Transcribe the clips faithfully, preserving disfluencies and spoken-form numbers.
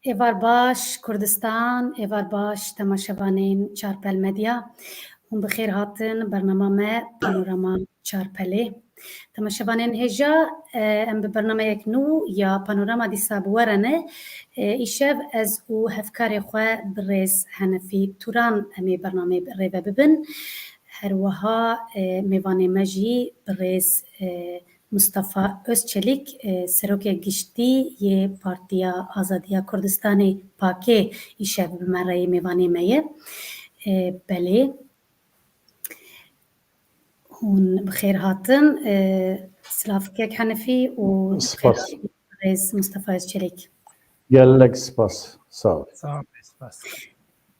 Êvar baş Kurdistan, êvar baş temaşevanên Çarpel Medya. Hûn bi xêr hatin bernama me Panorama Çarpelê. Temaşevanên hêja, e, em bi bernameyek nû ya Panorama dîsa bi we re ne. E, îşev ez û hevkarê xwe birêz Henefî Turan em ê bernameyê bi rê ve bibin. Her wiha, e, mêvanê me jî birêz, e, Mustafa Özçelik, e, serokê giştî yê Partiya Azadiya Kurdistanê, pakê, îşev bi me re yê mêvanê me ye. E, belê. Hûn bi xêr hatin. E, silav kek Henefî û Spas. Rêz Mustafa Özçelik. Gelek spas. Sağ ol. Sağ ol, spas.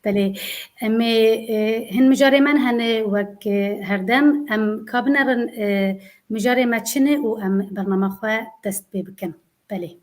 Belê, em ê, e, hin mijarê me hene wek, e, herdem. Em ka binerin, e, mijarê me çi ne û em bernama xwe dest pê bikin. Belê.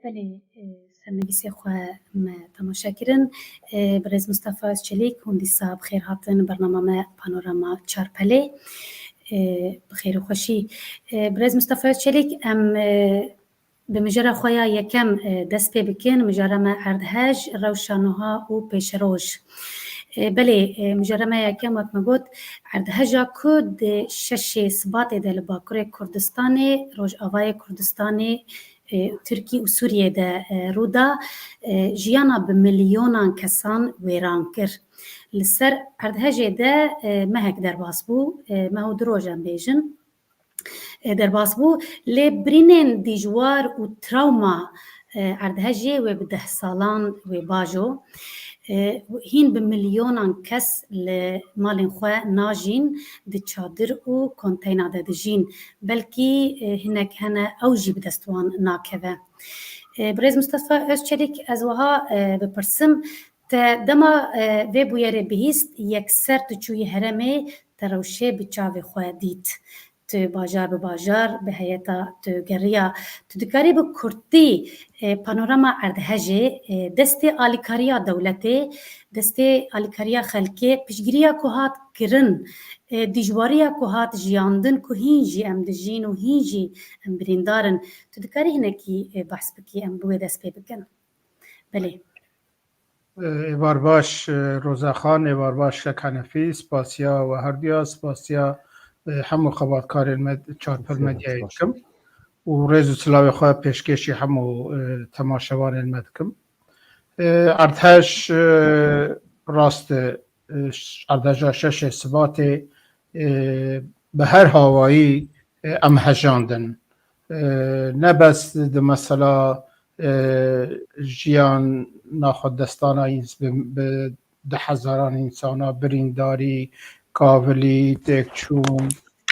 Belê, e, sernivîsê xwe me temaşe kirin. E, birêz Mustafa Özçelik, hûn dîsa bi xêr hatin bernama me Panorama Çarpelê. E, bi xêr û xweşî. E, birêz Mustafa Özçelik, em, e, bi mijara xwe ya yekem, e, dest pê bikin. Mijara me erdhej, rewşa nuha û pêşeroj. E, belê, e, mijara me ya yekem, wek me got, erdheja ku di şeşê Sibatê de li Bakurê Kurdistanê, Rojavayê Kurdistanê, e, Tirkî û Sûriyê de, e, rû da, e, jiyana bi milyonan kesan wêran kir. Li ser erdhejê de, e, mehek derbas bû, e, meh û du roj em bêjin. E, derbas bû, lê birînên dijwar û trawma, e, erdhejê wê bi deh salan wê bajo. E, hîn bi milyonan kes li malên xwe najîn, di çadir û konteyna de dijîn. Belkî, e, hinek hene ew jî bi dest wan nakeve. E, birêz Mustafa Özçelik, ez wiha, e, bipirsim, te dema, e, vê bûyerê bihîst, yekser tu çûyî herêmê, te rewşê bi çavê xwe dît. Tu bajar bi bajar bi heyeta tu geriya. Tu dikarî bi kurtî, e, panorama erdhejê, e, destê alîkariya dewletê, destê alîkariya xelkê, piştgiriya ku hat kirin, e, dijwariya ku hat jiyandin, ku hîn jî em dijîn û hîn jî em birîndar in. Tu dikarî hinekî, e, behs bikî, em bi wê dest pê bikin? Belê. Êvar baş, e, Roza Xan, êvar baş Şek Henefî, spasiya we herduya, spasiya, e, hemû xebatkarên me, Çarpel Medyayê dikim û rêz û silavê xwe pêşkêşî hemû, e, temaşevanên me dikim. E, erdhej, e, rast e, e, ş-, erdheja şeşê Sibatê, e, bi her hawayî, e, em hejandin. E, ne bes di mesela, e, jiyan naxwedestana ins-, bi, bi du hezaran însana birîndarî, kavilî, têkçûn,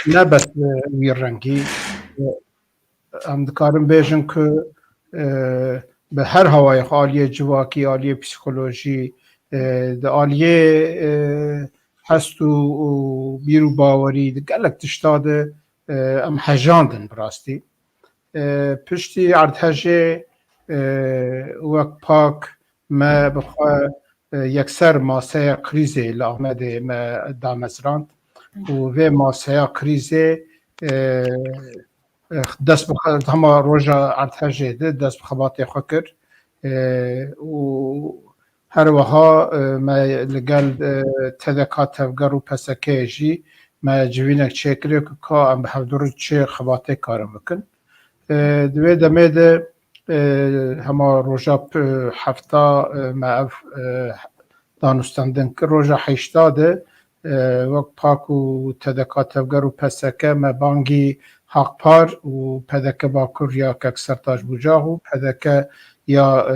ne bes bi wî rengî. E, em dikarin bêjin ku, e, bi her hawayê xwe, aliyê civakî, aliyê psîkolojî, e, di aliyê, e, hest û, û bîr û bawerî, di gelek tişta de, e, em hejandin bi rastî. E, piştî erdhejê, e, wek pak me bi xwe, e, yekser maseya krîzê li Amedê me damezrand û vê maseya krîzê, e, e, dest bi xe-, hema roja erdhejê de dest bi xebatê xwe kir, e, û her wiha, e, me li gel, e, T D K Tevger û P S K jî me civînek çêkiriye ku ka em bi hevdû re çi xebatê karin bikin. E, di wê demê de, e, hema roja p-, hefta, e, me ev, e, danûstendin kir. Roja heşta de, E, wek PAK û T D K Tevger û P S K me bangî Hakpar û P D K Bakur ya kek Sertaç Bucağ û P D K ya, e,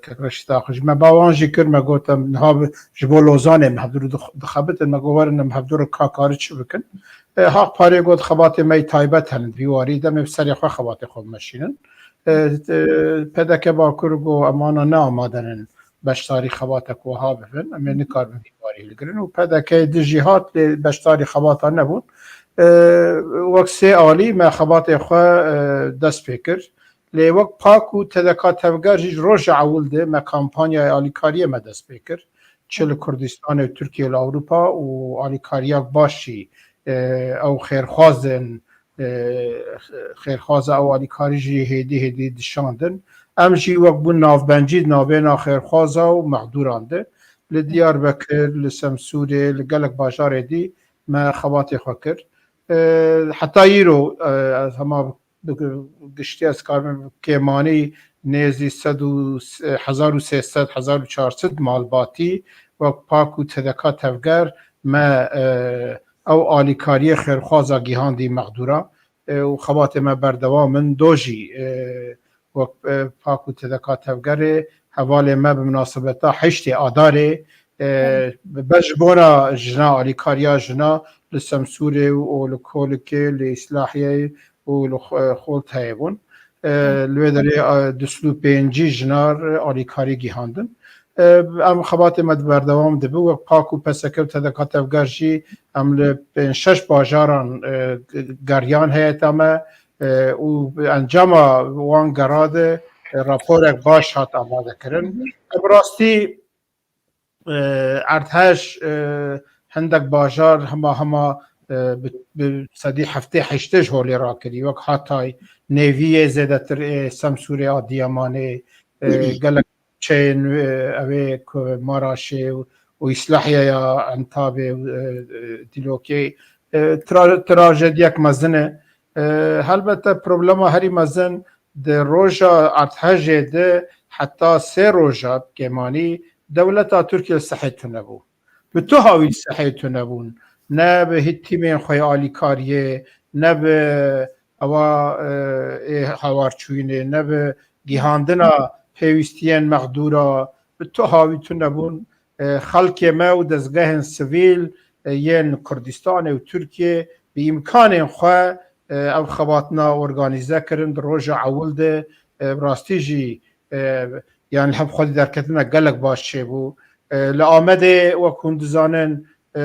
kek Reşîd Axuj. Me ba wan jî kir, me got em niha bi, ji bo Lozanê em hevdûr dix-, dixebitin, me got werin em hevdûr kar karî çi bikin. E, Hakparê got xebatê me yî taybet henin, vî warî de em ê bi serê xwe xebatê xwe bimeşînin. E, e, P D K Bakur got em wana ne amade nin beşdarî xebatek wiha bibin, em ê nikaribin vî warî hilgirin û P D K di jî hat lê beşdarî xebata nebûn. E, wek sê alî me xebatê xwe, e, dest pê kir. Lê wek PAK û T D K Tevger jî ji roja ewil de me kampanyaya alîkariyê me dest pê kir. Çi li Kurdistanê û Tirkiye li Ewropa û alîkariyak baş jî, e, ew xêrxwazin, e, xêrxwaza ew alîkarî jî hêdî hêdî dişandin. Em jî wek bûn navbencî di navbêna xêrxwaza û mexdûran de li Diyarbekir, li Semsûrê, li gelek bajarê dî me xebatê xwe kir. E, heta îro, e, ez hema bi giştî ez karim kêmanî nêzî sed û hezar û sê sed, hezar û çar sed malbatî wek PAK û T D K Tevger me, e, ew alîkariyê xêrxwaza gihandî mexdûra, e, û xebatê me berdewam in. Do jî, e, wek, e, PAK û T D K Tevgerê hevalê me bi minasebeta heştê Adarê, e, be ji bona jina, alîkariya jina li Semsûrê û li Kolikê, li Îslahiyeyê û li Xo-, Xoltayê bûn. E, li wê derê, e, du sed û pêncî jinar alîkarî gihandin. E, em xebatê me di berdewam dibe. Wek PAK û P S K û T D K Tevger jî em li pênc şeş bajaran, e, geriyan heyeta me, e, û encama wan gera de, e, raporek baş hat amade kirin. Bi rastî, e, erdhej, e, hindek bajar hema hema, e, bi, bi sedî heftê heştê ji holê rakirî, wek Hatay, Nêviyê zêdetir, ê Semsûrê, Adiyamanê, e, gelek çeyên, e, ew ê ku Maraşê û, û Îslahiyê ya Entabê û, e, e, Dîlokê, e, tra-, trajediyek mezin e. E, helbete problema herî mezin di roja erdhejê de heta sê roja bi kêmanî dewleta Tirkiye li sehê tune bû. Bi tu hawî li sehê tune bûn. Ne bi hît tîmên xwe yê alîkariyê, ne bi ewa, e, ê hawarçûyînê, ne bi gihandina pêwîstiyên mexdûra, bi tu hawî tune bûn. E, xelkê me û dezgehên sivîl, e, yên Kurdistanê û Tirkiye bi îmkanên xwe, e, ev xebatina organîze kirin di roja ewil de, e, bi rastî jî, e, yani hev xwedî derketina gelek baş çêbû. E, li Amedê wek hûn dizanin, e,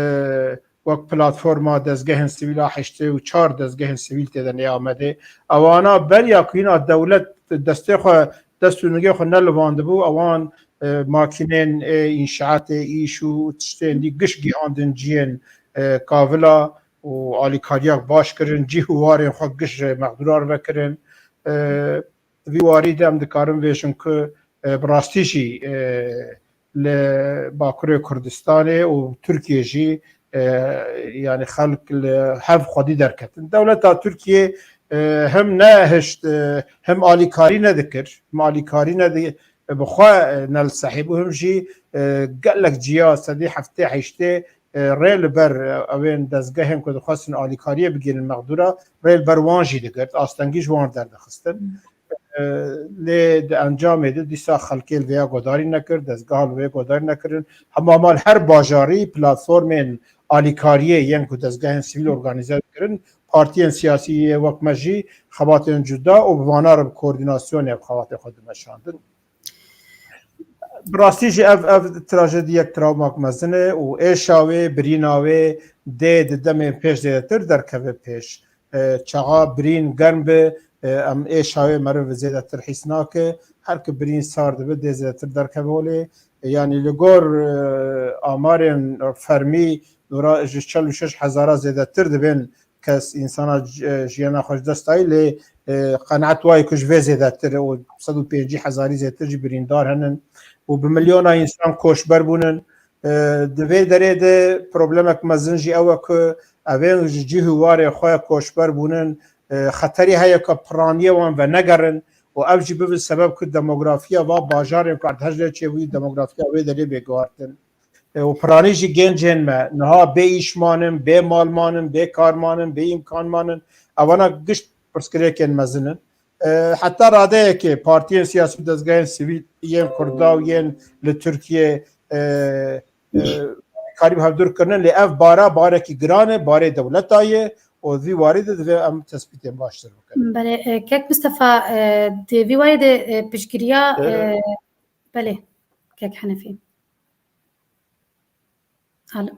wek platforma dezgehên sivîl a heştê û çar dezgehên sivîl tê de nê Amedê. Ewana beriya ku hîna dewlet destê xwe, dest û nigê xwe nelivandibû, ewan, e, makînên, e, înşaatê, îş û tiştên dî giş gihandin ciyên, e, kavila û alîkariya baş kirin, cih û warên xwe giş ji mexdûran vekirin. E, Di vî warî de em dikarin bêjin ku, e, bi rastî jî, e, li Bakurê Kurdistanê û Tirkiye jî, e, yani xelk li hev xwedî derketin. Dewleta Tirkiye, e, him nehişt, e, him alîkarî nedikir, him alîkarî nedi-, bi xwe, e, ne li sehî bû, him jî, e, gelek ciya sedî heftê heştê, e, rê li ber, e, ewên dezgehên ku dixwestin alîkariyê bigihînin mexdûra, rê li ber wan jî digirt, astengî ji wan derdixistin. E, lê di encamê de dîsa xelkê li vêya guhdarî nekir, dezgeha li wê guhdarî nekirin. Hema mal her bajarî platformên alîkariyê yên ku dezgehên sivîl organîze dikirin, partiyên siyasî yê wek me jî xebatên cuda û bi vana re bi koordînasyonê ev xebatê xwe dimeşandin. Bi rastî jî ev, ev trajediyek travmak mezin e û êşa wê, birîna wê dê di demên pêş zêdetir derkeve pêş. E, çaxa birîn germ bi, e, em êşa wê meriv zêdetir hîs nake. Her ku birîn sar dibe dê zêdetir derkeve holê. E, yanî li gor, e, amarên fermî dora ji çel û şeş hezara zêdetir dibên kes, însana c-, e, jiyana xwe ji dest dayî, lê, e, qenaet wayê ku ji vê zêdetir û sed û pêncî hezarî zêdetir jî birîndar henin û bi milyona însan koçber bûnin. E, di vê derê de problemek mezin jî ew e ku evên ji cih û warê xwe koçber bûnin, e, xeterî heye ku piraniyê wan venegerin û ev jî bibin sebeb ku demografiya va bajarên ku erdhej lê çêbûyî, demografiya wê derê bê guhartin. E, û piranî jî gencên me niha bê îş manin, bê mal manin, bê kar manin, bê îmkan manin. Ewana giş pirsgirêkên mezin in. E, heta radeyekê partiyên siyasî û dezgehên sivîl yên Kurda û yên li Tirkiye, e, e, karî bi hevdûr kirinin, lê ev bara barekî giran e, barê dewleta ye û vî warî de divê em tespîtên baştir bikin. Belê, e, kek Mistefa, e, di vî warî de, e, piştgiriya, e, belê, kek Henefî. Alo.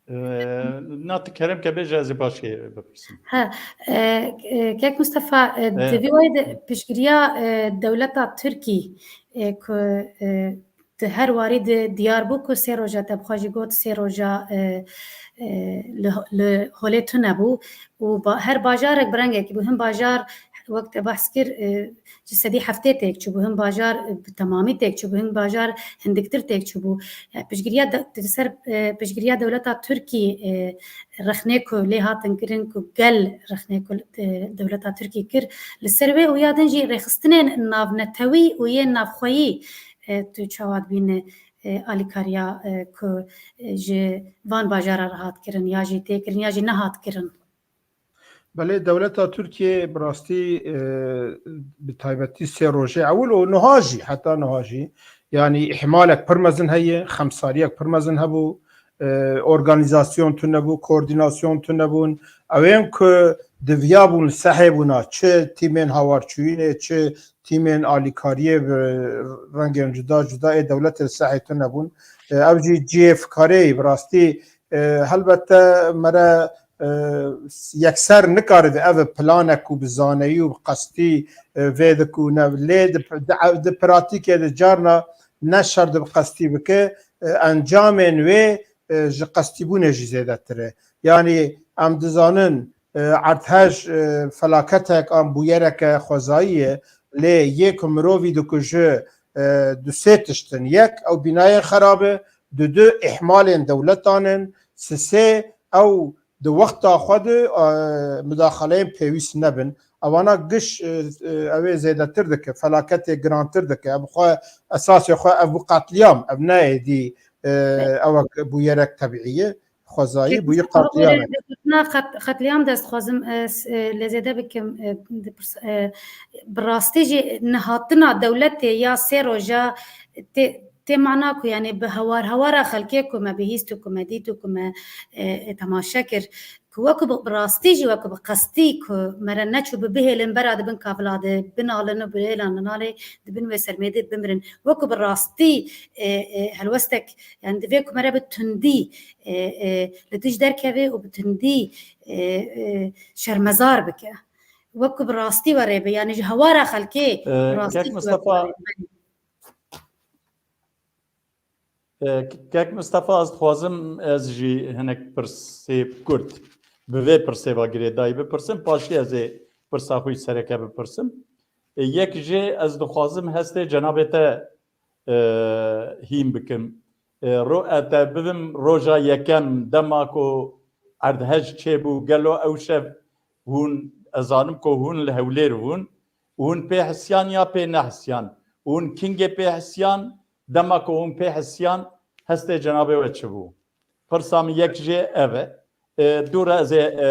Ee, na, tu kerem ke bêje, ez ê paşê bipirsim. Ha, e, e, kek Mustafa, e, di vî wayî de piştgiriya, e, dewleta Tirkî, e, ku, e, di her warî de diyar bû ku sê roja, te bi xwe jî got, sê roja, e, e, li, li holê tune bû û ba-, her bajarek bi rengekî bû. Hin bajar, wek te behs kir, e, ji sedî heftê têk çûbû, hin bajar, e, bi temamî têk çûbû, hin bajar hindiktir têk çûbû. E, piştgiriya de-, di ser, e, piştgiriya dewleta Tirkî, e, rexnê ku lê hatin kirin, ku gel rexnê ku, e, dewleta Tirkî kir, li ser wê û ya din jî rêxistinên navnetewî û yên navxweyî, e, tu çawa dibîne, e, alîkariya, e, ku, e, ji van bajara re hat kirin, ya jî tê kirin, ya jî nehat kirin? Belê, dewleta Tirkiyê bi rastî, e, bi taybetî sê rojê ewil û niha jî, heta niha jî, yanî îhmalek pir mezin heye, xemsariyek pir mezin hebû, e, organîzasyon tune bû, koordînasyon tune bûn. Ew ên ku diviyabûn li sehê bûna, çi tîmên hawarçûyînê, çi tîmên alîkariyê bi rengên cuda cuda ê dewletê li sehê tune bûn. E, ev jî cihê fikareyê bi rastî, e, helbette mere e, yekser nikaribe ev planek ku bi zaneyî û bi qestî, e, vê dikune. Lê di, di, di pratîkê de carna ne şert bi qestî bike, e, encamên wê, e, ji qestîbûnê jî zêdetir e. Yanî em dizanin, e, erdhej, e, felaketek an bûyereke xwezayî ye, lê yê ku mirovî dikuje, e, du sê tişt in. Yek, ew bînayên xerab e, du, du, îhmalên dewletan in, sisê, ew di wexta xwe de, e, mudaxaleyên pêwîst nebin. Ewana giş, e, e, ew ê zêdetir dike, felaketê girantir dike. Ev xwe, esasê xwe ev bû qetlîam, ev ne êdî, e, ewek bûyerek tebîî ye, xwezayî bûyî qetlîam e. Gotina qet-, qetlîam de ez dixwazim, e, s-, e, lê zêde bikim, e, di pirs-, e, bi rastî jî nehatina dewletê ya sê roja tê, tê mana ku, yanî, bi hewar hewara xelkê ku me bihîst û ku me dît û ku me, e, e, temaşe kir, ku weku bi, bi rastî jî weku bi qestî ku me re neçû bi bihêlin bera di bin kavila de binalin û bi hêlan nalê di bin wê sermê de bimirin. Weku bi rastî, e, e, helwestek, yanî, divê ku me re bi tundî, e, e, li dij derkeve û bi tundî, e, e, şermezar bike. Weku bi rastî we rê be, yanî ji hewara xelkê. E, rastî kek Mustafa, e, kek Mustafa, ez dixwazim ez jî hinek pirsê kurt bi vê pirsê ve girêdayî bipirsim, paşî ez ê pirsa xwe yî sereke bipirsim. E, yek jê ez dixwazim hestê cenabê te e, hîn bikim. E, ro-, e, te bibim roja yekem dema ku erdhej çêbû, gelo ew şev hûn, ez zanim ku hûn li Hewlêr bûn, hûn pê hisiyan ya pê nehisiyan? Hûn kingê pê hisiyan, dema ku hûn pê hisiyan, hestê cenabê we çi bû? Pirsa min yek jê ev e. E, dû re ez ê, e,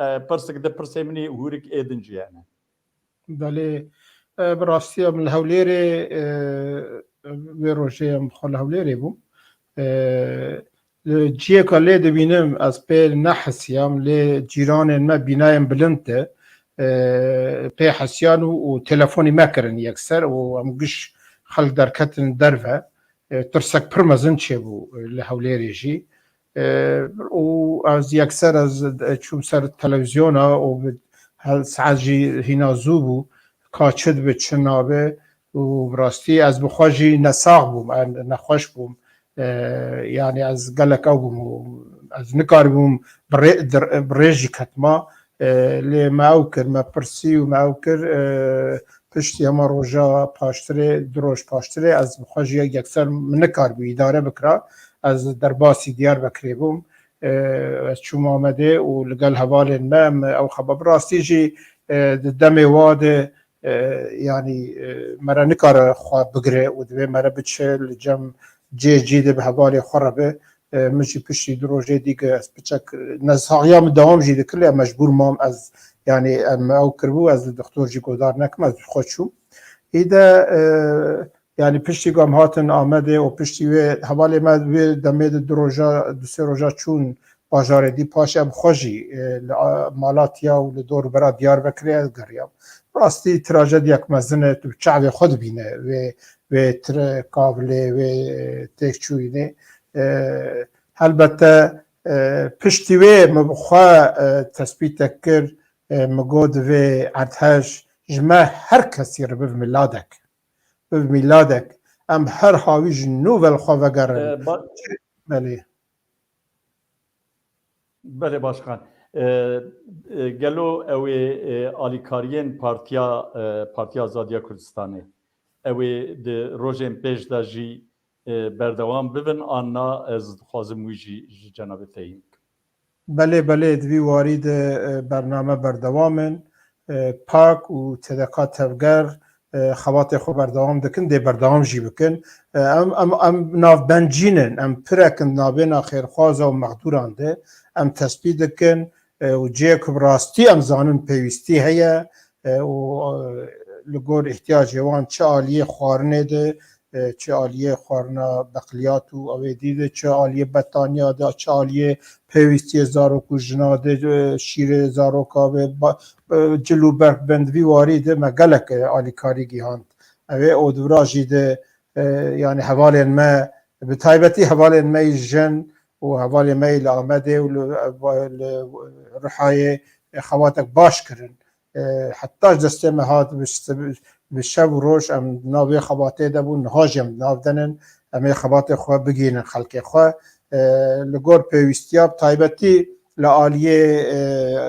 e, pirsik di pirsê min î hûrik ê din jî hene. Belê, e, bi rastî em li Hewlêrê, e, wê rojê em xwe li Hewlêrê bûm. E, li ciyê ku lê dibînim, ez pê nehisiyam, lê cîranên me bînayên bilind de, e, pê hesiyan û, û telefonî me kirin yekser û em giş xelk derketin derve. E, tirsek pir mezin çêbû, e, li Hewlêrê jî. E, û ez yekser ez, e, çûm ser televîzyona û bi, he-, saet jî hîna zû bû, ka çi dibe, çi nabe û bi rastî ez bi xwe jî nesax bûm, e, nexweş bûm. E, yanî ez gelek ew bûm û ez nikaribûm bi rê-, dir-, bi rê jî ketma. E, lê me ew kir, me pirsî û me ew kir, e, piştî hema roja paştirê, du roj paştirê ez bi xwe jî yekser min nikaribû îdare bikira. Ez derbasî Diyarbekirê bûm. E, ez çûm Amedê û li gel hevalên me em ew xeba bi rastî jî, e, di demê wa de, e, yanî, e, me re nikare xwe bigire û divê me re biçe li cem cê cî de bi hevalê xwe re be. E, min jî piştî du rojê dî ku ez piçek nesaxiya min dewam jî dikir, lê mecbûr mam ez, yanî em ew kiribû, ez li doktor jî godar nekim, ez xwe çûm. Îde, e, yanî piştî ku em hatin Amedê û piştî wê hevalê me wê demê de du roja, du sê roja çûn bajarê dî, paşê em xwe jî, e, li, a, Malatya û li dor û bera Diyarbekirê ez geriyam. Rastî trajediyek mezin e, tu bi çavê xwe dibîne wê, wê tire kavilê, wê, e, têkçûyînê. E, helbete, e, piştî wê min bi xwe, e, tespîtek kir, e, min got divê erdhej ji me her kesî re bibe miladek. Bibe miladek. Em her hawî ji nû ve li xwe vegerin. E, ba- Belê. Belê başkan. E, e, gelo ew ê, e, alîkariyên Partiya, e, Partiya Azadiya Kurdistanê, ew ê di rojên pêş de jî, e, berdewam bibin, an na? Ez dixwazim wî jî ji cenabê teyîn bikim. Belê, belê, di vî warî de, e, bername berdewam in. E, pak û T D K Tevger, e, xebatê xwe berdewam dikin, dê berdewam jî bikin. E, em, em, em navbencîn in, em pirek in navbêna xêrxwaza û mexdûran de em tespît dikin, e, û cihê ku bi rastî em zanin pêwîstî heye, e, û, e, li gor îhtiyacê wan çi aliyê xwarinê de, e, çi aliyê xwarina beqliyat û ewê dî de, çi aliyê betaniya de, çi aliyê pêwîstiyê zarok û jina de, e, şîrê zaroka be, ba-, e, cil û berf bin, di vî warî de me gelek, e, alîkarî gihand. Ew ê û di vira jî de, e, yanî hevalên me, bi taybetî hevalên me yî jin û hevalên me yî li Amedê û li, li Rihayê, e, xebatek baş kirin. E, heta ji destê me hat bi, bi şev û roj em nav vê xebatê de bûn, niha jî em nav de nin, em ê xebatê xwe bigihînin xelkê xwe. E, li gor pêwîstiya bi taybetî li aliyê, e,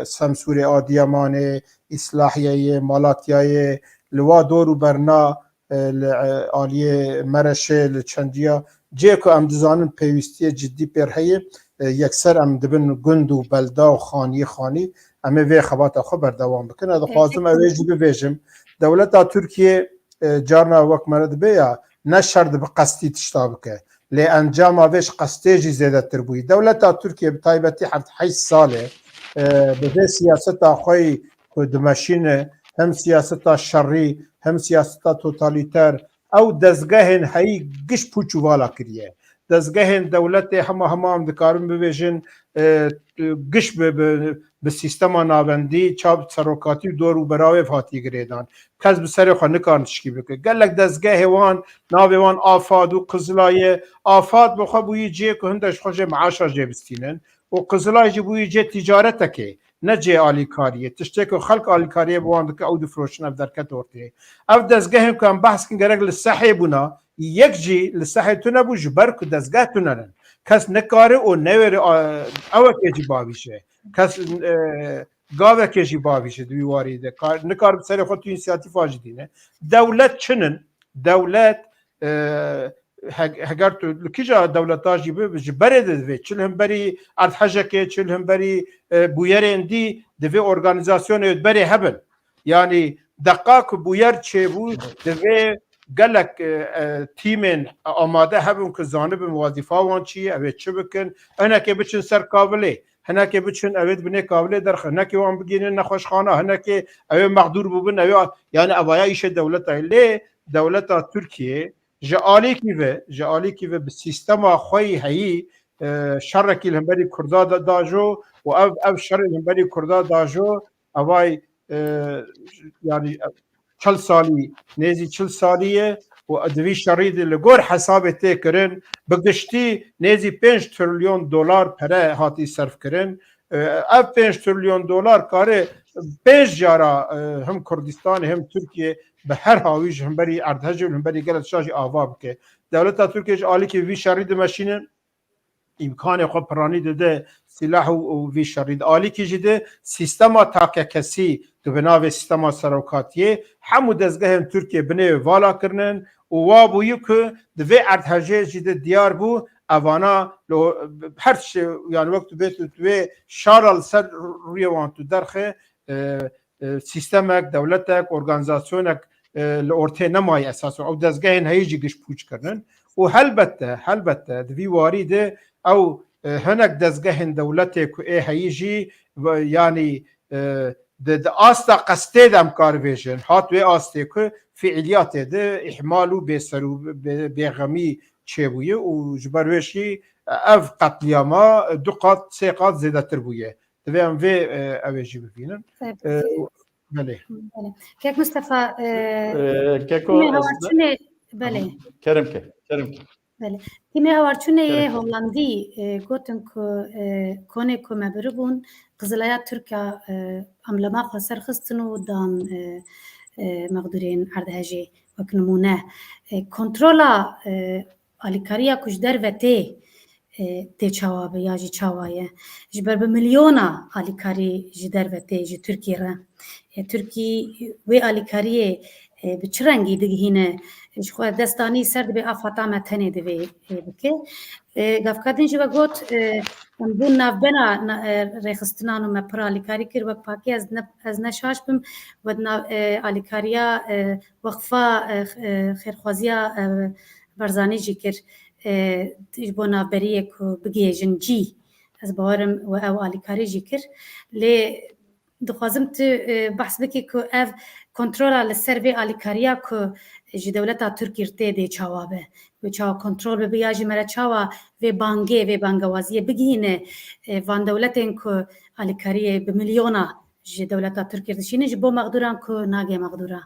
Semsûrê, Adiyamanê, Îslahiyeyê, Malatyayê, li wa dor û berna, e, li, e, aliyê Mereşê, li çendiya cihê ku em dizanin pêwîstiyê cidî pêr heye, e, yekser em dibin gund û belda û xaniyê xanî, em ê vê xebata xwe berdewam bikin. Ez dixwazim ew ê jî bibêjim. Dewleta Tirkiyê, e, carna wek me re dibe ya, ne şer dibe qestî tişta bike. Lê encama vê ji qestê jî zêdetir bûyî. Dewleta Tirkiyê bi taybetî heft heyşt sal e, e, bi vê siyaseta xwe yî ku dimeşîne, hem siyaseta şerî, hem siyaseta totalîter, ew dezgehên heyî giş pûç û vala kiriye. Dezgehên dewletê hema hema em dikarin bibêjin, e, giş bi, bi, bi sîstema navendî, çav serokatî û dor û berawê hatiye girêdan. Kes bi serê xwe nikarin tişkî bike. Gelek dezgehê wan, navê wan Afad û Qizila ye. Afad bi xwe bûyî cihê ku hinde ji xwe jê meaşa jê bistînin. Û Qizilay jî bûyî cihê ticaretekê, ne cihê alîkariyê. Tiştê ku xelk alîkariyê bi wan dike, ew difiroşin, ev derket ortê. Ev dezgehên ku em behs kin gerek li sehê bûna, yek jî li sehê tune bû, ji ber ku dezgeh tune nin. Kes nikare û newêre, a, ewekê jî bavîşe. Kes, e, gavekê jî bavîşe di wî warî de. Kar, nikar bi serê xwe tu însiyatîfa jî dîne. Dewlet çi nin? Dewlet, e, he-, heger tu li kîja dewleta jî bi, ji berê de divê. Çi li hemberî erdhejekê, çi li hemberî, e, bûyerên dî, divê organîzasyonê berê hebin. Yanî deqa ku bûyer çêbû, divê gelek, e, e, tîmên amade hebin ku zanibin wezîfa wan çi ye, ew ê çi bikin. Hinekê biçin ser kavilê, hinekê biçin ew ê di binê kavilê derxin, hinekê wan bigihînin nexweşxana, hinekê ew ê mexdûr bûbin, ew ê, yanî evaya îşê dewleta ye. Lê dewleta Tirkiyê ji alîkî ve, ji alîkî ve bi sîstema xwe yî heyî, e, şerekî li hemberî Kurda da, da jo û ev, ev şerê li hemberî Kurda da jo, evay, e, yanî çil salî, nêzî çil salî ye û di vî şerî de li gor hesabê tê kirin, bi giştî nêzî pênc trilyon dolar pere hatî serf kirin. E, ev pênc trilyon dolar kare pênc cara, e, hem Kurdistanê hem Tirkiye bi her hawî ji hemberî erdhejê û hemberî gelek şa jî ava bike. Dewleta Tirkiye ji alîkî vî şerî dimeşîne, îmkanê xwe piranî dide sîlah û, û vî şerî de. Alîkî jî de sîstema takekesî, ku bi navê sîstema serokatiyê, hemû dezgehên Tirkiye binê vala kirinin û wa bûyî ku di vê erdhejê jî de diyar bû, evana li o-, her tiştê, yani wek tu bê tu, tu vê şara li ser rûyê wan tu derxe, e, e, sîstemek, dewletek, organîzasyonek, e, li ortê nemaye esasen. Ew dezgehên heyî jî giş pûç kirinin. Û helbette, helbette di vî warî de ew, e, hinek dezgehên dewletê ku ê heyî jî, ve-, yanî, e, di, di asta qestê de em kar bêjin, hat wê astê ku fiiliyatê de îhmal û bêser û bê-, bêxemî çêbûye û ji ber wê jî ev qetliyama du qat, sê qat zêdetir bûye. Divê em vê, e, ew ê jî bibînin. Tabii. E, belê. Belê. Kek Mustafa, e, Ee, Keko, tîmê ez de- hawarçûnê, belê. Kerem ke, kerem ke. Belê. Tîmê hawarçûnê yê Kerem ke. Hollandî, e, gotin ku, e, konê ku me biribûn, Qizilaya Tirka, e, emblema xwe ser xistin û dan, e, e, mexdûrên erdhejê wek nimûne. E, kontrola, e, alîkariya ku ji derve tê, e, tê çawa be ya jî çawa ye? Ji ber bi milyona alîkarî ji derve tê ji Tirkî re. E, Tirkî wê alîkariyê, e, bi çi rengî digihîne? Ji xwe dest danî ser dibê afata me tenê divê, e, bike. E, gavka din jî we got, e, em bûn navbera na-, e, rêxistinan û me pir alîkarî kir. Wek pakê ez ne, ez ne şaş bim, we di nav, e, alîkariya, e, Weqfa, e, e, xêrxwaziya, e, Barzanî jî kir, e, ji bo navberiyê ku bigihêjin cî. Ez bawerim we ew alîkarî jî kir. Lê dixwazim tu, e, behs bikî ku ev kontrola li ser vê alîkariya ku ji dewleta Tirkî tê dê çawa be. Wê çawa kontrol bibe ya jî me re çawa vê bangê, vê bangewaziyê bigihîne, e, van dewletên ku alîkariyê bi milyona ji dewleta Tirkî dişînin ji bo mexdûran ku nagê mexdûra.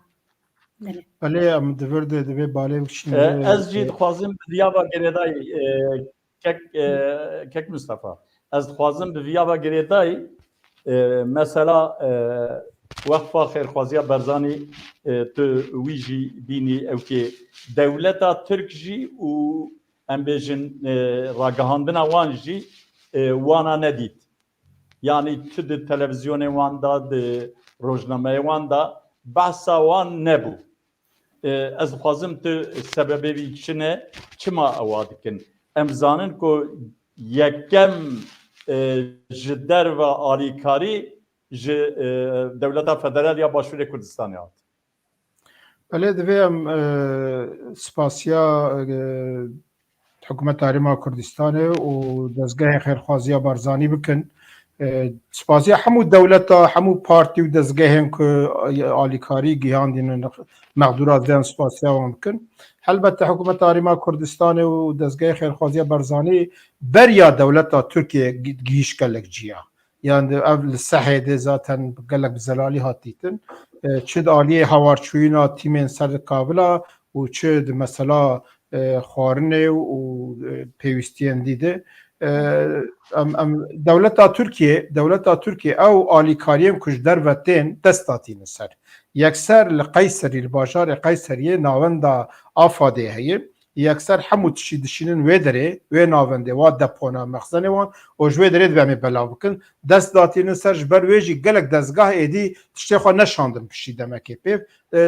Belê. Belê, em di vir de divê balê bikişînin. E, ez jî dixwazim bi viya ve girêdayî, e, kek, e, kek Mustafa. Ez dixwazim bi viya ve girêdayî, e, mesela, e, Weqfa Xêrxwaziya Barzanî, e, tu wî jî bînî ewkê dewleta Tirk jî û em bêjin, e, ragihandina wan jî, e, wana nedît. Yanî tu di televîzyonê wan de, di rojnameyê wan de behsa wan nebû. E, ez dixwazim tu sebebê vî çi ne, çima ewa dikin? Em zanin ku yekem, e, ji derve alîkarî ji, e, Dewleta Federal ya Başûrê Kurdistanê hat. Belê, divê em, e, spasiya, e, Hikûmeta Herêma Kurdistanê û Dezgehê Xêrxwaziya Barzanî bikin. E, spasiya hemû dewleta, hemû partî û dezgehên ku alîkarî gihandînin mexdûra, divê em spasiya wan bikin. Helbete Hikûmeta Herêma Kurdistanê û Dezgehê Xêrxwaziya Barzanî beriya dewleta Tirkiye gi-, gihîşt gelek ciya. Yan di, ev li Sehê de zaten gelek bi zelalî hat dîtin. E, çi di aliyê hawarçûyîna tîmên ser di Kabila û çi di mesela, e, xwarinê û, e, pêwîstiyên dî de. E, em, em, dewleta Tirkiye, dewleta Tirkiye ew alîkariyên ku ji derve tên dest datîne ser. Yekser li Qeyserî, li bajarê Qeyseriyê navenda Afadê heye. Yekser hemû tiştî dişînin wê derê, wê navendê, wa depona mexzenê wan û ji wê derê dibe em ê belav bikin. Dest datînin ser, ji ber wê jî gelek dezgah êdî tiştê xwe neşandin piştî demekê pê. E,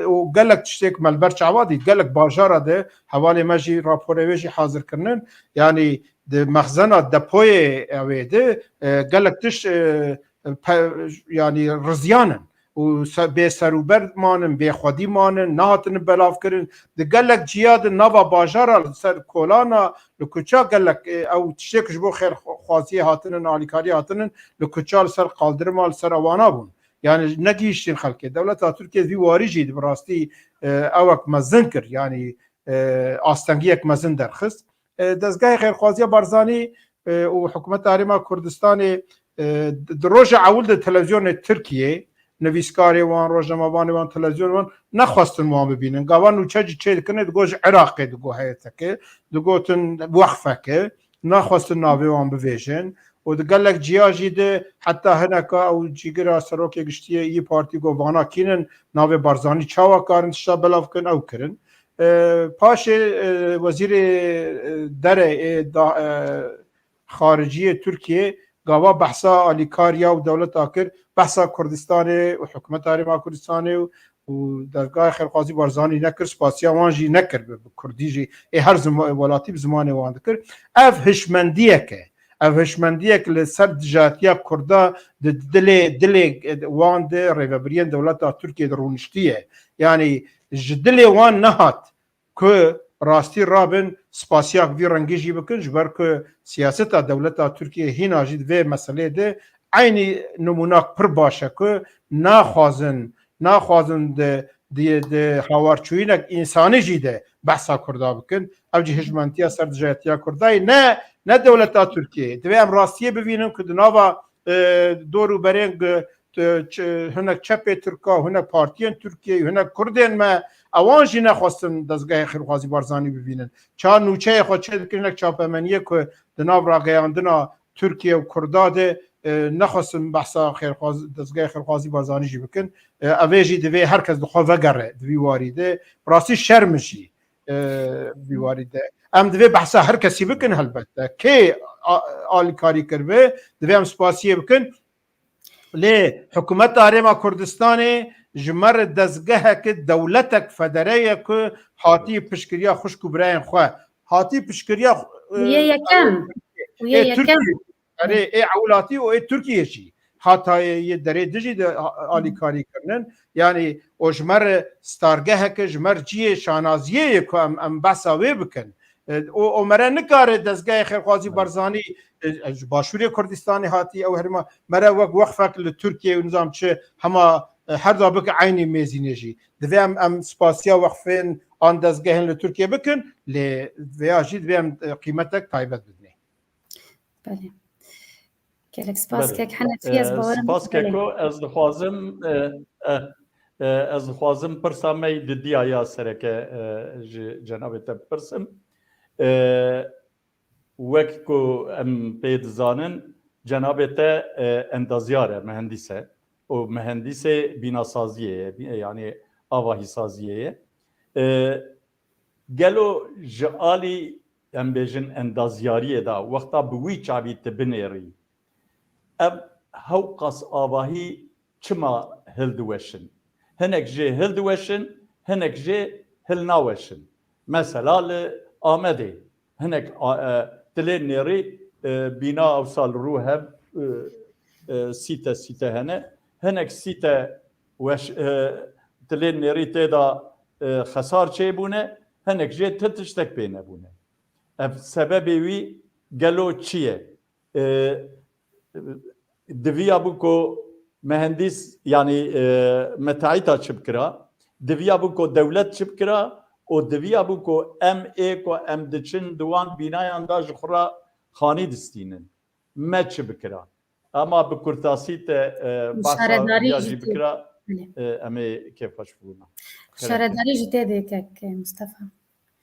û gelek tiştêk me li ber çawa dît, gelek bajara de hevalê me jî raporê wê jî hazir kirinin. Yanî di mexzena depoyê ew ê de, e, gelek tişt, e, pe-, yanî riziyan in. û se-, bê serûber manin, bê xwedî manin, nehatine belavkirin. Di gelek ciya di nava bajara li ser kolana, li kuça gelek, e, ew tiştê ku ji bo xêrxwaziyê hatinin, alîkariyê hatinin, li kuça li ser qaldirima, li ser ewana bûn. Yani negihîştin xelkê. Dewleta Tirkiye vî warî jî bi rastî, e, ewek mezin kir. Yani, e, astengiyek mezin derxist. E, Dezgehê Xêrxwaziya Barzanî, e, û Hikûmeta Herêma Kurdistanê, e, di, di roja ewil de televîzyonê Tirkiyê, nivîskarê wan, rojnamevanê wan, televîzyonê wan nexwestin wan bibînin. Gava nûçe jî çê dikirin, digot ji Iraqê, digot heyeteke, digotin wexfeke, naxwestin navê wan bivêjin. Û di gelek ciya jî de heta hineka ew cîgira serokê giştî yê İYİ Partî got vana kînin, navê Barzanî çawa karin tişta belav kin, ew kirin. E, paşê, e, wezîrê, e, derê, e, da, e, xariciyê Tirkiyê gava behsa alîkariya û dewleta kir, behsa Kurdistanê û hikûmeta Herêma Kurdistanê û, û Dezgehê Xêrxwazî Barzanî nekir, spasiya wan jî nekir, bi, bi kurdî jî, ê her zima-, welatî bi zimanê wan dikir. Ev hişmendiyek e. Ev hişmendiyek li ser dijatiya kurda di dilê, dilê wan de rêvebiriyên dewleta Tirkiyê de rûniştiye. Yanî ji dilê wan nehat ku rastî rabin spasiyak vî rengî jî bikin, ji ber ku siyaseta dewleta Tirkiyê hîna jî di vê meselê de eynî nimûnak pir baş e ku naxwazin, naxwazin di, di, di hawarçûyînek însanî jî de behsa Kurda bikin. Ev jî hişmentiya serdijayetiya Kurda ye, ne, ne dewleta Tirkiyeyê. Divê em rastiyê bivînin ku di nava, e, dor û berên, e, ç-, hinek çepê Tirka, hinek partiyên Tirkiyeyê, hinek Kurdên me, ewan jî nexwestin dezgehê Xêrxwazî Barzanî bivînin. Ça nûçeyê xwe çê dikin, hinek çapemeniyê ku di nav rageyandina Tirkiye û Kurda de, e, nexwestin behsa xêrxwaz-, dezgehê Xêrxwazî Barzanî jî bikin. E, ev ê jî divê her kes di xwe vegere di vî warî de. Rastî şerm jî, e, vî warî de. Em divê behsa her kesî bikin helbet. Kê a-, alîkarî kiribe, divê em spasiyê bikin. Lê Hikûmeta Herêma Kurdistanê ji me re dezgeheke dewletek federe ye ku hatî piştgiriya xwişk û birayên xwe. Hatî piştgiriya, e, Û yê yekem. Û yê ê yekem. Tirkiyê. Erê, ê ewlatî û ê Tirkiyê jî. Hatayê yê derê dijî de a-, alîkarî kirinin. Yanî o ji me re stargeheke, ji me re cihê şanaziyê ye ku em, em behsa wê bikin. E, o, o me re nikare dezgehê Xêrxwazî Barzanî, e, e, ji Başûrê Kurdistanê hatî, ew herêma me re wek wexfek li Tirkiyê û nizam çi hema, e, her da bike eynî mêzînê jî. Divê em, em spasiya wexfên an dezgehên li Tirkiyê bikin, lê vêya jî divê em, e, qîmetek taybet bidinê. Belê. Gelek spas Belê. kek Henefî, ez Ee, bawerim spas belê. Keko, ez dixwazim, e, e, e, ez dixwazim pirsa me yî didiya ya sereke, e, ji cenabê te bipirsim. E, wek ku em pê dizanin, cenabê te, e, endazyar e, mehendîs e. Û mehendîsê bînasaziyê ye, bî-, yanî avahîsaziyê ye. E, gelo ji alî, em bêjin, endazyariyê de, wexta bi wî çavî tu binêrî, ev hewqas avahî çima hildiweşin? Hinek jê hildiweşin, hinek jê hilnaweşin. Mesela li Amedê hinek a-, e, tu lê nêrî, e, bîna ewsal rû hev, e, e, sîte sîte hene. Hinek sîte weş, e, tu lê nêrî tê de, e, xesar çêbûne, hinek jê ti tiştek pê nebûne. Ev sebebê wî gelo çi ye? E, diviya bû ku mehendîs, yanî, e, me taîta çi bikira, diviya bû ku dewlet çi bikira û diviya bû ku em ê ku em diçin di wan bînayan de ji xwe re xanî distînin. Me çi bikira? Ama bi kurtasî te, e, Bi bahsa şaredarî viya jî jî tê. bikira, Belê. e, em ê kêfxweş bûna. Şaredarî jî tê de kek Mustafa.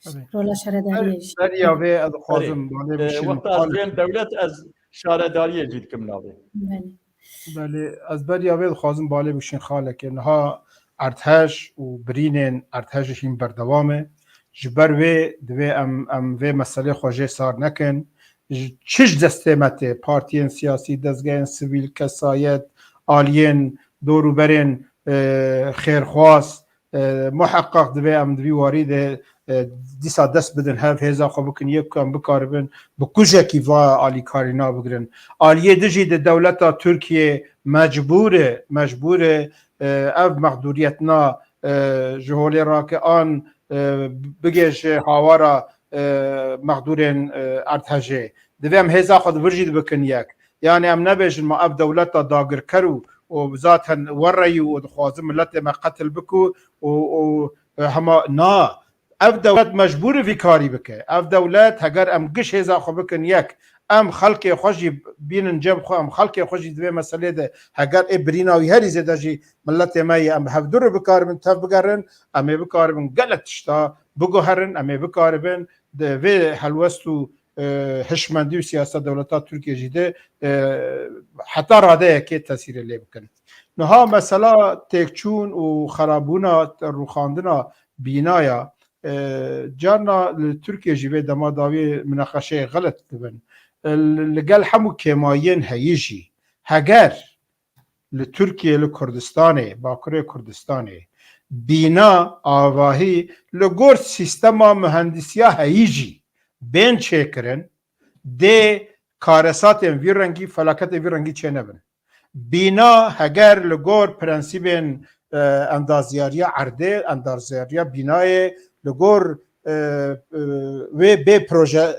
Tabii. Rola şaredariyê Ber-, jî. Beriya vê ez dixwazim Erê, balê e, bişînim wexta ez xalekê. Dibêm dewlet, ez şaredariyê jî dikim navê. Belê. Belê, ez beriya vê dixwazim balê bişîn xalekê. Niha erdhej û birînên erdhejê hîn berdewam e. Ji ber wê divê em, em vê meselê xwe jê sar nekin. Ji çi ji destê me tê, partiyên siyasî, dezgehên sivîl, kesayet, aliyên dor û berên, e, xêrxwaz, e, muheqeq divê em di vî warî de, e, dîsa dest bidin hev, hêza xwe bikin yek ku em bikaribin bi kujekî va alîkarîna bigirin. Aliyê dijî di dewleta Tirkiyê mecbûr e, mecbûr e, e, ev mexdûriyetna, e, ji holê rake an, e, bigê ji hawara, e, mexdûrên, e, erdhejê. Divê em hêza xwe di vir jî dibikin yek. Yani em nebêjin ma ev dewleta dagirker û, û zaten wereyî û dixwazin miletê me qetil biku û, û, e, hema na. Ev dewlet mecbûr e vî karî bike. Ev dewlet heger em giş hêza xwe bikin yek, em xelkê xwe jî bînin cem xwe, em xelkê xwe jî di vê meselê de heger ê birîna wî herî zêde jî miletê me ye, em bi hevdû re bikaribin tev bigerin, em ê bikaribin gelek tişta biguherin, em ê bikaribin di vê helwest û, e, hişmendî û siyaseta dewleta Tirkiyê jî de, e, heta radeyekê tesîrê lê bikin. Niha mesela têkçûn û xerabûna rûxandina bînaya, e, carna li Tirkiyê jî vê dema dawiyê minaqeşeyê xelet dibin. E, li, li gel hemû kêmayiyên heyî jî, heger li Tirkiyê, li Kurdistanê, Bakurê Kurdistanê, bîna, avahî li gor sîstema muhendisiya heyî jî bên çêkirin, dê karesatên vî rengî, felaketên vî rengî çênebin. Bîna heger li gor prensîbên, e, endazyariya erdê, endazyariya bînayê, li gor e, e, wê bê proje, e,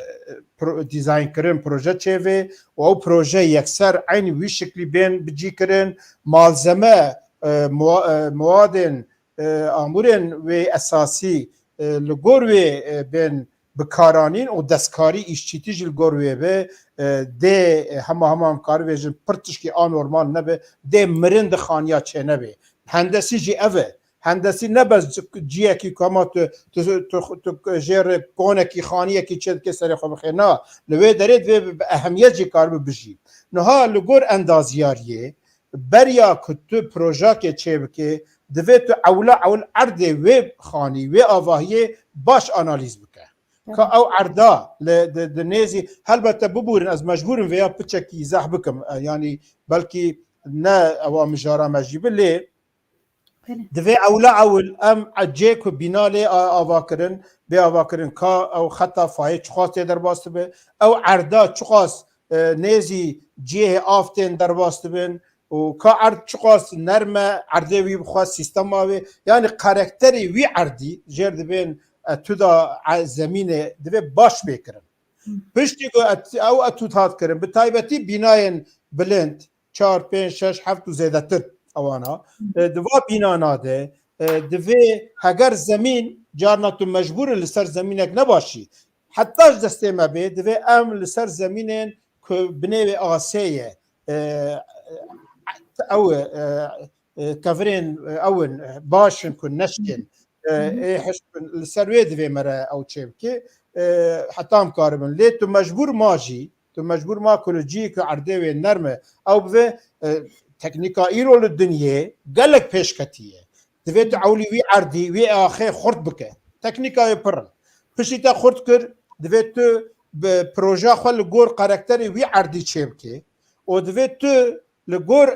pro-, dîzayn kirin, proje çêvê û ew proje yekser eynî wî şiklî bên bicî kirin. Malzeme, e, mua-, e, muadên, e, amûrên wê esasî, e, li gor wê, e, bên bikaranîn û destkarî îşçîtî jî li gor wê be, e, dê, e, hema hema em karibêjin pir tişkî anormal nebe, dê mirin di xaniya çênebê. Hendesî jî ev e. Hendesî ne bes ci-, ciyekî ku hema tu, tu, tu, tu jê re konekî xaniyekî çê dike serê xwe bixê. Na, li wê derê divê bi, bi ehemiyet jî karibe bijî. Niha li gor endaziyariyê, beriya ku tu projakê çê bikê, divê tu ewla ewil erdê wê xanî, wê avahiyê baş analîz bike. Ka ew erda li, di, di nêzî, helbete bibûrin, ez mecbûrim vêya piçekî îzah bikim. E, yanî belkî ne ewa mijara me jî bi, lê Belê. Divê ewla ewil em cê ku bîna lê a-, ava kirin, bê ava kirin ka ew xeta fayê çiqas tê derbas dibe, ew erda çiqas, e, nêzî cihê av tên derbas dibin û ka erd çiqas nerm e, erdê wî bi xwe sîstema wê, yanî karakterê wî erdî jêr dibên etûda e-, zemînê divê baş bê kirin. Hı. Piştî ku et-, ew etûd hat kirin, bi taybetî bînayên bilind, çar, pênc, şeş, heft û zêdetir ewana. E, di va bînana de, e, divê heger zemîn carna tu mecbûr e li ser zemînek nebaşî. Heta ji destê me bê, divê em li ser zemînên ku binê wê asê ye, e, ew e, e, kevirên, e, ew in, e, baş in ku neşkên, e, Hı hı. ê hişk in, li ser wê divê me re ew çê bike. E, heta em karibin. Lê tu mecbûr ma jî, tu mecbûr ma ku li cihê ku erdê wê nerm e, ew bibe, e, teknîka îro li dinyê gelek pêşketî ye. Divê tu ewlî wî erdî, wî axê xurt bike. Teknîka wê pir in. Piştî te xurt kir, divê tu bi proja xwe li gor karakterê wî erdî çê bike. Û divê tu li gor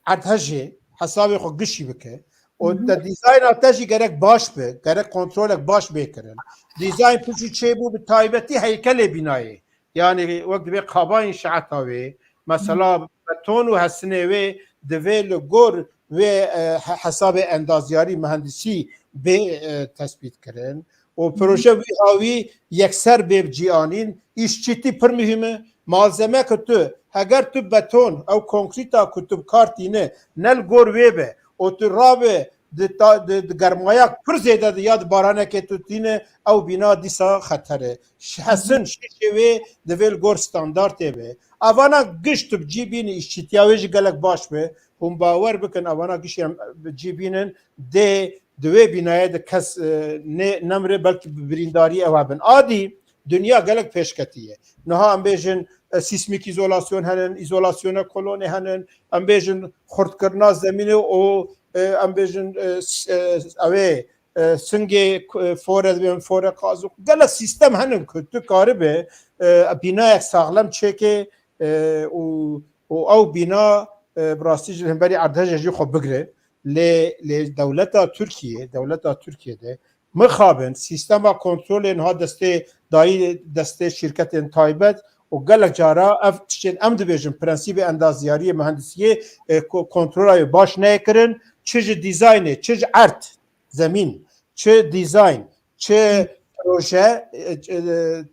erdhejê hesabê xwe gişî bike. Û Hı hı. te dîzayna te jî gerek baş be, gerek kontrolek baş bê kirin. Dîzayn piştî çêbû bi taybetî heykelê bînayê. Yanî wek dibê qaba înşaata wê, mesela beton û hesinê wê divê li gor wê, e, he-, hesabê endaziyarî, mühendisî bê, e, tespît kirin. Û Hı hı. proje wî hawî yekser bê bi cî anîn, îşçîtî pir muhîm e. Malzeme ku tu, heger tu beton, ew konkrîta ku tu bi kar tîne, ne li gor wê be, û tu rabe di ta-, di, di germayak pir zêde de ya di baranekê tu tîne, ew bîna dîsa xeter e. Ş-, hesin şêşê wê divê li gor standartê be. Evana giş tu bi cî bînî, îşçîtiya wê jî gelek baş be. Hûn bawer bikin, evana giş em bi cî bînin, dê di wê bînayê de kes, e, nê, nemire, belkî bi birîndarî ew hebin. Adî dinya gelek pêşketî ye. Niha em bêjin, e, sîsmîk îzolasyon henin, îzolasyona kolonê henin, em bêjin xurtkirina zemînê û, e, em bêjin, e, s-, e, ew ê, e, singê ku, e, fore dibên, fore qazûk. Gelek sîstem henin ku tu karibe, e, bînayek saxlem çêke, e, û, û ew bîna, e, bi rastî ji hemberî erdhejê jî xwe bigire. Lê, lê dewleta Tirkiyê, dewleta Tirkiyê de mixabin sîstema kontrolê niha destê dayî destê şîrketên taybet û gelek cara ev tiştên em dibêjin prensîbê endaziyariyê, mühendisiyê, e, ko-, kontrola wê baş neyê kirin, çi ji dîzaynê, çi ji erd, zemîn, çi dîzayn, çi proje, e, e,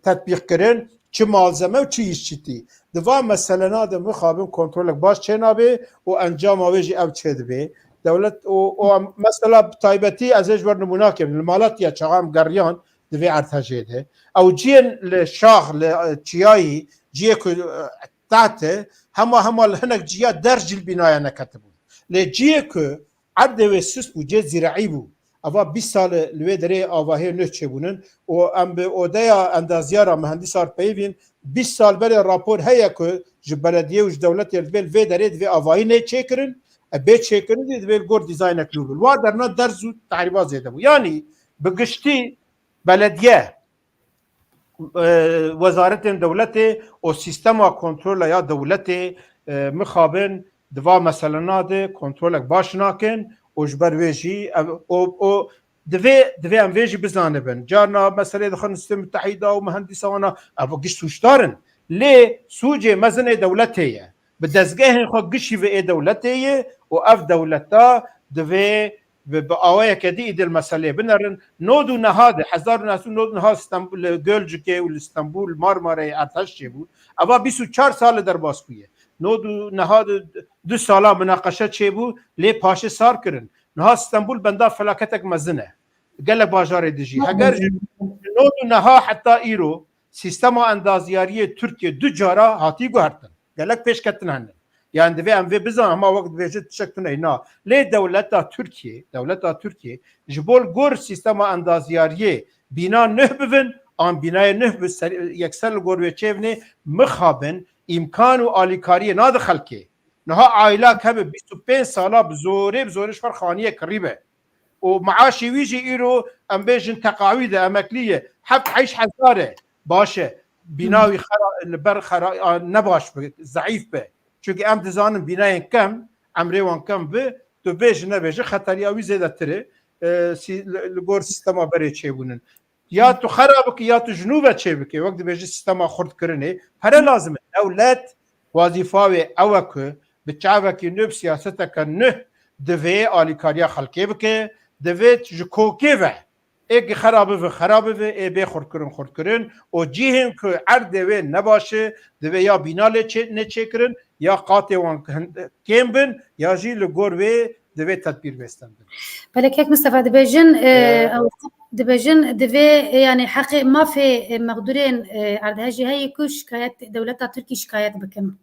tetbîq kirin, çi malzeme û çi îşçîtî. Di van meselena de mixabin kontrolek baş çênabe û encama wê jî ev çêdibe. Dewlet û, û em, mesela bi taybetî ez ê ji wer nimûnakê bim. Li Malatya çaxa em geriyan di vê erdhejê de. Ew ciyên li şax, li, e, çiyayî, ciyê ku, e, tat e, hema hema li hinek ciya derz jî li bînaya neketibûn. Lê ciyê ku erdê wê sist bû, cê zîreî bû. Eva bîst sal e li wê derê avahiyê nû çêbûnin û em bi odeya endaziyara, mühendîsa re peyivîn, bîst sal berê rapor heye ku ji belediyê û ji dewletê dibê li vê derê divê avahî nê çêkirin, e, bê çêkirin jî divê li gor dîzaynek nû bin. Wa derna derz û tehrîba zêde bû. Yanî bi giştî belediye, e, wezaretên dewletê û sîstema kontrola ya dewletê, e, mixabin di va meselena de kontrolek baş nakin û ji ber wê jî ev, û, û divê, divê em vê jî bizanibin. Carna meselê dixin Stê Mutehîda û muhendîsa wana, ev giş sûcdar in. Lê sûcê mezin ê dewletê ye. Bi dezgehên xwe gişî ve ê dewletê ye û ev dewleta divê bi, bi awayeke dî îdil meseleyê binerin. Nod û neha de, hezar û neh sed û nod û neha Stenbul, li Gölcükê û li Stenbul, Marmarayê erdhej çêbû. Eva bîst û çar sal li derbas bûye. Nod û neha de du sala minaqeşe çêbû, lê paşê sar kirin. Niha Stenbul benda felaketek mezin e. Gelek bajarê dijî. Heger ji nod û neha heta îro sîstema endaziyariyê Tirkiye du cara hatî guhertin. Gelek pêşketin hene. Yani divê em vê bizanin, hema wek dibêje tişek tune na. Lê dewleta Tirkiye, dewleta Tirkiye ji bo li gor sîstema endaziyariyê bîna nuh bivin, an bînayê nuh bi ser, yekser li gor wê çêvnê mixabin, îmkan û alîkariyê nade xelkê. Niha aîlak hebe bîst û pênc sala bi zorê, bi zorê ji xwe xaniyê kirî be. Û meaşê wî jî îro, em bêjin, teqawî de, emeklî ye. Heft heşt hezar e. Baş e. Bîna wî xera-, li ber xera-, a, ne baş be, zeîf be. Çünkü em dizanin bînayên kem, emrê wan kem bi, tu bêjî nebêjî, xeteriya wî zêdetir e. E, sî-, li, li gor sîstema berê çêbûnin. Ya tu xera bikî, ya tu ji nû ve çêbikî. Wek dibêjî sîstema xurtkirinê. Pere lazim e. Dewlet wazîfa wê ew e ku bi çavekî nû, bi siyaseteke nû divê alîkariya xelkê bike, divê ji kokê ve ê ki xera bive, xera bive, ê bê xurtkirin, xurtkirin. Û cihên ku erdê wê ne baş e, divê ya bîna lê çê-, neçêkirin, ya qatê wan hin-, kêm bin, ya jî li gor wê divê tedbîr bêstendin. Belê kek Mistefa dibêjin, e, Ee, ew dibêjin divê, e, yani heqê mafê, e, mexdûrên, e, erdhejê heye ku şikayet, dewleta Tirkî şikayet bikin.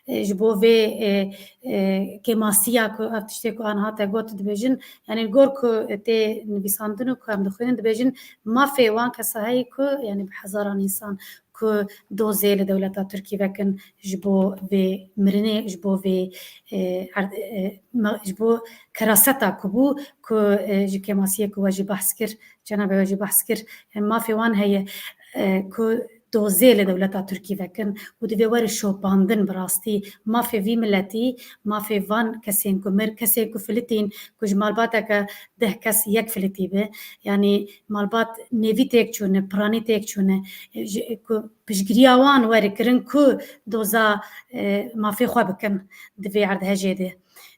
E, ji bo vê, e, e, kêmasiya ku ev tiştê ku aniha te got dibêjin, yani li gor ku tê nivîsandin û ku em dixwînin dibêjin mafê wan kesa heye ku yani bi hezaran însan ku dozê li dewleta Tirkî vekin ji bo vê mirinê, ji bo vê, e, erd-, e, me-, ji bo keraseta ku bû, ku, e, ji kêmasiyê ku we jî behs kir, cenabê we jî behs kir, e, mafê wan heye, e, ku dozê li dewleta Tirkî vekin û divê were şopandin bi rastî mafê vî miletî, mafê van kesên ku mir, kesên ku filitîn, ku ji malbateke deh kes yek filitî be, yanî malbat nêvî têk çûne, piranî têk çûne, e, ji, ku piştgiriya wan were kirin ku doza, e, mafê xwe bikin di vê erdhejê de.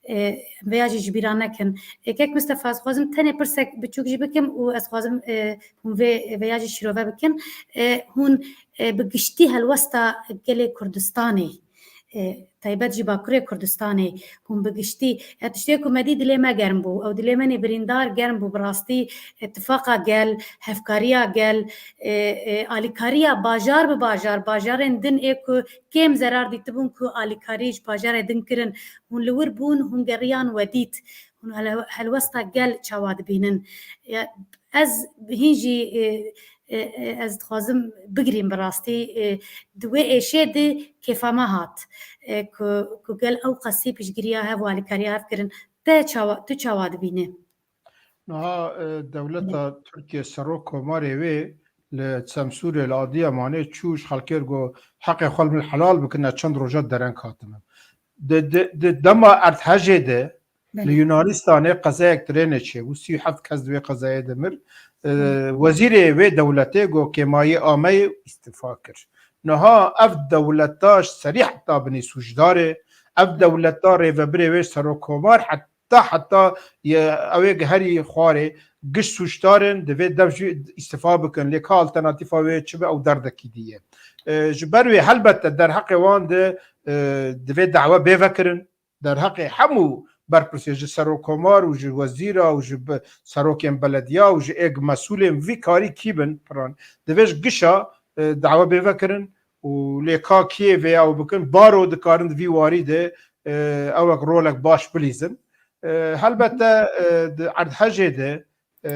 E, vêya jî ji bîra nekin. E, kek Mistefa, ez xwazim tenê pirsek biçûk jî bikim û ez xwazim, e, hûn vê, vêya jî şîrove bikin. E, hûn, e, bi giştî helwesta gelê Kurdistanê, e, taybet jî Bakurê Kurdistanê, hûn bi giştî, e, tiştê ku me dî dilê me germ bû. Ew dilê me nê birîndar germ bû bi rastî. E, tifaqa gel, hevkariya gel, e, e, alîkariya bajar bi bajar, bajarên din ê ku kêm zerar dîtibûn ku alîkarî ji bajarê din kirin, hûn li wir bûn, hûn geriyan we dît, hûn hele-, helwesta gel çawa dibînin? Ya, ez hîn jî, e, e, e, ez dixwazim bigirîm bi rastî, e, di wê êşê de kêfa me hat, e, ku, ku gel ew qasî piştgiriya hev û alîkariya hev kirin. Te çawa, tu çawa dibînî? Niha, e, dewleta Tirkiye, serok komarê wê li Semsûrê, li Adiyamanê çû ji xelkê re got, heqê xwe li min helal bikin, ez çend roja dereng hatime. Di, di, di dema erdhejê de li Yunanistanê qezayek trenê çêbû, sî û heft kes di wê qezayê de mir. E, wezîrê wê dewletê got, kêmayî ameyê û îstifa kir. Niha ev dewleta ji serî heta binî sûcdar e. Ev dewleta rêvebirê wê serok komar het-, ta heta ye, ew ê giherî xwarê, giş sûcdar in, divê dev jî îstifa bikin. Lê ka alternatîfa wê çi be, ew derdekî dî ye. E, ji ber wê helbet de derheqê wan de, e, divê dawe bê vekirin. Derheqê hemû berpirsê, ji serokkomar û ji wezîra û ji be-, serokên belediya û ji êk mesûlên vî karî kî bin, piran, divê ji gişa, e, dawe bê vekirin. Û lê ka Kîevê ew bikin, baro dikarin di vî warî de, e, ewek rolek baş bilîzin. E, helbette, e, di erdhejê de, e,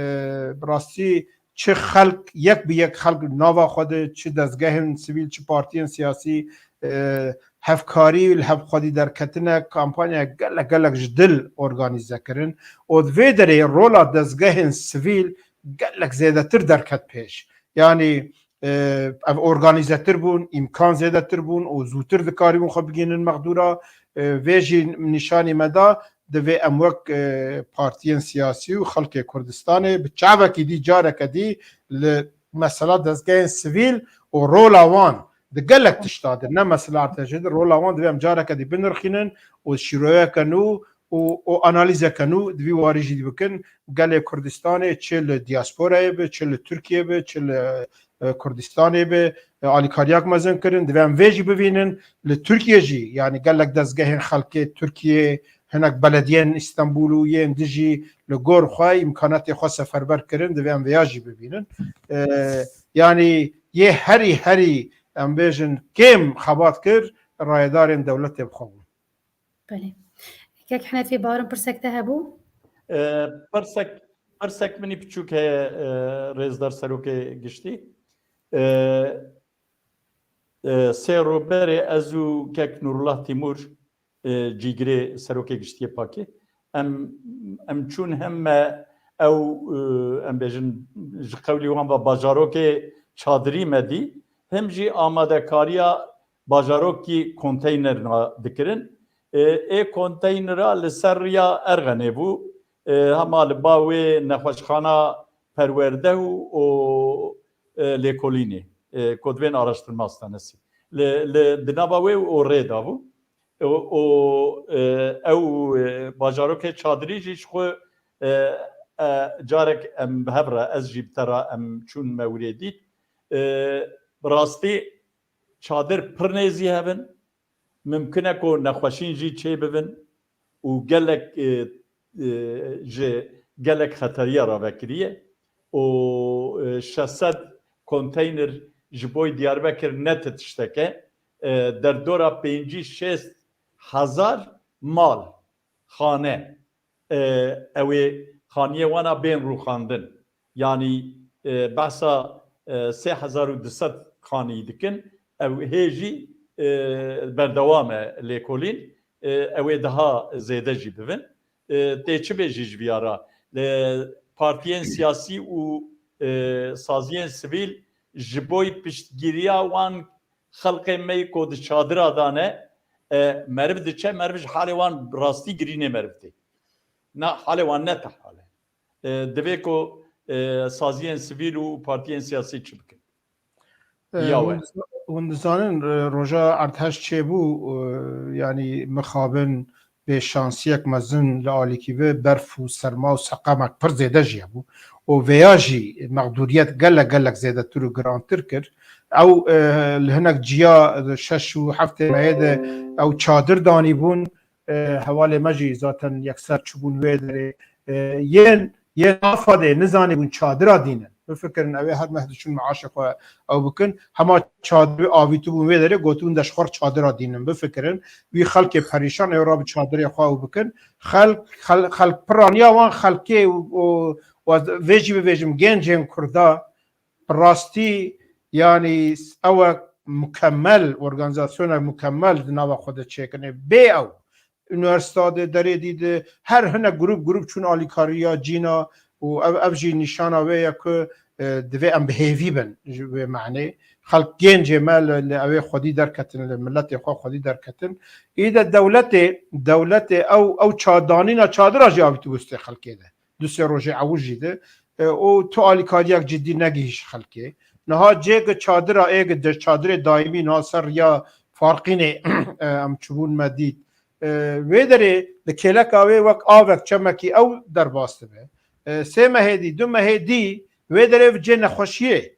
bi rastî çi xelk, yek bi yek xelk nava xwe de, çi dezgehên sivîl, çi partiyên siyasî, e, hevkarî li hev xwedî derketine, kampanya gelek, gelek ji dil organîze kirin. Û di vê derê rola dezgehên sivîl gelek zêdetir derket pêş. Yanî, e, ev organîzetir bûn, îmkan zêdetir bûn û zûtir dikarîbûn xwe bigihînin mexdûra. E, vê jî nîşanî me da, divê em wek, e, partiyên siyasî û xelkê Kurdistanê bi çavekî dî, careke dî li mesela dezgehên sivîl û rola wan di gelek tişta de, ne mesela erdhejê de, rola wan divê em careke dî binirxînin û şîroyeke nû û, û analîzeke nû di vî warî jî bikin. Gelê Kurdistanê çi li diasporayê bi, çi li Tirkiyê bi, çi li, e, Kurdistanê bi, e, alîkariyak mezin kirin. Divê em vê jî bibînin. Li Tirkiyê jî, yanî gelek dezgehên xelkê Tirkiyê, hinek belediyên Îstenbûl û yên dijî li gor xwe îmkanatê xwe seferber kirin. Divê em vêya jî bibînin. E, yanî yê herî herî, em bêjin, kêm xebat kir, rayedarên dewletê bi xwe bûn. Belê. Kek Henefî, bawerim pirsek te hebû? E, pirsek, pirsek minî piçûk heye, e, Rêzdar Serokê Giştî. E, e, sê rû berê ez û Kek Nurullah Timur, e, cîgirê Serokê Giştiyê Pakê, em, em çûn hem me ew, e, em bêjin, ji qewlî wan ve bajarokê çadirî me dî, hem jî amadekariya bajarokî konteynerna dikirin. E, ê konteynera li ser riya Erxenê bû. E, hema li ba wê nexweşxana perwerde û, û, e, lêkolînê, e, Kodvên Araştırma Hastanesi. Li, li, di nava wê û rê de bû. Û, û, e, ew, e, bajarokê çadirî jî ji xwe, e, e, carek em bi hev re, ez jî bi te re em çûn me wirê dît. E, bi rastî çadir pir nêzî hev in. Mimkin e ku nexweşîn jî çêbibin û gelek, e, e, ji gelek xeteriya re vekiriye û, e, şeş sed konteyner ji bo Diyarbekir ne ti tiştek e, e, derdora pêncî şêst hezar mal, xane, e, ew ê xaniyê wana bên rûxandin. Yanî, e, behsa, e, sê hezar û du sed xanî dikin. Ew hê jî, e, berdewam e lêkolîn. E, ew ê daha zêde jî bibin. E, tê çi bê jî ji viya re? E, partiyên siyasî û, e, saziyên sivîl ji bo piştgiriya wan xelkê me yî ku di çadira de ne, e, meriv diçe, meriv ji halê wan bi rastî girînê meriv tê. Na, halê wan ne tehal e. E, divê ku, e, saziyên sivîl û partiyên siyasî çi bikin? E, Ya hûn we. diza-, hûn dizanin, e, roja erdhej çêbû, e, yanî mixabin bêşansiyek mezin li alîkî ve berf û serma û seqamek pir zêde jî hebû. Û vêya jî mexdûriyet gelek, gelek zêdetir û girantir kir. Ew, e, li hinek ciya di şeş û heftê mehê de ew çadir danîbûn. E, hevalê me jî zaten yekser çûbûn wê derê. E, yên, yên AFADê nizanîbûn çadira dînin. Bifikirin, ew ê her meh diçûn meaşê xwe ew bikin. Hema çadir avîtibûn wê derê, gotibûn de ji xwe çadira dînin. Bifikirin, wî xelkê perîşan ew ra bi çadirê xwe ew bikin. Xelk, xel-, xelk piraniya wan xelkê û, û, û vê jî bibêjim, gencên Kurda bi rastî, yanî ew e mukemmel, organîzasyonek mukemmel di nava xwe de çêkirinê. Bê ew, unîversîta de, derê dî de, her hinek grup, grup çûn alîkariya cîna û ev, ev jî nîşana wê ye ku, e, divê em bi hêvî bin ji wê manê. Xelk gencê me li, li ew ê xwedî derketin, li miletê xwe xwedî derketin. Î de dewletê, dewletê ew, ew ça-, danîna çadira jî avîtibû stê xelkê de. Du sê rojê ewil jî de, e, û tu alîkariyak cidî negihîş xelkê. Niha cê ki çadira ê ki de çadirê daîmî niha ser riya Farqînê, e, em çûbûn me dît. E, wê derê li kêleka wê wek avek çemekî ew derbas dibe. E, sê mehê dî, du mehê dî, wê derê cê nexweşiyê.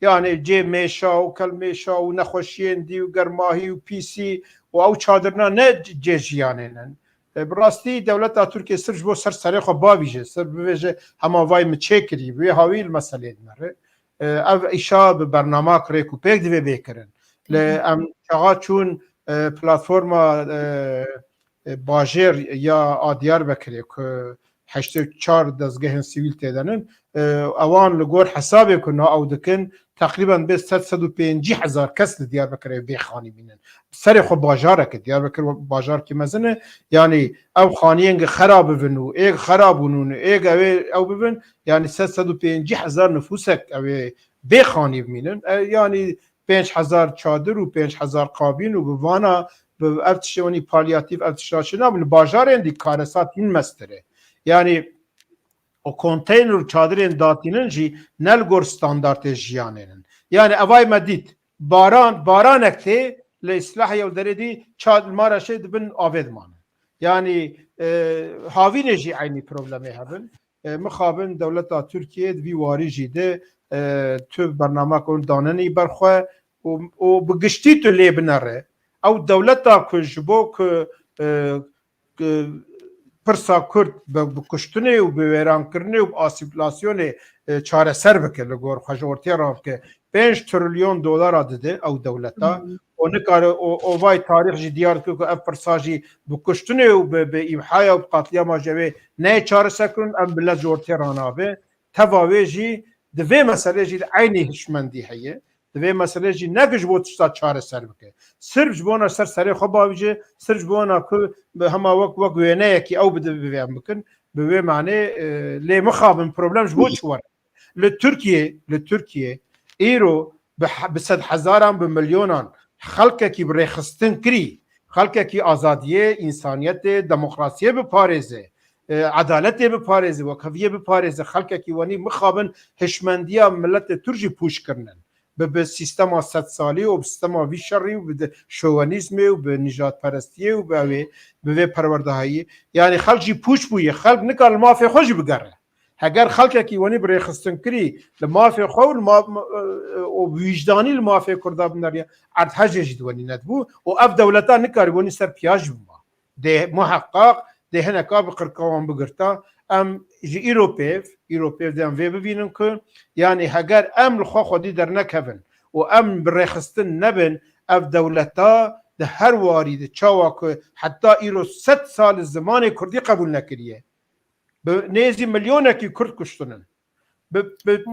Yanî cê mêşa û kelmêşa û nexweşiyên dî û germahî û pîsî û ew çadirna ne cê jiyanê ne. E, bi rastî dewleta Tirkiyê sirf ji bo ser serê xwe bavîje, sirf bivêje hema vay min çêkirî, bi wê hawî li meselê dinere. E, ev îşa bi bernamak rêk û pêk divê bê kirin. Lê em çaxa çûn, e, platforma, e, e, bajêr ya a Diyarbekirê ku heştê û çar dezgehên sivîl tê de nin, e, ewan li gor hesabê ku na ew dikin, teqrîben bê sed, sed û pêncî hezar kes li Diyarbekirê bê xanî bînin. Serê xwe bajarek e, Diyarbekir bajarekî mezin e, yanî ew xaniyên gi xera bibin û ê xera bûn û ê ew ê ew bibin, yanî sed, sed û pêncî hezar nifûsek ew ê bê xanî bimînin. E, yanî pênc hezar çadir û pênc hezar kabîn û bi vana, bi ev tiştê wenî palyatif, ev tişta çi nabin, li bajarên dî karesat hîn mestir e. Yanî o konteyner û çadirên datînin jî ne li gor standartê jiyanê nin. Yanî evay me dît, baran, baranek tê, li îslah yew derê dî ça-, li Maraşê di bin avê dimanin. Yanî e, havînê jî eynî problemê hebin. E, mixabin dewleta Tirkiyê di vî warî jî de e, tu bernameka hûn danenî ber xwe û, û bi giştî tu lê binere. Ew dewleta ku ji bo ku e, ku pirsa Kurd bi, bi kuştinê û bi wêrankirinê û bi asîmîlasyonê e, çareser bike, li gor xwe ji ortê re bike. Pênc trilyon dolara dide ew dewleta. Hı hı. O nikare, o, o vay tarîx jî diyar dike ku ev pirsa jî bi kuştinê û bi, bi îmhaya û bi qatliyama ji wê neyê çareserkirin, ev milet ji ortê re nabe. Teva wê jî di vê meselê jî de eynî hişmendî heye. Di vê meselê jî ne ku ji bo tişta çareser bike. Sirf ji bona ser serê xwe bavêje, sirf ji bona ku bi hema wek, wek wêneyekî ew bide bi vê em bikin, bi wê manê, e, lê mixabin problem ji bo çi were. Li Tirkiyê, li Tirkiyê îro bi he-, bi sedhezaran, bi milyonan xelkekî bi rêxistin kirî, xelkekî azadiyê, însaniyetê, demokrasiyê biparêze, e, edaletê biparêze, wekheviyê biparêze, xelkekî wenî mixabin hişmendiya miletê Tirk jî pûç kirinin. Bi, bi sîstema sed salî û bi sîstema vî şerî û bi de-, şovenîzmê û bi nîjadperestiyê û bi ew ê, bi vê perwerdehayî. Yanî xelk jî pûç bûye. Xelk nikare li mafê xwe jî bigere. Heger xelkekî wenî bi rêxistinkirî li mafê xwe û li ma-, û wîjdanî li mafê Kurda bineriya, erdhejê jî di wenî nedibû û ev dewleta nikarî wenî ser piya jî bima. Dê muheqaq, dê hineka bi qirka wan bigirta. Em ji îro pêv, îro pêv dê em vê bibînin ku, yanî heger em li xwe xwedî dernekevin û em bi rêxistin nebin, ev dewleta di her warî de çawa ku heta îro sed sal zimanê kurdî qebûl nekiriye. Bi nêzî milyonekî kurd kuştinin. Bi, bi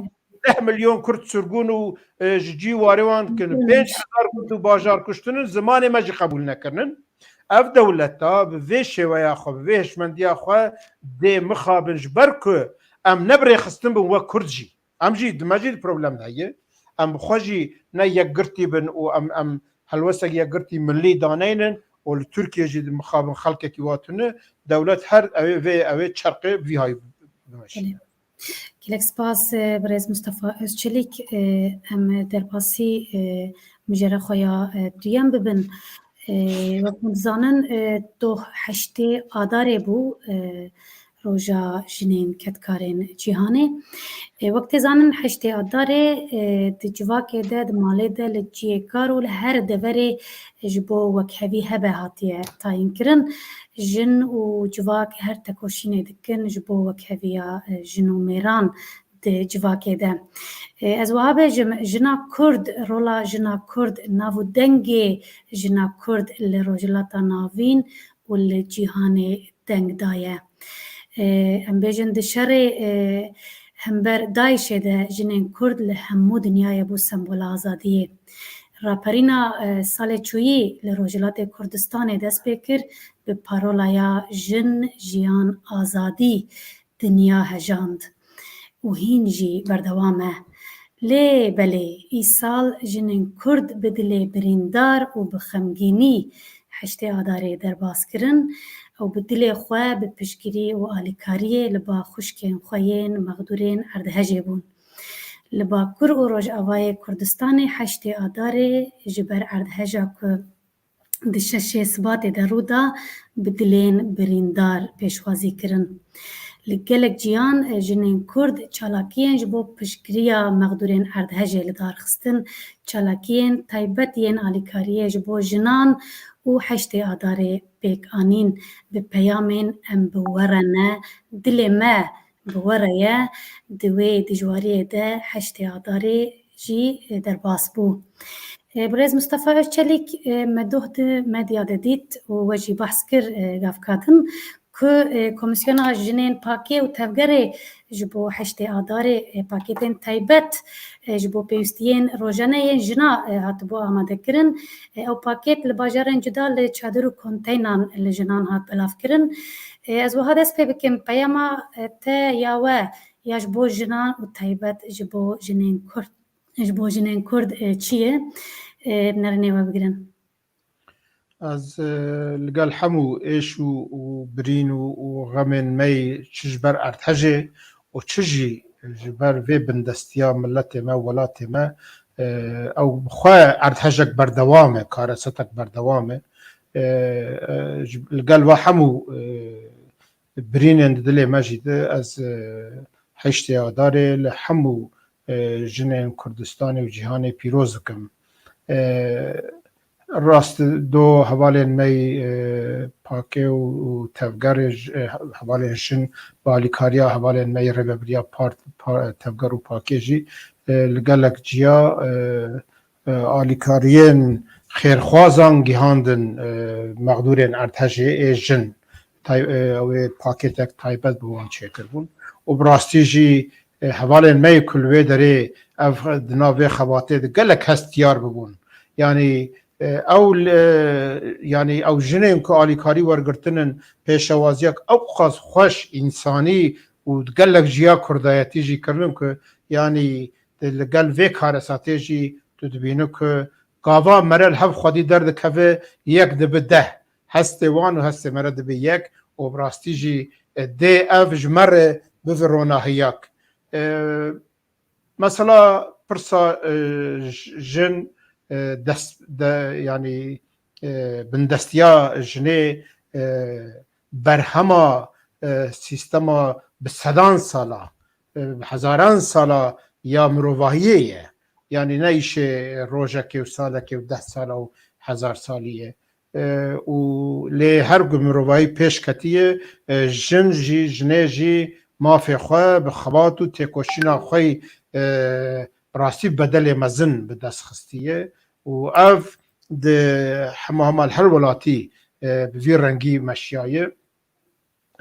deh milyon kurd sirgûn û, e, ji cî warê wan dikin. Pênc hezar kurd û bajar kuştinin, zimanê me jî qebûl nekirinin. Ev dewleta bi vê şêweya xwe, bi vê hişmendiya xwe dê mixabin ji ber ku em ne bi rêxistin bin wek kurd jî. Em jî, di me jî di problem de heye. Em bi xwe jî ne yekgirtî bin û em, em helwestek yekgirtî millî daneynin û li Tirkiye jî di mixabin xelkekî wa tune, dewlet her ew ê vê, ew ê çerqê vî hayî bimeşîne. Gelek spas, e, birêz Mustafa Özçelik. E, em derbasî, e, mijara xwe ya, e, duyem bibin. E, wek hûn dizanin, e, doh heştê Adarê bû, e, Roja Jinên Kedkarên Cîhanê. E, wek tê zanin heştê Adarê, e, di civakê de, di malê de li cihê kar û li her deverê ji bo wekhevî hebe hatiye tayînkirin. Jin û civak her tekoşînê dikin ji bo wekheviya, e, jin û mêran di civakê de. E, ez wiha bêjim, jina Kurd, rola jina Kurd, nav û dengê jina Kurd li Rojhilata Navîn û li cîhanê deng daye. E, em bêjin di şerê, e, hember DAIŞê de jinên Kurd li hemû dinyayê bû sembola azadiyê. Raperîna, e, salê çûyî li Rojhilatê Kurdistanê dest pê kir, bi parolaya Jin, Jiyan, Azadî dinya hejand û hîn jî berdewam e. Lê belê, îsal jinên Kurd bi dilê birîndar û bi xemgînî heştê Adarê derbas kirin û bi dilê xwe bi piştgirî û alîkariyê li ba xwişkên xwe yên mexdûrên erdhejê bûn. Li Bakur û Rojavayê Kurdistanê heştê Adarê ji ber erdheja ku di şeşê Sibatê de rû da, bi dilên birîndar pêşwazî kirin. Li gelek ciyan, e, jinên Kurd çalakiyên ji bo piştgiriya mexdûrên erdhejê li dar xistin, çalakiyên taybet yên alîkariyê ji bo jinan û heştê Adarê pêk anîn, bi peyamên "Em bi we re ne, dilê me bi we re ye", di wê dijwariyê de heştê Adarê jî, e, derbas bû. E, birêz Mustafa Özçelik, e, me doh di medya de dît û we jî behs kir, e, gavka din ku, e, Komîsyona Jinên Pakê û Tevgerê ji bo heştê Adarê, e, pakêtên taybet, e, ji bo pêwîstiyên rojane yên jina, e, hatibû amadekirin. E, ew pakêt li bajarên cuda li çadir û konteynan li jinan hat belavkirin. E, ez wiha dest pê bikim, peyama, e, te ya we ya ji bo jinan û taybet ji bo jinên Kurd, ji bo jinên Kurd, e, çi ye? E, bi nerînê we bigirin. Ez, e, li gel hemû êş û, û birîn û, û xemên me yê çi ji ber erdhejê û çi jî ji ber vê bindestiya miletê me, welatê me, e, ew bi xwe erdhejek berdewam e, karesetek berdewam e. e, e, ji, li gel ve hemû, e, birînên di dilê me jî de ez, e, hiştê adarê li hemû, e, jinên Kurdistanê û cîhanê pîroz dikim. E, rast do hevalên me yî, e, Pakê û, û Tevgerê ji, e, hevalên jin bi alîkariya hevalên me yî rêvebiriya part, pa-, Tevger û Pakê jî, e, li gelek ciya, e, e, alîkariyên xêrxwazan gihandin, e, mexdûrên erdhejê ê jin. Tay-, e, ew ê pakêtek taybet bi wan çêkirbûn. Û bi rastî jî, e, hevalên me yê ku li wê derê ev di nav vê xebatê de gelek hestiyar bibûn. Yanî, e, ew li, yanî ew jinên ku alîkarî wergirtin in, pêşewaziyek ew qas xweş, însanî û gelek jiya kurdayetî jî kirin ku, yanî, li gel vê karesatê jî tu dibînî ku gava mere li hev xwedî derdikeve, yek dibe deh. Hestê wan û hestê mere dibe yek û bi rastî jî, e, dê ev ji me re bive ronahiyak. E, mesela pirsa, e, j-, jin, e, dest, de, yanî, e, bindestiya jinê, e, berhema, e, sîstema bi sedan sala, e, bi hezaran sala ya mirovahiyê ye. Yanî ne îşê rojekê û salekê û deh sala û hezar salî ye. E, û lê her ku mirovahî pêş ketiye, e, jin jî, jinê jî mafê xwe bi xebat û têkoşîna xwe yî, e, bi rastî bedelê mezin bi dest xistiye û ev di hema hema li her welatî, e, bi vî rengî meşiyaye.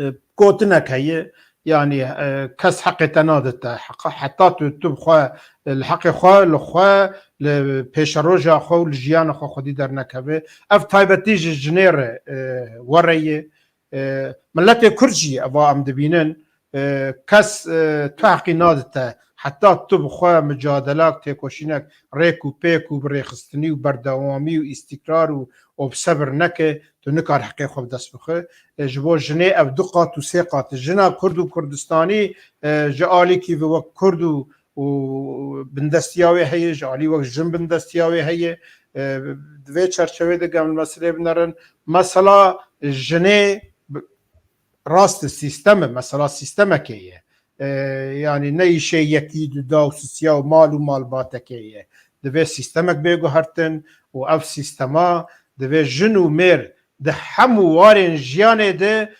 E, gotinek heye, yanî, e, kes heqê te nadite. Heqa-, heta tu, tu bi xwe, li heqê xwe, li xwe, li pêşeroja xwe û li jiyana xwe xwedî dernekeve. Ev taybetî ji jinê re, e, were ye. E, miletê Kurd jî eva em dibînin. E, kes, e, tu heqî nadite. Heta tu bi xwe micadelak, têkoşînek, rêk û pêk û bi rêxistinî û berdewamî û îstîkrar û, û bi sebir neke, tu nikar heqê xwe bi dest bixe. E, ji bo jinê ev du qat û sê qat e. Jina Kurd û Kurdistanî, e, ji alîkî ve wek Kurd û, û bindestiya wê heye, ji alî wek jin bindestiya wê heye. E, di vê çerçevê de gem meselê binerin. Mesela jinê bi-, rast e, sîstem e, mesela sîstemekê ye. E, yanî ne îşê yekî, duda û sisiya û mal û malbatekê ye. Divê sîstemek bê guhertin û ev sîstema divê jin û mêr di hemû warên jiyanê de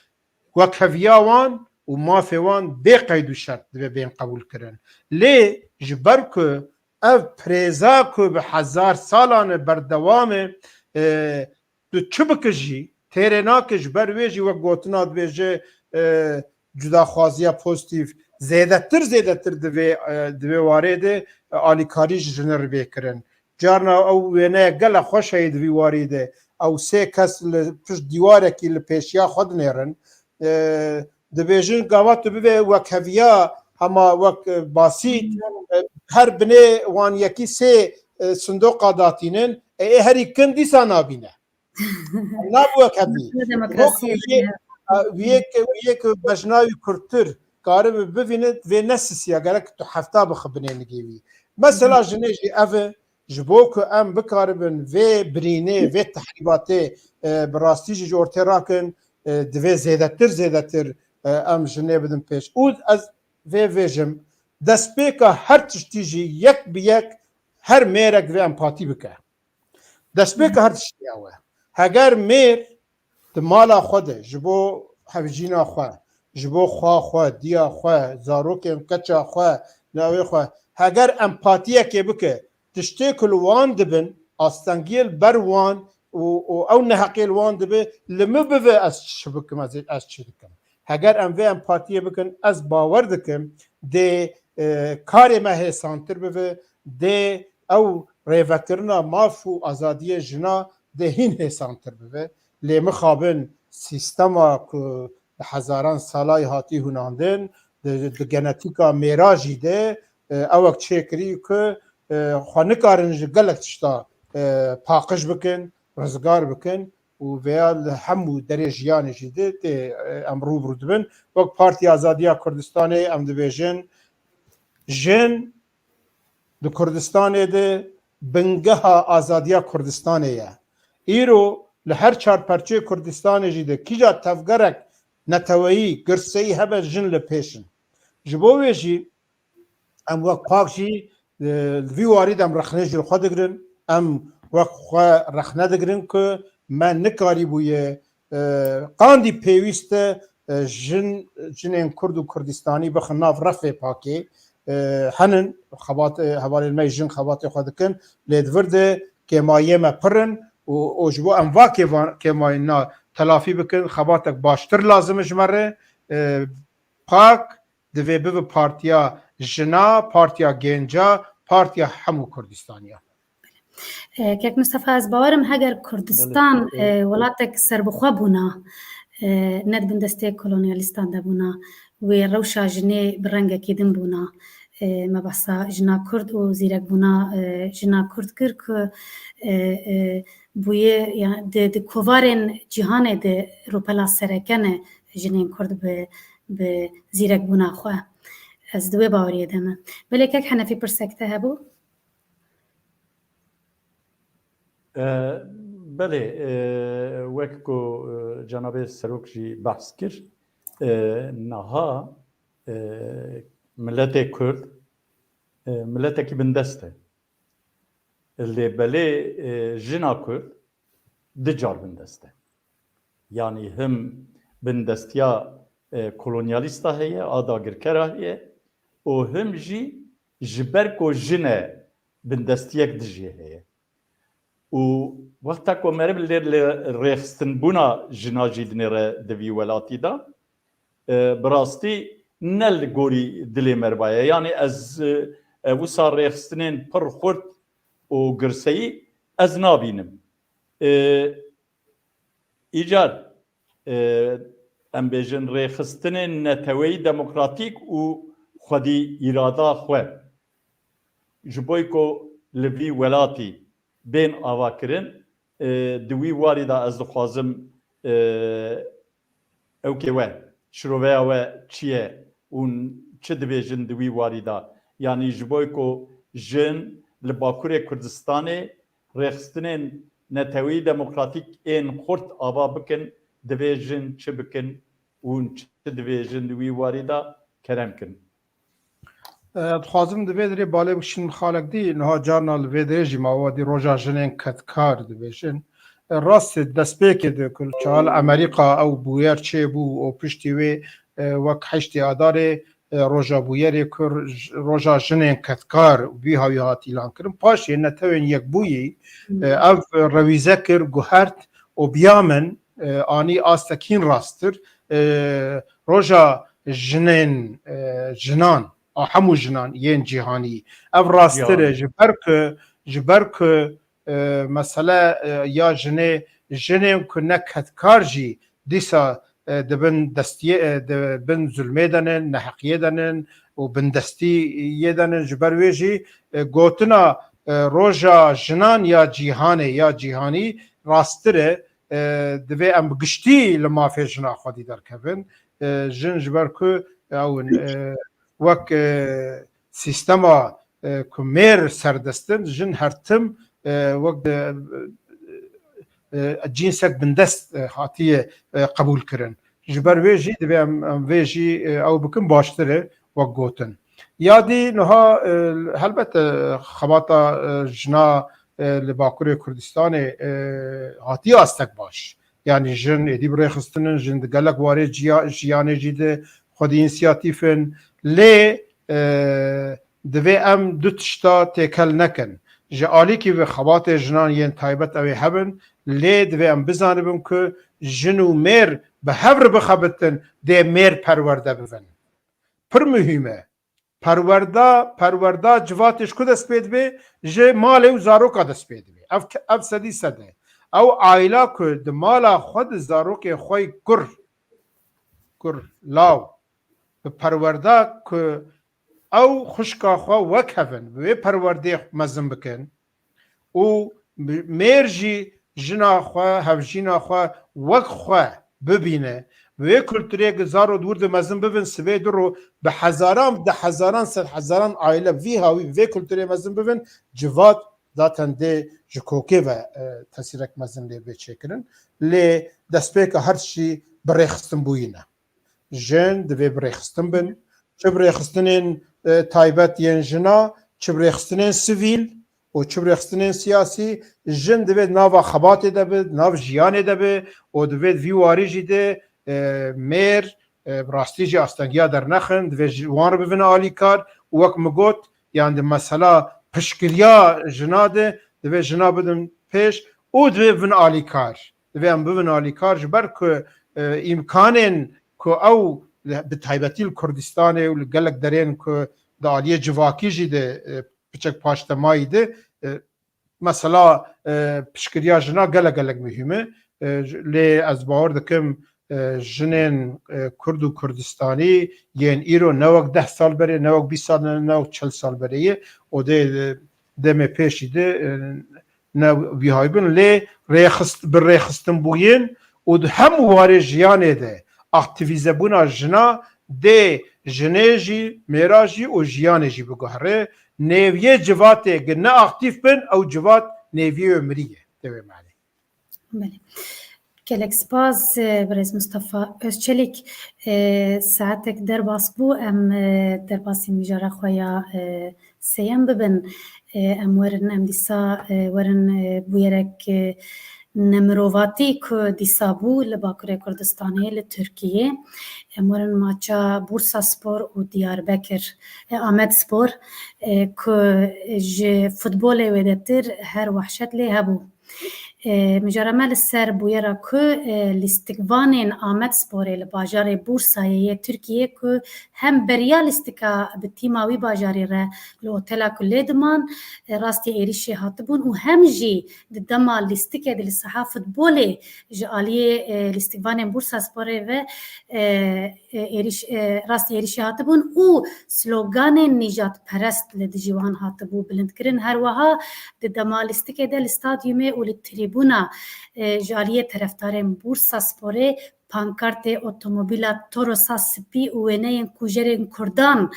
wekheviya wan û mafê wan bê qeyd û şert divê bên qebûlkirin. Lê ji ber ku ev pirêza ku bi hezar salan e berdewam e, e, tu çi bike jî, têrê nake, ji ber wê jî wek gotina dibêje, e, cudaxwaziya pozîtîf zêdetir, zêdetir di vê, e, di vê warê de, e, alîkarî ji jinê re bê kirin. Carna ew wêneyek gelek xweş heye di vî warî de. Ew sê kes li pişt dîwarekî li pêşiya xwe dinêrin. E, dibêjin gava tu bivê wekheviya hema wek, e, basît, e, her binê wan yekî sê, e, sindoqa datînin, e, ê herî kin dîsa nabîne. Nabi wekevî. Demokrasiyê. Wê ku, wê ku bejna wî kurtir karibe bivîne, vê ne sisiya, gerek tu hefta bixibinê nigê wî. Mesela jinê jî ev e, ji bo ku em bikaribin vê birînê, vê tehrîbatê, e, bi rastî jî ji ortê rakin, e, divê zêdetir, zêdetir, e, em jinê bidin pêş. Û ez vê vêjim, destpêka her tiştî jî yek bi yek her mêrek vê empatî bike. Destpêka her tiştî ew e. Heger mêr di mala xwe de ji bo hevjîna xwe, ji bo xwa xwe, diya xwe, zarokên keça xwe, lawê xwe, heger empatiyekê bike, tiştê ku li wan dibin, astengiyê li ber wan û, û ew neheqê li wan dibe, li min bibe ez çi bikim, ez, ez çi dikim. Heger em vê empatiyê bikin, ez bawer dikim, dê, e, karê me hêsantir bibe, dê ew rêvekirina maf û azadiyê jina dê hîn hêsantir bibe. Lê mixabin sîstema ku bi hezaran salay hatî hunandin, di, di genetîka mêra jî de, e, ewek çêkirî ku, e, xwe nikarin ji gelek tişta, e, paqij bikin, rizgar bikin û veya li hemû derê jiyanê jî de tê, e, em rû bi rû dibin. Wek Partiya Azadiya Kurdistanê em dibêjin, jin di Kurdistanê de bingeha azadiya Kurdistanê ye. Îro Li her çar perçeyê Kurdistanê jî de kîja tevgerek neteweyî, girseyî hebe jin li pêş in. Ji bo wê jî em wek pak jî, e, li vî warî de em rexnê jî li xwe digirin. Em wek xwe rexne digirin ku me nikarîbûye, e, qandî pêwîst e, e, jin, jinên Kurd û Kurdistanî bixin nav refê pakê. E, henin xebat, e, hevalên me jin xebatê xwe dikin, lê di vir de kêmayiyê me pir in û, û ji bo em va kêvan-, kêmayîna telafî bikin, xebatek baştir lazim e ji me re. E, pak divê bibe partiya jina, partiya gênca, partiya hemû Kurdistaniya. E, Kek Mistefa, ez bawerim heger Kurdistan, Belê. e, welatek serbixwe bûna, e, ne di bin destê kolonyalîstan de bûna, wê rewşa jinê bi rengekî din bûna. E, me behsa jina Kurd û zîrekbûna, e, jina Kurd kir ku, e, e, bûye, ya, di, di kovarên cîhanê de rûpela sereke ne jinên Kurd bi, bi zîrekbûna xwe. Ez di wê baweriyê de me. Belê Kek Henefî, pirsek te hebû? E, belê, e, wek ku, e, cenabê Serok jî behs kir, e, niha, e, miletê Kurd, e, miletekî bindest e. Lê belê, e, jina Kurd du car bindest e. Yanî him bindestiya, e, kolonyalîsta heye, a dagirkera heye û him jî ji ber ku jin e bindestiyek dijî heye. Û wexta ku meriv lê li rêxistinbûna jina jî dinêre di vî welatî de, e, bi rastî ne li gorî dilê meriva ye. Yanî ez, e, e, wisa rêxistinên pir xurt û girseyî ez nabînim. E, Îcar, e, em bêjin rêxistinên neteweyî demokratîk û xwedî îrada xwe. Ji bo ku li vî welatî bên avakirin, e, di wî warî de ez dixwazim, e, ewkê we, şiroveya we çi ye û çi dibêjin di wî warî de? Yanî ji bo ku jin li Bakurê Kurdistanê rêxistinên netewî demokratîk ên xurt ava bikin, divê jin çi bikin û çi dibêjin di wî warî de kerem kin. E, dixwazim di vê derê balê bikişînim xalek dî, niha carna li vê derê jî ma wadî roja jinên kedkar dibêjin. E, rast e, destpêkê de ku çawa li Amerîka ew bûyer çêbû û piştî wê, e, wek heştê Adarê, e, roja bûyerê ku j-, roja jinên kedkar û bî hawî hat îlan kirin. Paşê Netewên Yekbûyî, Hmm. e, ev rewîze kir, guhert û biya min, e, anî astek hîn rasttir, e, roja jinên, e, jinan, a hemû jinan yên cîhanî. Ev rasttir e, Cîhanî. ji ber ku, ji ber ku, e, mesele, e, ya jinê, jinên ku ne kedkar jî dîsa, e, di bin destiyê, e, di bin zulmê de nin, neheqiyê de nin û bindestiyê de nin. Ji ber wê jî, e, gotina, e, roja jinan ya cîhanê, ya cîhanî rasttir e. E, divê em bi giştî li mafê jina xwedî derkevin. E, jin ji ber ku ew in, e, wek, e, sîstema, e, ku mêr serdest in, jin her tim, e, wek de, e, cînsek bindest, e, hatiye, e, qebûl kirin. Ji ber wê jî divê em, em vê jî, e, ew bikin baştir e, wek gotin. Ya dî niha, e, helbet, e, xebata, e, jina, e, li Bakurê Kurdistanê, e, hatiye astek baş. Yanî jin êdî bi rêxistin in, jin di gelek warê ciya-, jiyanê jî de xwedî însiyatîf in. Lê, e, divê em du tişta têkel nekin. Ji alîkî ve xebatê jinan yên taybet ew ê hebin, lê divê em bizanibin ku jin û mêr bi hev re bixebitin, dê mêr perwerde bibin. Pir muhîm e. Perwerda, perwerda civatê ji ku dest pê dibe? Ji malê û zaroka dest pê dibe. Ev, ev sedî sed e. Ew aîla ku di mala xwe de zarokê xwe yê kur, kur, law, bi perwerda ku ew xwişka xwe wek hev in, bi wê perwerdê mezin bikin û mêr jî jina xwe, hevjîna xwe wek xwe bibîne, bi wê kulturê ku zaro di wir de mezin bibin, sibê du ro bi hezaran, bi deh hezaran, sed hezaran aîle vî hawî bi vê kulturê mezin bibin, civat Zaten dê ji kokê ve e, tesîrek mezin lê bê çêkirin. Lê destpêka her tiştî birêxistinbûyî ne. Jin divê birêxistin bin. Çi birêxistinên e, taybet yên jina, çi birêxistinên sivîl û çi birêxistinên siyasî, jin divê nava xebatê de bi, nav jiyanê de bi û divê vî warî jî de e, mêr e, bi rastî jî astengiya dernexin, divê ji wan re bibin alîkar û wek min got, yan di mesela piştgiriya jina de divê jina bidin pêş û divê bibin alîkar. Divê em bibin alîkar ji ber ku e, îmkanên ku ew li- bi taybetî li Kurdistanê û li gelek derên ku di aliyê civakî jî de e, piçek paştemayî de e, mesela e, piştgiriya jina gelek gelek muhîm e. E, j- lê ez bawer dikim e, jinên e, Kurd û Kurdistanî yên îro ne wek deh sal berê, ne wek bîst sal, ne wek çil sal berê ye. O dê e, demê pêşî de e, ne wiha bin lê rêxist, bi rêxistinbûyên û di hemû warê jiyanê de aktîvîzebûna jina dê jinê jî, mêra jî û jiyanê jî biguhere. Nêviyê civatê gi ne aktîf bin, ew civat nêviyê wê mirî ye. Tê wê malê. Belê. Gelek spas, e, birêz Mustafa Özçelik. E, saetek derbas bû, em e, derbasî mijara xwe ya e, sêyem bibin. E, em werin, em dîsa e, werin e, bûyerek e, nemirovatî ku dîsa bû li Bakurê Kurdistanê, li Tirkiyê. Em werin maça Bursa Spor û Diyarbekir, e, Amed Spor, e, ku ji futbolê wêdetir her wehşet lê hebû. E, mijara me li ser bûyera ku e, lîstikvanên Amed Sporê li bajarê Bursayê yê Tirkiyê ku hem beriya lîstika bi tîma wî bajarî re li otela ku lê diman, e, rastî êrîşê hatibûn û hem jî di dema lîstikê de li saha futbolê ji aliyê e, lîstikvanên Bursa Sporê ve e, e, êrîş, e, rastî êrîşê hatibûn û sloganên nîjadperest li dijî wan hatibû bilindkirin. Her wiha di dema lîstikê de li stadyumê û li trîbûna e, ji aliyê terefdarên Bursa Sporê pankartê otomobîla Torosa spî û wêneyên kujerên Kurdan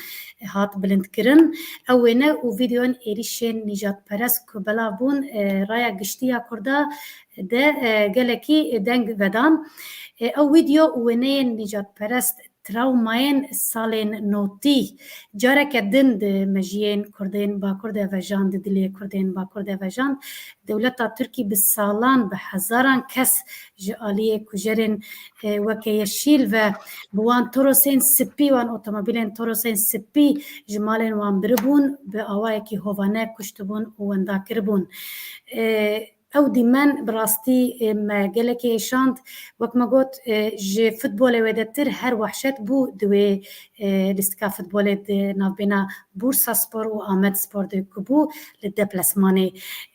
hat bilindkirin. Ew wêne û vîdeoyên êrîşên nîjadperest ku belav bûn, e, raya giştî ya Kurda de, e, gelekî deng vedan. E, ew vîdeo û wêneyên nîjadperest trawmayên salên notî careke din di mejiyên Kurdên Bakur de vejand, di dilê Kurdên Bakur de vejand. Dewleta Tirkî bi salan, bi hezaran kes ji aliyê kujerên, e, weke Yeşîl ve bi wan Torosên spî, wan otomobîlên Torosên spî ji malên wan biribûn, bi awayekî hovane kuştibûn û wenda kiribûn. E, Ew dîmen bi rastî, e, me gelekî êşand. Wek me got, e, ji futbolê wêdetir her wehşet bû di wê, e, lîstika futbolê di navbêna Bursa Spor û Amed Spor de ku bû li deplasmanê.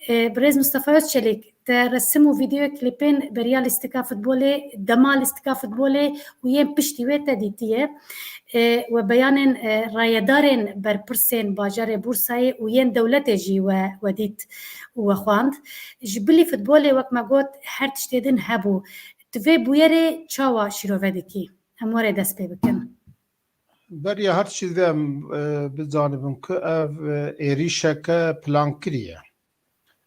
E, birêz Mustafa Özçelik, te resim û vîdeoyê klîpên beriya lîstika futbolê, dema lîstika futbolê û yên piştî wê te dîtiye. E, we beyanên, e, rayedarên berpirsên bajarê Bursayê û yên dewletê jî we, we dît û we xwend. Ji bilî futbolê, wek me got, her tiştê din hebû. Tu vê bûyerê çawa şîrove dikî? Em were dest pê bikin. Beriya her tiştî divê em, e, bizanibin ku ev, e, êrîşeke plankirî ye.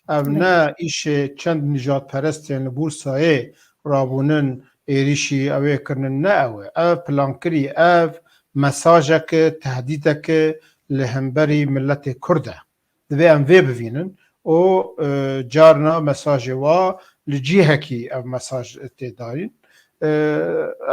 Ev ne îşê çend nijadperestên li Bursayê rabûnin êrîşî ew ê kirinin, ne ew e. Ev plankirî, ev mesajeke, tehdîdeke li hemberî miletê Kurd e. Divê em vê bivînin û, e, carna mesajê wa li cihekî ev mesaj tê dayîn. E,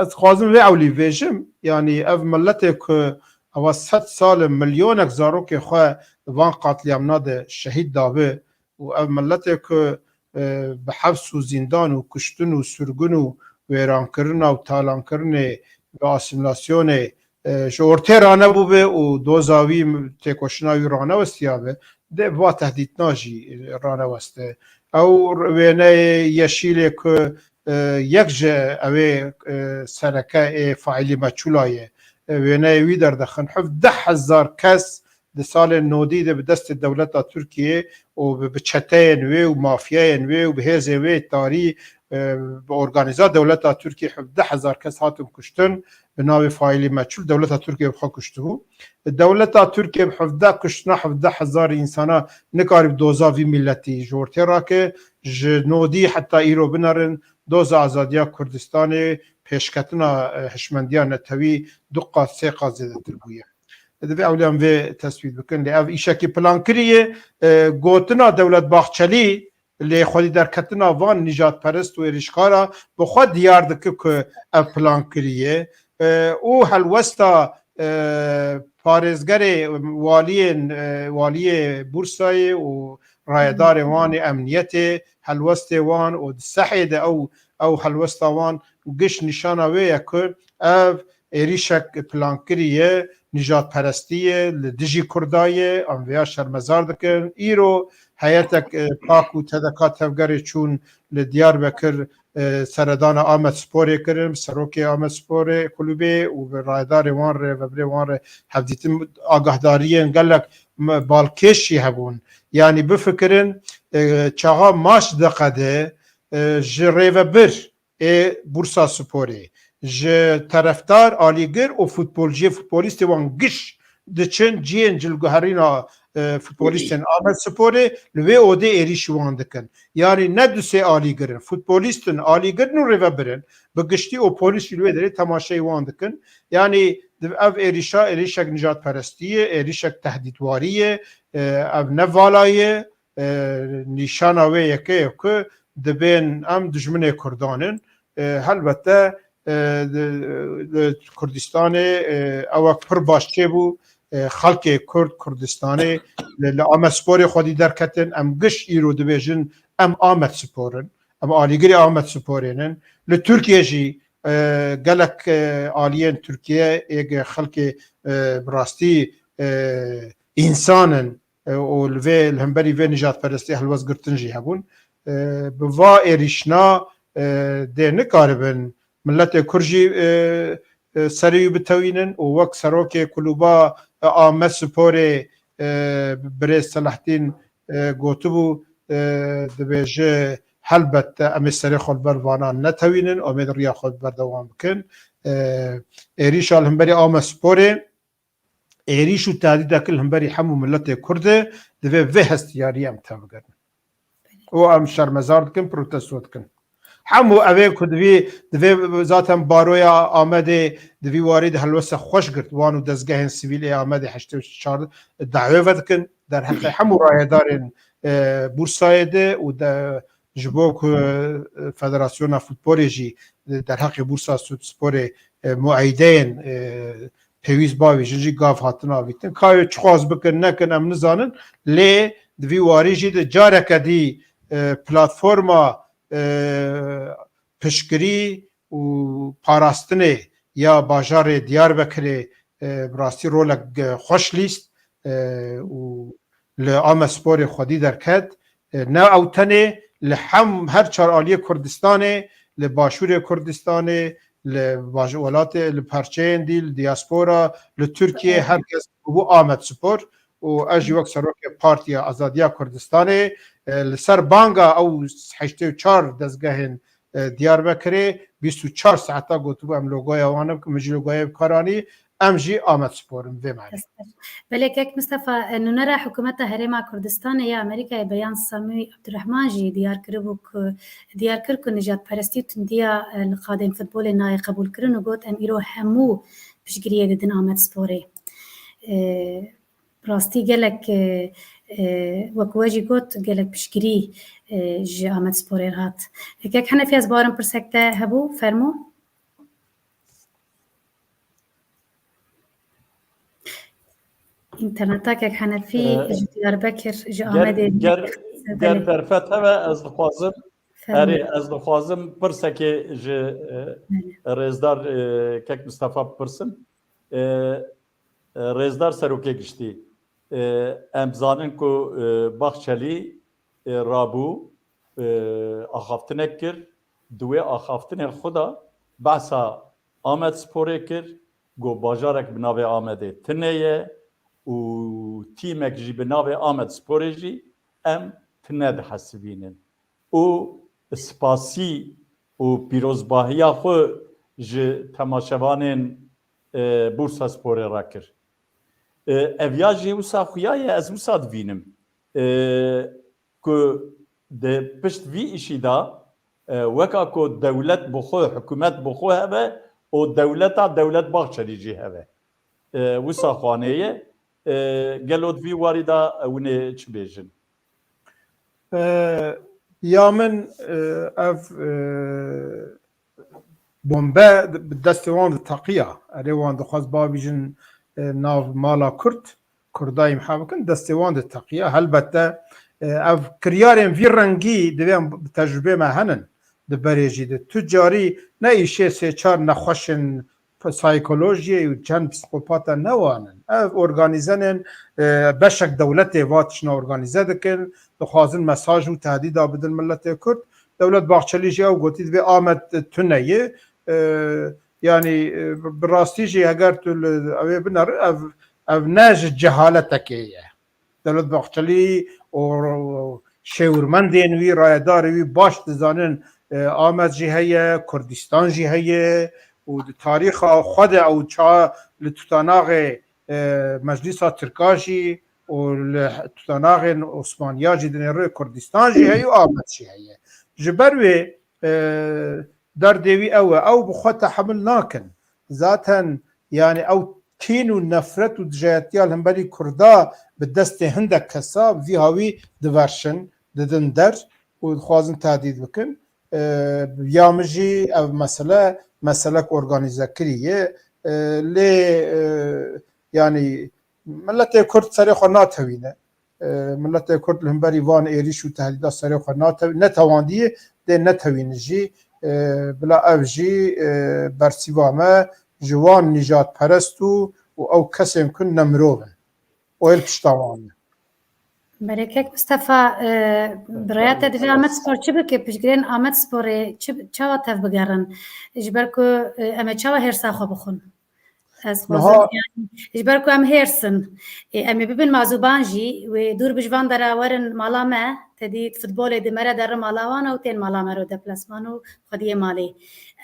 ez dixwazim vê ewlî bêjim, yanî ev miletê ku ewa sed sal e milyonek zarokê xwe di van qatliyamna de şehîd dabi û ev miletê ku, e, bi heps û zîndan û kuştin û sirgin û wêrankirina û talankirinê bi asîmîlasyonê, e, ji ortê ranebûbe û doza wî, têkoşîna wî ranewestiyabe, dê bi va tehdîtina jî raneweste. Ew wêneyê Yeşîlê ku, e, yek ji ew ê, e, sereke ê faîlî meçûla ye, e, wêneyê wî derdixin. Hevdeh hezar kes di salên nodî de bi destê dewleta Tirkiyê û bi, bi çeteyên wê û mafyayên wê û bi hêzên wê tarî e, bi organîza dewleta Tirkiyê hevdeh hezar kes hatin kuştin, bi navê faîlî meçhûl dewleta Tirkiyê bi xwe kuştibû. Dewleta Tirkiyê bi hevdeh kuştina hevdeh hezar însana nikarî bi doza vî miletî ji ortê rake, ji nodî heta îro binerin, doza azadiya Kurdistanê, pêşketina, e, hişmendiya netewî du qat, sê qat zêdetir bûye. Divê ewliyan vê tespît bikin. Lê ev îşekî plankirî ye. E, gotina Dewlet Bahçelî lê xwedî derketina van nîjadperest û êrîşkara bi xwe diyar dike ku ev plankirî ye. E, û helwesta, e, parêzgerê waliyên, e, waliyê Bursayê û rayedarê wan ê emniyetê, helwestê wan û di sehê de ew, ew helwesta wan giş nîşana wê ye ku ev êrîşek plankirî ye, nîjadperestî ye, li dijî Kurda ye, em vêya şermezar dikin. Îro heyetek, e, pak û T D K tevgerê çûn li Diyarbekir, e, seredana Amedsporê kirin, serokê Amedsporê kulübê û bi rayedarê wan re, vebrê wan re hevdîtin, agahdariyên gelek me-, balkêş jî hebûn. Yanî bifikirin, e, çaxa maç diqede, e, ji rêvebir ê Bursa Sporê, ji terefdar, alîgir û futbolciyê, futbolîstê wan giş diçin cihên cilguherîna, e, futbolîstên Amedsporê, li wê odê êrîşî wan dikin. Yanî ne du sê alîgir in, futbolîst in, alîgir in û rêvebir in. Bi giştî û polîs jî li wê derê temaşeyî wan dikin. Yanî di-, ev êrîşa, êrîşek nijadperestî ye, êrîşek tehdîtwarî ye, e, ev ne vala ye, e, nîşana wê yekê ye ku dibên em dijminê Kurdan in. E, helbette, e, di, di Kurdistanê, e, ewek pir baş çêbû. E, xelkê Kurd, Kurdistanê li, li Amedsporê xwedî derketin. Em giş îro dibêjin, em Amedspor in. Em alîgirê Amedsporê nin. Li Tirkiye jî, e, gelek, e, aliyên Tirkiye ê ge xelkê, e, bi rastî, e, însan in, e, û li vê, li hemberî vê nijadperestî helwest girtin jî hebûn. E, bi va êrîşna, e, dê nikaribin miletê Kurd jî, e, e, serê wî bitewînin û wek serokê kulûba, e, Amedsporê, e, birêz Selahdîn, e, gotibû, e, dibêje, helbet em ê serê xwe li ber vanan netewînin, em ê riya xwe berdewam bikin. E, êrîşa li hemberî Amedsporê, êrîş û tehdîdek li hemberî hemû miletê Kurd e, divê vê hestiyariyê em tevgerin. Û em şermezar dikin, protesto dikin. Hemû ev ê ku divî, divê zaten baroya Amedê di vî warî de helwesta xweş girt. Wan û dezgehên sivîl ê Amedê heştê û çar dawê vedikin derheqê hemû rayedarên, e, Bursayê de û de, ji bo ku, e, Federasyona Futbolê jî derheqê Bursa Sporê, e, muaydeyên, e, pêwîst bavêjin jî gav hatin avîtin. Ka wê çiqas bikin, nekin, em nizanin. Lê di vî warî jî de careke dî, e, platforma, e, piştgirî û parastinê ya bajarê Diyarbekirê, e, bi rastî rolek, e, xweş lîst, e, û li Amedsporê xwedî derket. E, ne ew tenê, li hem her çar aliyê Kurdistanê, li başûrê Kurdistanê, li baş-, welatê, li parçeyên dî, li diaspora, li Tirkiye, her kes bû Amedspor û ez jî wek serokê Partiya Azadiya Kurdistanê, e, li ser banga ew heştê û çar dezgehên, e, Diyarbekirê bîst û çar saeta gotibû, em logoya wan bikin, min jî logoya bi kar anî, em jî Amedspor in vê manê. Belê kek Mistefa, e, nûnera Hikûmeta Herêma Kurdistanê ya Amerîkayê Beyan Samî Abdurrahman jî diyar kiribû ku, diyar kir ku nijadperestî û tundiya, e, li qadên futbolê nayê qebûlkirin û got, em îro hemû piştgiriyê didin Amedsporê. E, bi rastî gelek, e, e, wek we jî got, gelek piştgirî, e, ji Amedsporê re hat. Kek Henefî, ez bawerim pirsek te hebû, fermo. Înterneta kek Henefî, e, ji Diyarbekir, ji ger, Amedê ger, ger derfet heve, ez dixwazim, Fermo. Erê, ez dixwazim pirsekê ji, e, Belê. Rêzdar, e, kek Mistefa bipirsim. E, e, Rêzdar Serokê Giştî, e, em zanin ku, e, Bahçelî, e, rabû, e, axaftinek kir, di wê axaftinê xwe de behsa Amedsporê kir, got, bajarek bi navê Amedê tune ye û tîmek jî bi navê Amedsporê jî em tune dihesibînin. Û spasî û pîrozbahiya xwe ji temaşevanên, e, Bursa Sporê re kir. E, ev ya jî wisa xuya ye, ez wisa dibînim, e, ku di pişt vî îşî de, e, weka ku dewlet bi xwe, hikûmet bi xwe hebe û dewleta Dewlet Bahçelî jî hebe. E, wisa xanê ye. E, gelo di vî warî de hûn ê çi bêjin? E, ya min, e, ev, e, bombe bi destê wan diteqiya. Erê, wan dixwest bavîjin, e, nav mala Kurd, Kurda îmha bikin, destê wan diteqiya. Helbette, e, ev kiryarên vî rengî divê em bi tecrûbê me henin. Di berê jî de tu carî ne îşê sê çar nexweşên psikolojiyê û çend psikopata ne wan in. Ev organîzenên, e, beşek dewletê va tiştine organîze dikin, dixwazin mesaj û tehdîda bidin miletê Kurd. Dewlet Bahçelî jî ew gotî, divê Amed tune ye. E, yanî, e, bi rastî jî heger tu li ew ê binerî, ev, ev ne ji cehaletekê ye. Dewlet Bahçelî û şêwirmendên wî, rayedarê wî baş dizanin, e, Amed jî heye, Kurdistan jî heye û di tarîxa xwe de ew çawa li tutanaxê, e, Meclîsa Tirka jî û li tutanaxên Osmaniya jî dinêre, Kurdistan jî heye û Amed jî heye. Ji ber wê, e, derdê wî ew e, ew bi xwe tehemil nakin. Zaten, yanî, ew kîn û nefret û dijayetiya li hemberî Kurda bi destê hindek kesa vî hawî diverşin, didin der û dixwazin tehdîd bikin. E, ya min jî ev mesele, meselek organîzekirî ye. E, lê, e, yanî, miletê Kurd serê xwe natewîne. E, miletê Kurd li hemberî van êrîş û tehdîda serê xwe natew-, netewandiye, dê netewîne jî. E, bila ev jî, e, bersîva me ji wan nîjadperest û, û ew kesên ku ne mirov in. Û êl pişta wan e. Belê kek Mistefa, e, bi raya te divê Amed Spor çi bike? Piştgirên Amed Sporê çi, çawa tev bigerin? Ji ber ku, e, em ê çawa hêrsa xwe bixwin? Ez xwazim, Niha yanî, ji ber ku em hêrs in, ê, em ê bibin mazûban jî, wê dûr bi ji van dera werin mala me, te dî futbolê di me re derin mala wan û tên mala me re deplasman û xwediyê malê.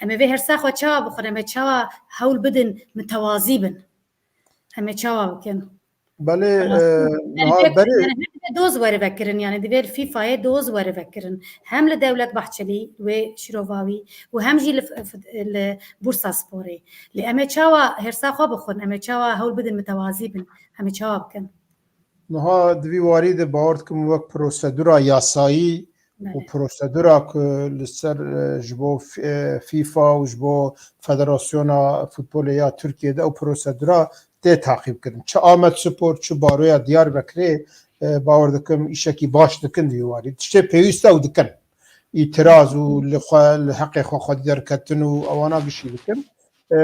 Em ê vê hêrsa xwe çawa bixwin? Em ê çawa hewl bidin mitewazî bin? Em ê çawa bikin? Belê, e, niha berê, yani hem divê doz were vekirin, yani divê li FIFAyê doz were vekirin. Hem li Dewlet Bahçelî wê şirova wî û hem jî li f-, f-, li Bursa Sporê. Lê em ê çawa hêrsa xwe bixwin, em ê çawa hewl bidin mitewazî bin, em ê çawa bikin? Niha di vî warî de bawer dikim wek prosedura yasayî û Belê. prosedura ku li ser, e, ji bo F-, e, FIFA û ji bo Federasyona Futbolê ya Tirkiyê de ew prosedura tê taqîbkirin. Çi Amed Spor, çi Baroya Diyarbekirê, e, bawer dikim îşekî baş dikin di vî warî. Tiştê pêwîst ew dikin. Îtiraz û li xwe, li heqê xwe xwedî derketin û ewana gişî dikin. E,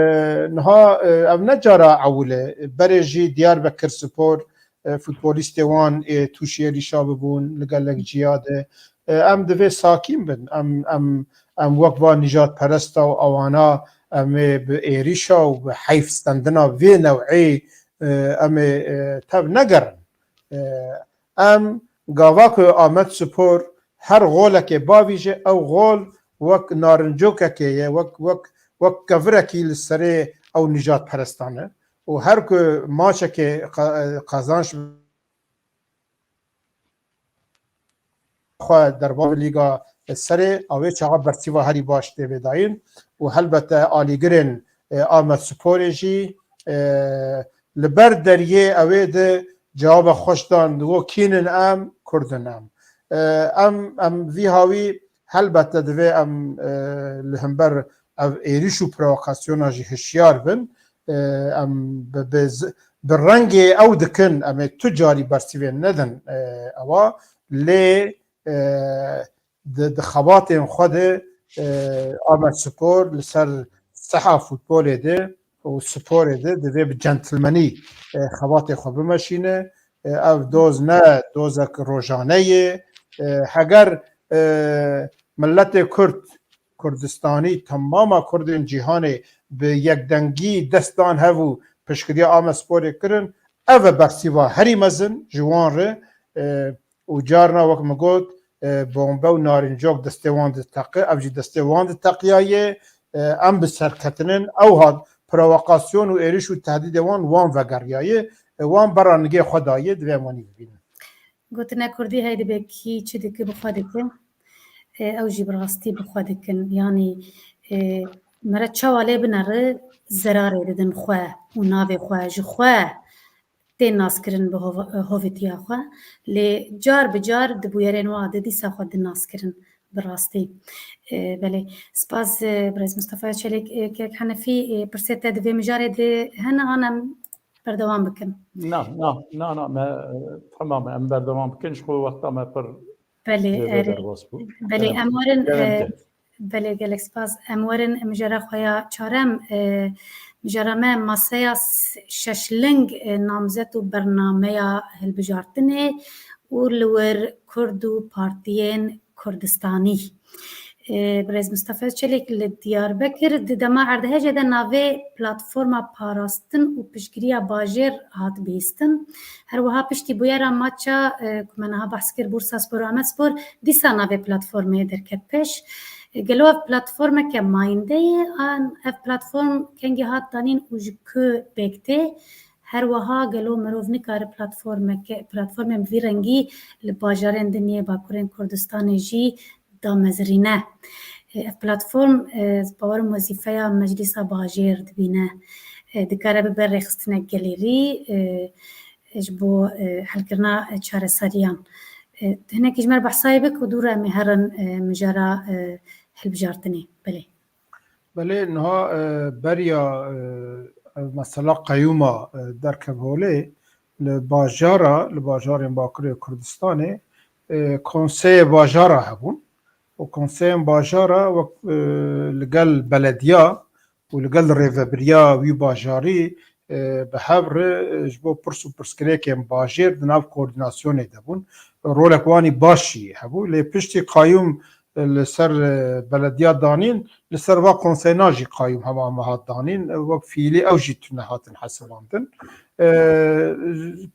niha, e, ev ne cara ewil e. Berê jî Diyarbekir Spor, e, futbolîstê wan ê tûşî êrîşa bibûn li gelek ciya de. E, em divê sakîn bin. Em, em, em wek van nîjadperesta û ewana em ê bi êrîşa û bi heyf stendina vê new'ê, e, em ê, e, tev negerin. E, em gava ku Amed Spor her golekê bavîje, ew gol wek narincokekê ye, wek, wek, wek kevirekî li serê ew nîjadperestan e. Û her ku maçekê qe-, qazanç xwe derba bi lîga serê, ew ê çaxa bersîva herî baş tê vê dayîn. Û helbete alîgirên, e, Amed Sporê jî, e, li ber deriyê ew ê di cewaba xweş dan, digo kîn in em, Kurd in em. E, em, em vî hawî helbete divê em, e, li hember ev êrîş û provokasyona jî hişyar bin. E, em bi, bi z-, bi rengê ew dikin, em ê tu carî bersîvê nedin, e, ewa, lê, e, di, di xebatên xwe de, e, Amed Spor li ser seha futbolê de û sporê de divê bi centilmenî, e, xebatê xwe bimeşîne. E, ev doz ne dozek rojane ye. E, heger, e, miletê Kurd, Kurdistanî, temama Kurdên cîhanê bi yekdengî dest dan hev û piştgiriya Amed Sporê kirin, ev e bersîva herî mezin ji wan re, e, û carna wek min got, e, bombe û narincok destê wan diteqe, ev jî destê wan diteqiyaye, e, em bi serketinin, ew hat provokasyon û êriş û tehdîdê wan, wan vegeriyaye, e, wan berra nigê xwe daye, divê em wanî bibînin. Gotina Kurdî hey dibe kî çi dike bi xwe dike, e, ew jî bi rastî bi xwe dikin. Yanî, e, mere çawa lê binere zerarê didin xwe û navê xwe ji xwe tê naskirin bi hova-, hovîtiya xwe. Lê car bi car di bûyerên wa de dîsa xwe din naskirin bi rastî. E, belê. Spas, e, birêz Mustafa Çelîk, e, Kek Henefî, e, pirsê te di vê mijarê de hene an em berdewam bikin? Na, na, na, na, me, e, tamam, em berdewam bikin, ji xwe wexta me pir Belê, zêde erê. Derbas bû. Belê, Erê. Em werin, Gerek e, te. Belê, gelek spas. Em werin mijara xwe ya çarem, e, mijara me maseya s-, şeşling, e, namzet û bernameya hilbijartinê û li wir Kurd û partiyên Kurdistanî. E, Birêz Mustafa Çelîk li Diyarbekir di dema erdhejê de navê Platforma Parastin û Piştgiriya Bajêr hat bihîstin. Her wiha piştî bûyera maça, e, ku me niha behs kir, Bursaspor û Amedspor, dîsa navê platformê derket pêş. E, gelo ev platformeke mayînde ye? An ev platform kengî hat danîn û ji ku pêk tê? Her wiha gelo mirov nikare platformeke, platformên bi vî rengî li bajarên din yê Bakurên Kurdistanê jî damezirîne? E, ev platform, e, ez bawerim wezîfeya Meclîsa Bajêr dibîne. E, dikare bibe rêxistinek gelêrî, e, ji bo, e, helkirina, e, çareseriyan. E, hinekî ji me re behsayê bik û dû re em ê herin, e, mijara, e, hilbijartinê. Belê. Belê, niha, e, beriya, e, ev mesela qeyûma, e, derkev holê, li bajara, li bajarên Bakurê Kurdistanê, e, konseyê bajara hebûn û konseyên bajara wek, e, li gel belediya û li gel rêvebiriya wî bajarî, e, bi hev re, e, ji bo pirs û pirsgirêkên bajêr di nav koordînasyonê de bûn. Rolek wan î baş jî hebû. Lê piştî qayûm, e, li ser, e, belediya danîn, li ser va konseyna jî qayûm hema me hat danîn. E, wek fiîlî ew jî tune hatin hesibandin. E,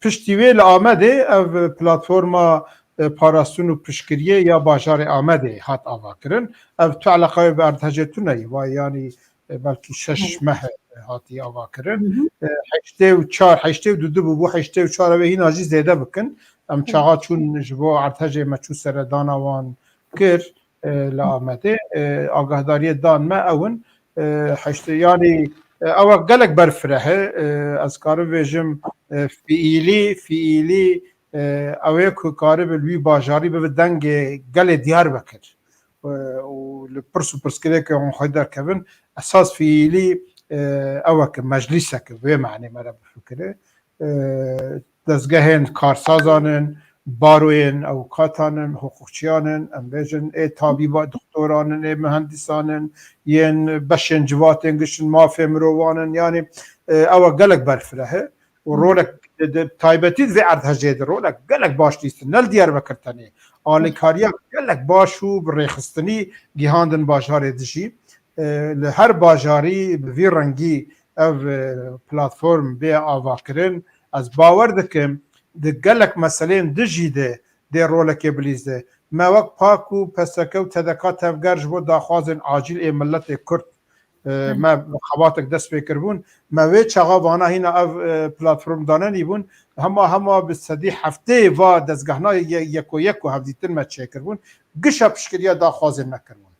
piştî wê li Amedê ev platforma, e, parastin û piştgiriyê ya bajarê Amedê hat avakirin. Ev tu eleqayê bi erdhejê tune yî, vay yanî, e, belkî şeş Evet. meh, e, hatiye avakirin. Hı hı. E, heştê û çar, heştê û du bû, bû heştê û çar, ew ê hîna jî zêde bikin. Em Evet. çaxa çûn ji bo erdhejê me çû seredana wan kir, e, li Amedê. E, agahdariyê dan me ew in. E, heştê, yanî, e, ew gelek berfireh e. E, ez karim vêjim, e, fiîlî, fiîlî, e, ew ê ku karibe li wî bajarî bibe dengê gelê Diyarbekir. E, û li pirs û pirsgirêkê hûn xwe derkevin, esas fiîlî, e, ew e ku meclîseke vê manê me re bifikire. E, dezgehên karsazan in, baroyên ewkatan in, hiqûqçiyan in, em bêjin, ê tabîba, doktoran in, ê mihendisan in, yên beşên civatên giş in, mafê mirovan in, yanî, e, ew e gelek berfireh e. Û Hı. rolek di, di taybetî di vê erdhejê de rolek gelek baş lîstin. Ne li Diyarbekir tenê. Alîkariya gelek baş û bi rêxistinî gihandin bajarê dijî. E, li her bajarî bi vî rengî ev, e, platform bê avakirin. Ez bawer dikim di gelek meseleyên dijî de dê rolekê bilîze. Me wek pak û P S K û T D K tevger ji bo daxwazên acîl ê miletê Kurd, e, Hı. me xebatek dest pê kiribûn. Me wê çaxa vana hîna ev, e, platform danenîbûn. Hema hema bi sedî heftê va dezgehna ye-, yeko yeko hevdîtin me çêkiribûn. Gişa piştgiriya daxwazên me kiribûn.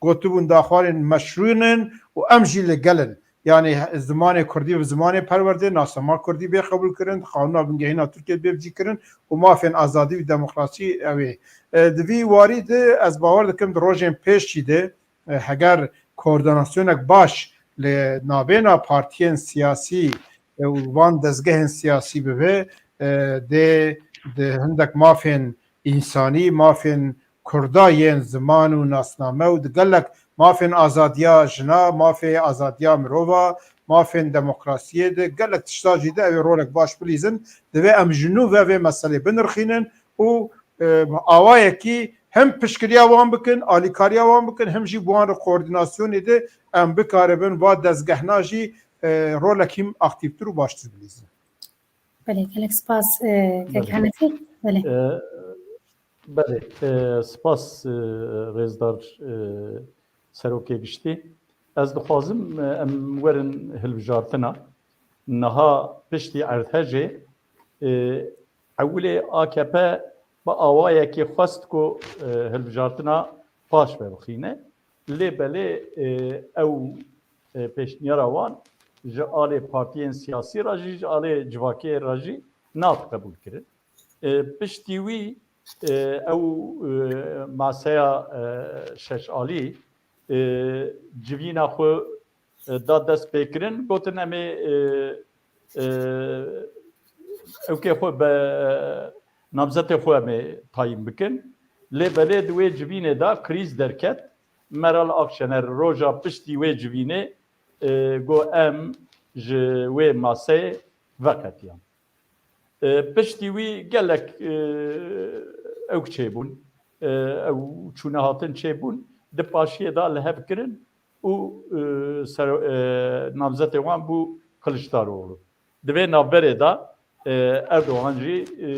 Gotibûn daxwazên meşrû in û em jî li gel in. Yanî he-, zimanê kurdî bi zimanê perwerdê, nasnama kurdî bê qebûl kirin, qanûna bingehîna Tirkiyê bê bicî kirin û mafên azadî û demokrasî ew ê. E, di vî warî de ez bawer dikim di rojên pêş jî de, e, heger koordinasyonek baş li nabêna partiyên siyasî, e, û van dezgehên siyasî bibe, e, dê di hindek mafên însanî, mafên Kurda yên ziman û nasname û di gelek mafên azadiya jina, mafê azadiya mirova, mafên demokrasiyê de gelek tişta jî de ew ê rolek baş bilîzin. Divê em ji nû ve vê meselê binirxînin û, e, awayekî hem piştgiriya wan bikin, alîkariya wan bikin, hem jî bi wan re koordînasyonê de em bikaribin va dezgehna jî, e, rolek hîn aktîvtir û baştir bilîzin. Belê, gelek spas, e, Kek Belê. Henefî. Belê. E, Belê, e, spas, e, rêzdar, e, serokê giştî. Ez dixwazim, e, em werin hilbijartina. Niha piştî erdhejê, e, ewilê A K P bi awayekê xwest ku, e, hilbijartina paş ve bixîne. Lê belê, e, ew, e, pêşniyara wan ji alê partiyên siyasî re jî, ji alê civakê re jî nat qebûl kirin. E, piştî wî, e, ew, e, maseya, e, Şeş Alî, e, civîna xwe, e, da dest pê kirin, gotin em ê, e, e, ewkê xwe be, namzetê xwe em ê tayîn bikin. Lê belê di wê civînê de krîz derket. Meral Akşener roja piştî wê civînê, e, got em ji wê maseyê veqetiyan. E, piştî wî gelek, e, ewk çêbûn. E, ew çûnehatin çêbûn. Di paşiyê de li hev kirin û, e, ser-, e, namzetê wan bû Kiliçdaroglu. Di vê navberê de, e, Erdogan jî, e,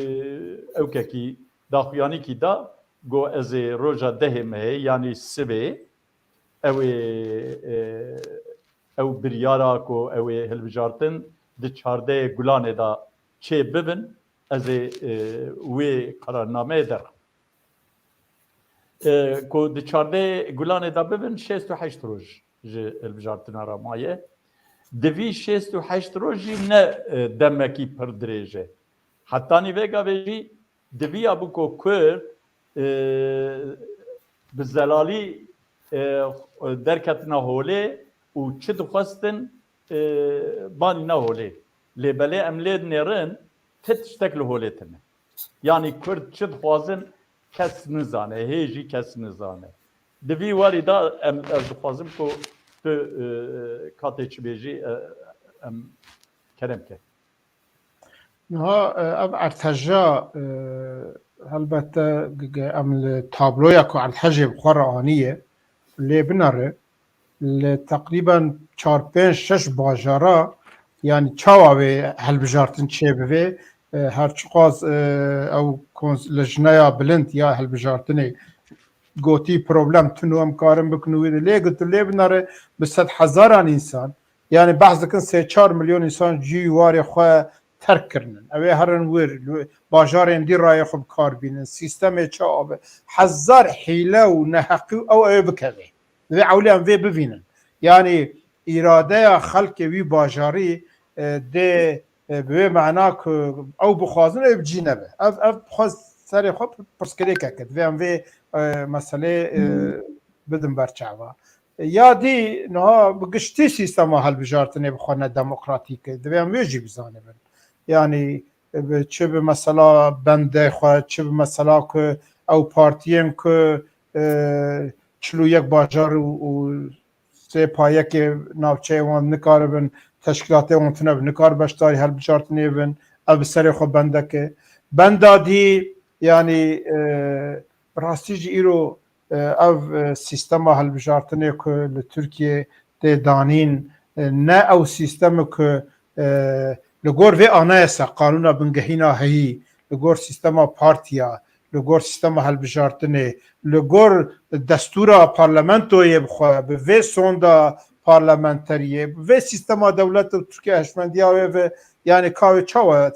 ewkekî daxuyanîkî da, got ez ê roja dehê mehê, yanî sibê, ew ê, e, ew biryara ku ew ê hilbijartin di çardehê Gulanê de çê bibin, ez ê, e, wê qerarnameyê derxim. E, ku di çardehê Gulanê de bibin, şêst û heşt roj ji hilbijartina re maye. Di vî şêst û heşt roj jî ne, e, demekî pir dirêj e. Hetanî vê gavê jî diviya bû ku Kurd, e, bi zelalî, e, derketina holê û çi dixwestin, e, banîna holê. Lê belê em lê dinêrin, ti tiştek li holê tune. Yanî Kurd çi dixwazin kes nizane, hê jî kes nizane. Di vî warî de em, ez dixwazim ku tu, e, katê çi bêjî, e, em kerem ke. Niha, e, ev erteja, e, helbette g-, g-, em li tabloya ku erdhejê bi xwe re aniye, lê binere, li teqrîben çar, pênc, şeş bajara, yanî çawa wê hilbijartin çêbivê, e, her çiqas, e, ew kons-, lejneya bilind ya hilbijartinê gotî problem tune em karin bikin û wî de lê got, lê binere bi sedhezaran însan, yanî behs dikin sê çar milyon însan cî û warê xwe terk kirinin. Ew ê herin wir, li bajarên dî rayê xwe bi kar bînin. Sîstemê çawa be? Hezar hîle û neheqî û ew, ew ê bikeve. Divê ewlê em vê bivînin. Yanî îradeya xelkê wî bajarî, e, dê, e, bi wê mena ku ew bixwazin, ew bi cî nebe. Ev, ev xwe serê xwe pirsgirêkek e. Divê em vê, e, meselê, e, bidin ber çava. Ya dî niha bi giştî sîstema hilbijartinê bi xwe ne demokratîk e. Divê em wê jî bizanibin. Yanî, e, bi, çi bi mesela bendê xwe, çi bi mesela ku ew partiyên ku, e, çil û yek bajar û, û sê payekê navçeyê wan nikaribin, teşkîlatê wan tune bi nikar beşdarî hilbijartinê bin, ev bi serê xwe bendek e. Benda dî, yanî, e, bi rastî jî îro, e, ev, e, sîstema hilbijartinê ku li Tirkiyê tê danîn, e, ne ew sîstem e ku, e, li gor vê anayasa, qanûna bingehîna heyî, li gor sîstema partiya, li gor sîstema hilbijartinê, li gor destûra parlamentoyê bi xwe, bi vê sonda parlamenteriyê, bi vê sîstema dewlet û Tirkiye hişmendiya wê ve, yanî ka wê çawa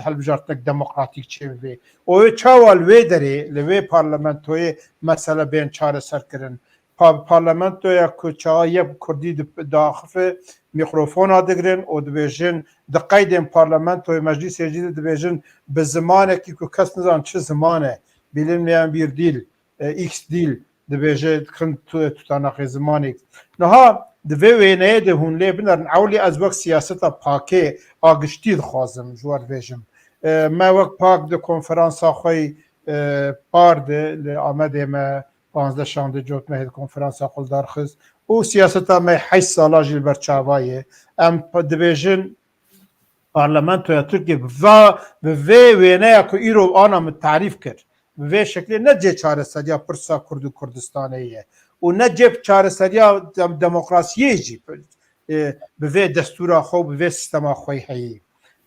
hilbijartinek demokratîk çêbibê? Û wê çawa li wê derê, li wê parlamentoyê mesele bên çareserkirin? Pa-, parlamentoya ku çawa yek kurdî di-, diaxife, mîkrofona digirin û dibêjin, di qeydên parlamentoyê, meclîsê jî de dibêjin, bi zimanekî ku kes nizan çi ziman e, bilinmeyen bir dil, e, X dil, dibêje, dikin tu-, tutanaxê zimanê. Niha di vê wêneyê de hûn lê binerin, ewlî ez wek siyaseta pakê a giştî dixwazim ji we re bêjim. E, me wek pak di konferansa xwe yî, e, par de li Amedê me panzdeh şandê cot me hê di konferansa xwe li dar xist û siyaseta me heşt sala jî li ber çava ye. Em p-, dibêjin parlamentoya Tirkiye bi va-, bi vê wêneya ku îro ana min tarîf kir, bi vê şeklê ne cê çareseriya pirsa Kurd û Kurdistanê ye û ne cê çareseriya dem-, demokrasiyê jî, e, bi vê destûra xwe û bi vê sîstema xwe heyî.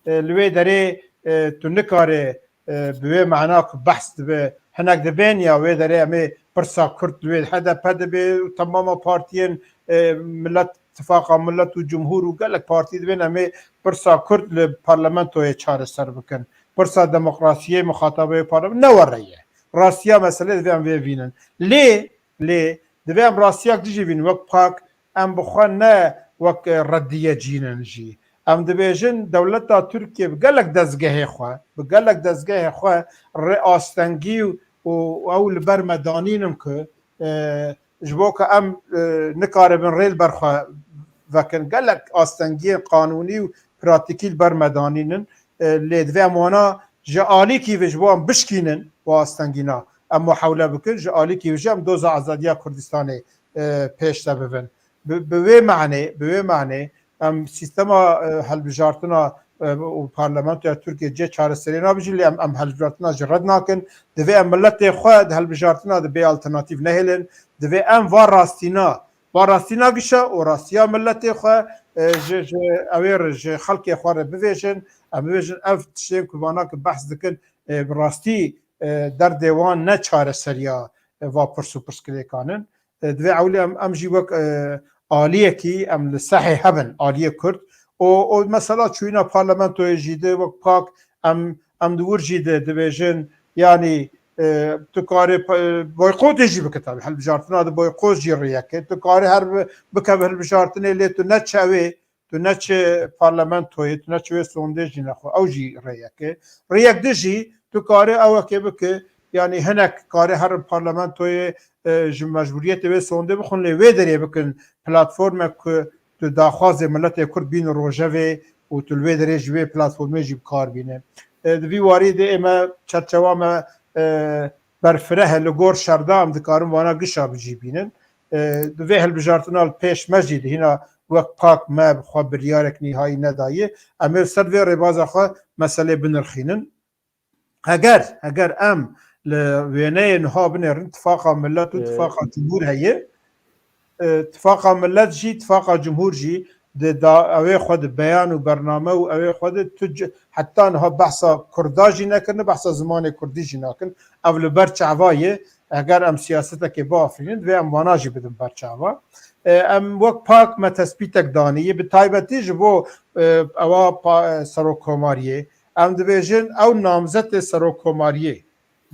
E, li wê derê, e, tu nikarê, e, bi wê mena ku behs dibe, Hinek dibên ya wê derê em ê pirsa Kurd li wê H D P dibe û temama partiyên, e, Millet, Tifaqa Millet û Cumhur û gelek partî dibên em ê pirsa Kurd li parlamentoyê çareser bikin. Pirsa demokrasiyê, muxatabeyê parlamento ne were ye. Rastiya meselê divê em vê bînin. Lê, lê divê em rastiyek dijî bînin. Wek PAK em bi xwe ne wek, e, reddiye cînin jî. Em dibêjin dewleta Tirkiye bi gelek dezgehê xwe, bi gelek dezgehê xwe rê astengî û ew li ber me danînin ku, e, ji bo ku em, e, nikaribin rê li ber xwe vekin. Gelek astengiyên qanûnî û pratîkî li ber me danînin. E, lê divê em wana ji alîkî ve ji bo em bişkînin, wan astengîna em muhewle bikin, ji alîkî ve jî em doza azadiya Kurdistanê, e, pêş de bibin. Bi, bi wê manê, bi wê manê em sîstema, e, hilbijartina, e, û parlamentoya Tirkiye cê çareseriyê nabijin, lê em, em hilbijartina jî red nakin. Divê em miletê xwe di hilbijartina de bê alternatîf nehêlin. Divê em va rastîna, va rastîna gişa û rastiya miletê xwe, e, ji, ji ewê re, ji xelkê xwe re bivêjin. Em bivêjin ev tiştên ku vana ki behs dikin, e, bi rastî, e, derdê wan ne çareseriya, e, va pirs û pirsgirêkan in. E, divê ewlî em, em jî wek, e, aliyekî em li sehê hebin, aliyê Kurd. Û, û mesela çûyîna parlamentoyê jî de wek PAK em, em di wir jî de dibêjin, yanî, e, tu karê pe-, boykotê jî bike tabii. Hilbijartina di boykot jî rêyek e. Tu karê her bi-, bikeve hilbijartinê lê tu neçe wê, tu neçe parlamentoyê, tu neçe wê sondê jî nexwe. Ew jî rêyek e. Rêyek di jî tu karê ewekê bike, yanî hinek karê herin parlamentoyê, e, ji mecburiyetê wê sondê bixwin, lê wê derê bikin platformek ku tu daxwazê miletê Kurd bînin rojevê û tu li wê derê ji wê platformê jî bi kar bîne. E, di vî warî de ê me çerçewa me, e, berfireh e li gor şer de em dikarin vana gişa bi cî bînin. E, di vê hilbijartina li pêş me jî di hîna wek PAK me bi xwe biryarek nîhayî nedaye. Em ê li ser vê rêbaza xwe meselê binirxînin. Heger, heger em li wêneyê niha binêrin, Tifaqa Millet û Ee, Tifaqa Cumhur heye. E, Tifaqa Millet jî, Tifaqa Cumhur jî di da, ewê xwe di beyan û bername û ewê xwe di tu c-, heta niha behsa Kurda jî nekirine, behsa zimanê Kurdî jî nakin. Ev li ber çava ye. Heger em siyasetekê biafirînin, divê em vana jî bidin ber çava. E, em wek PAK me tespîtek danî, bi taybetî ji bo, e, ewa pa-, e, serokkomariyê, em dibêjin ew namzetê serokkomariyê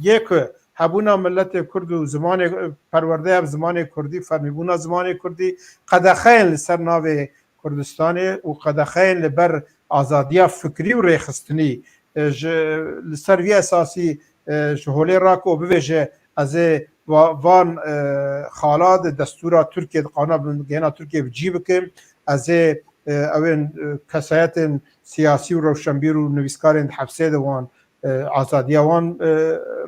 yê ku hebûna miletê Kurd û zimanê, e, perwerdeya bi zimanê Kurdî, fermîbûna zimanê Kurdî qedexeyên li ser navê Kurdistanê û qedexeyên li ber azadiya fikrî û rêxistinî, e, ji, li ser vî esasî, e, ji holê rake û bivêje, ez ê va-, van, e, xala di destûra Tirkiye, di qanûna bingehîna Tirkiye bi cî bikim, ez ê, e, ewên, e, kesayetên siyasî û rewşenbîr û nivîskarên di hepsê de wan, e, azadiya wan, e,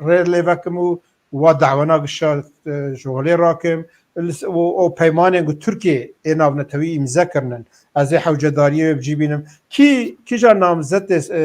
rê lê vekim û wa dawena gişa, e, ji holê rakim. Û, û peymanên ku Tirkiye ê navnetewî îmze kirinin, ez ê hewcedariyê wê bi cî bînim. Kî, kîja namzetê, e,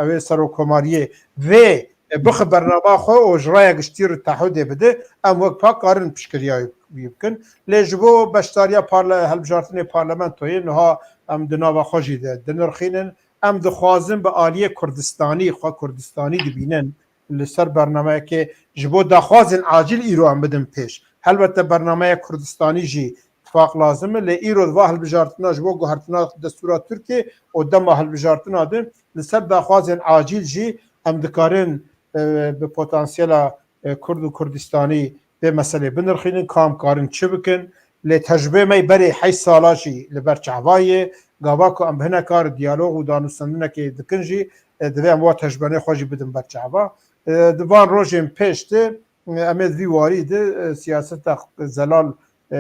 ew ê serokkomariyê vê, e, bixe bernama xwe û ji raya giştî re tehûdê bide, em wek PAK karin piştgiriya wî bikin. Lê ji bo beşdariya parle-, hilbijartinê parlamentoyê niha em di nava xwe jî de dinirxînin. Em dixwazin bi aliyê Kurdistanî xwe Kurdistanî dibînin. Li ser bernameyekê ji bo daxwazên acîl îro em bidin pêş. Helbette bernameya Kurdistanî jî tifaq lazim e, lê îro di va hilbijartina ji bo guhertina destûra Tirkiyê û dema hilbijartina din li ser daxwazên acîl jî em dikarin, e, bi potansiyela, e, Kurd û Kurdistanî vê meselê binirxînin, ka em karin çi bikin. Lê tecrûbê me berê heşt sala jî li ber çava ye. Gava ku em bi hinek kar diyalog û danûstendinekê dikin jî, e, divê em wa tecrûbeyê xwe jî bidin ber çava. E, di van rojên pêş de, e, em ê di vî warî de, e, siyaseta zelal, e,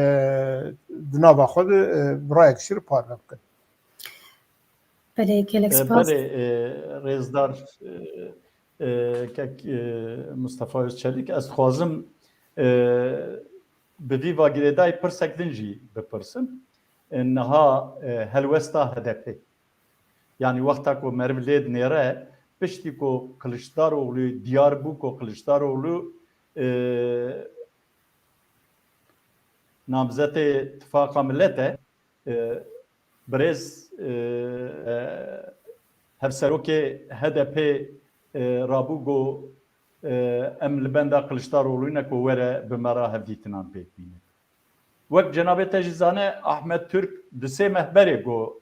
di nava xwe de, e, bi rayek şir parve bikin. Belê, gelek E, spas. Belê, e, rêzdar, e, e, kek, e, Mustafa Özçelik, ez dixwazim, e, bi vî va girêdayî pirsek din jî bipirsim. E, niha, e, helwesta H D P. Yanî wexta ku meriv lê dinêre, piştî ku Kiliçdaroglu diyar bû ku Kiliçdaroglu, e, namzetê Tifaqa Millet e, e, birêz, e, e, hevserokê H D P, e, rabû got, e, em li benda Kiliçdaroglu ne ku were bi me re hevdîtinan pêk bîne. Wek cenabê te jî zane, Ahmet Türk di sê meh berê got,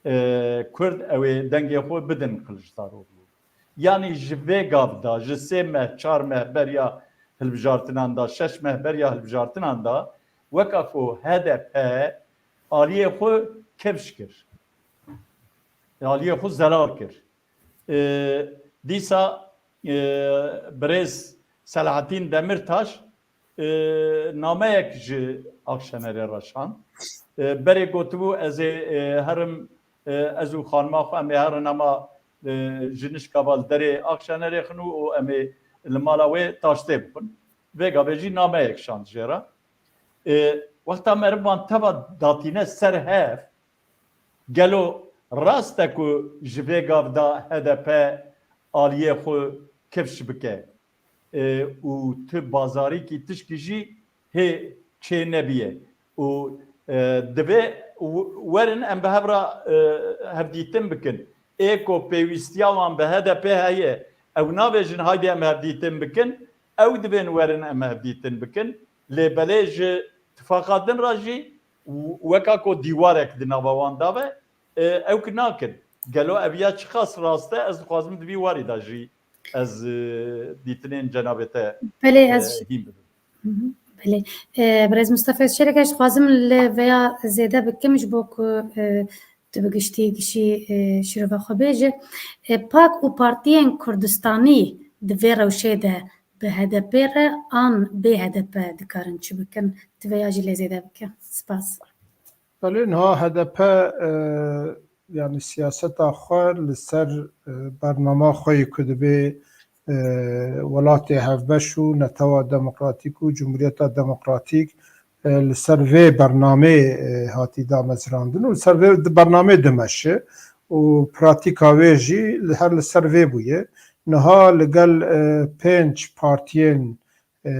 e, Kurd ew ê dengê xwe bidin Kiliçdaroglu. Yanî ji vê gav de, ji sê meh, çar meh beriya hilbijartinan de, şeş meh beriya hilbijartinan de, weka ku H D P aliyê xwe kevş kir. Aliyê xwe zelal kir. E, dîsa, e, birêz Selahattin Demirtaş, e, nameyek ji Akşenerê re şand. E, berê gotibû, ez ê, e, herim, e, ez û xanima xwe em ê herin hema, e, ji nişka ve li derê Akşenerê xin û, û em ê li mala wê taştê bixwin. Vê gavê jî nameyek şand jê re. E, wexta meriv wan teva datîne ser hev, gelo rast e ku ji vê gav de H D P aliyê xwe kifş bike, e, û tu bazarîkî tişkî jî hê çê nebiye û, e, divê w-, werin em bi hev re, e, hevdîtin bikin. Ê ku pêwîstiya wan bi H D P heye, ew nabêjin haydê em hevdîtin bikin, ew divên werin em hevdîtin bikin. Lê belê ji tifaqa din re jî w-, weka ku dîwarek di nava wan de be, e, ew ki nakin. Gelo ev ya çiqas rast e? Ez dixwazim di vî warî de jî ez, e, dîtinên cenabê te, Belê, e, ez hîn bibim. Hı hı, belê. E, Birêz Mustafa, ez çêlek ez dixwazim li vêya zêde bikim, ji bo ku, e, tu bi giştî gişî, e, şirova xwe bêje. E, pak û partiyên Kurdistanî di vê rewşê de bi H D P re an bê H D P dikarin çi bikin? Tu vêya jî lê zêde bike. Spas. Belê, niha H D P, e, yanî siyaseta xwe li ser, e, bernama xwe yê ku dibê, e, welatê hevbeş û netewa demokratîk û cumhuriyeta demokratîk, e, li ser vê bernamê, e, hatî damezrandin û li ser vê di bernamê dimeşe û pratîka wê jî li, her li ser vê bûye. Niha li gel, e, pênc partiyên, e,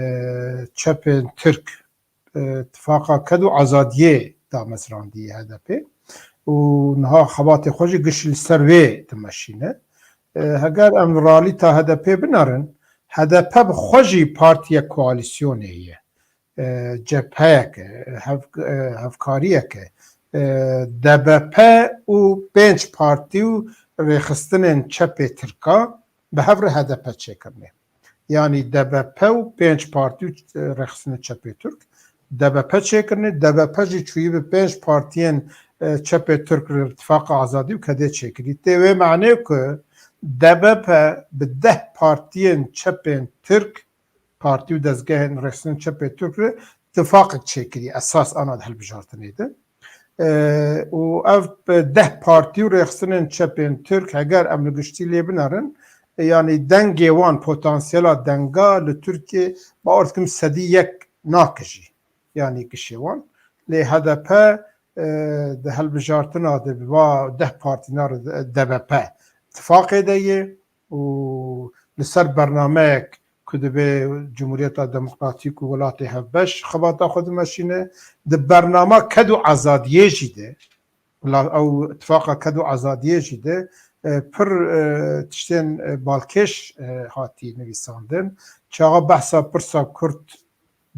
çepên Tirk, e, Tifaqa Ked û Azadiyê damezrandiye H D P û niha xebatê xwe jî gişî li ser wê dimeşîne. E, heger em ralîta H D P binerin, H D P bi xwe jî partiyek koalîsyonê ye. E, cepheyek e, hev-, e, hevkariyek e. E, D B P û pênc partî û rêxistinên çepê Tirka bi hev re H D P çêkirine. Yanî D B P û pênc partî û, e, rêxistinên çepê Tirk, D B P çêkirine, D B P jî çûyî bi pênc partiyên, e, çepê Tirk re Tifaqa Azadî û Kedê çêkirî. Tê wê manê ku D B P bi deh partiyên çepên Tirk, partî û dezgehên rêxistinên çepê Tirk re tifaqek çêkirî, esas ana di hilbijartinê de. E, û ev deh partî û rêxistinên çepên Tirk, heger em li giştî lê binerin, e, yanî dengê wan, potansiyela denga li Tirkiyê, bawer dikim sedî yek nakijî. Yanî gişê wan. Lê H D P, e, di hilbijartina de bi va deh partîna re, D B P tifaqê de ye û li ser bernameyek ku dibe Cumhuriyeta Demokratîk û welatê hevbeş xebata xwe dimeşîne. Di bernama Ked û Azadiyê jî de, wela-, ew Tifaqa Ked û Azadiyê jî de, e, pir, e, tiştên, e, balkêş, e, hatî nivîsandin. Çaxa behsa pirsa Kurd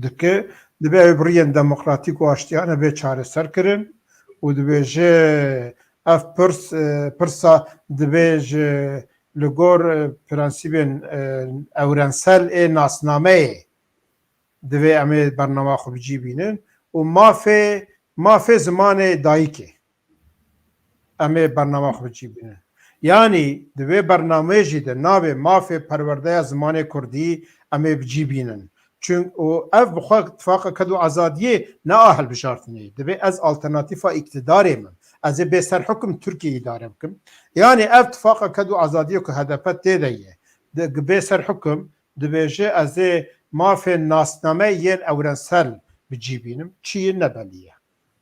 dike, dibe ew bi riyên demokratîk û aştiyane bê çareser kirin û dibêje ev pirs, e, pirsa dibe ji li gor, e, prensîbên, e, ewrensel ê nasnameyê divê em ê bernama xwe bi cî bînin û mafê, mafê zimanê dayikê em ê bernama xwe bi cî bînin. Yanî di vê bernameyê jî de navê mafê perwerdeya zimanê kurdî em ê bi cî bînin. Çun-, û ev bi xwe Tifaqa Ked û Azadiyê ne a hilbijartinê. Divê ez alternatîfa îktidarê min. Ez ê bê ser hukum Tirkiyê îdare bikim. Yanî ev Tifaqa Ked û Azadiyê ku H D P tê de ye, di, bê ser hukum dibêje ez ê mafên nasname yên ewrensel bi cî bînim. Çi ye, ne belî ye.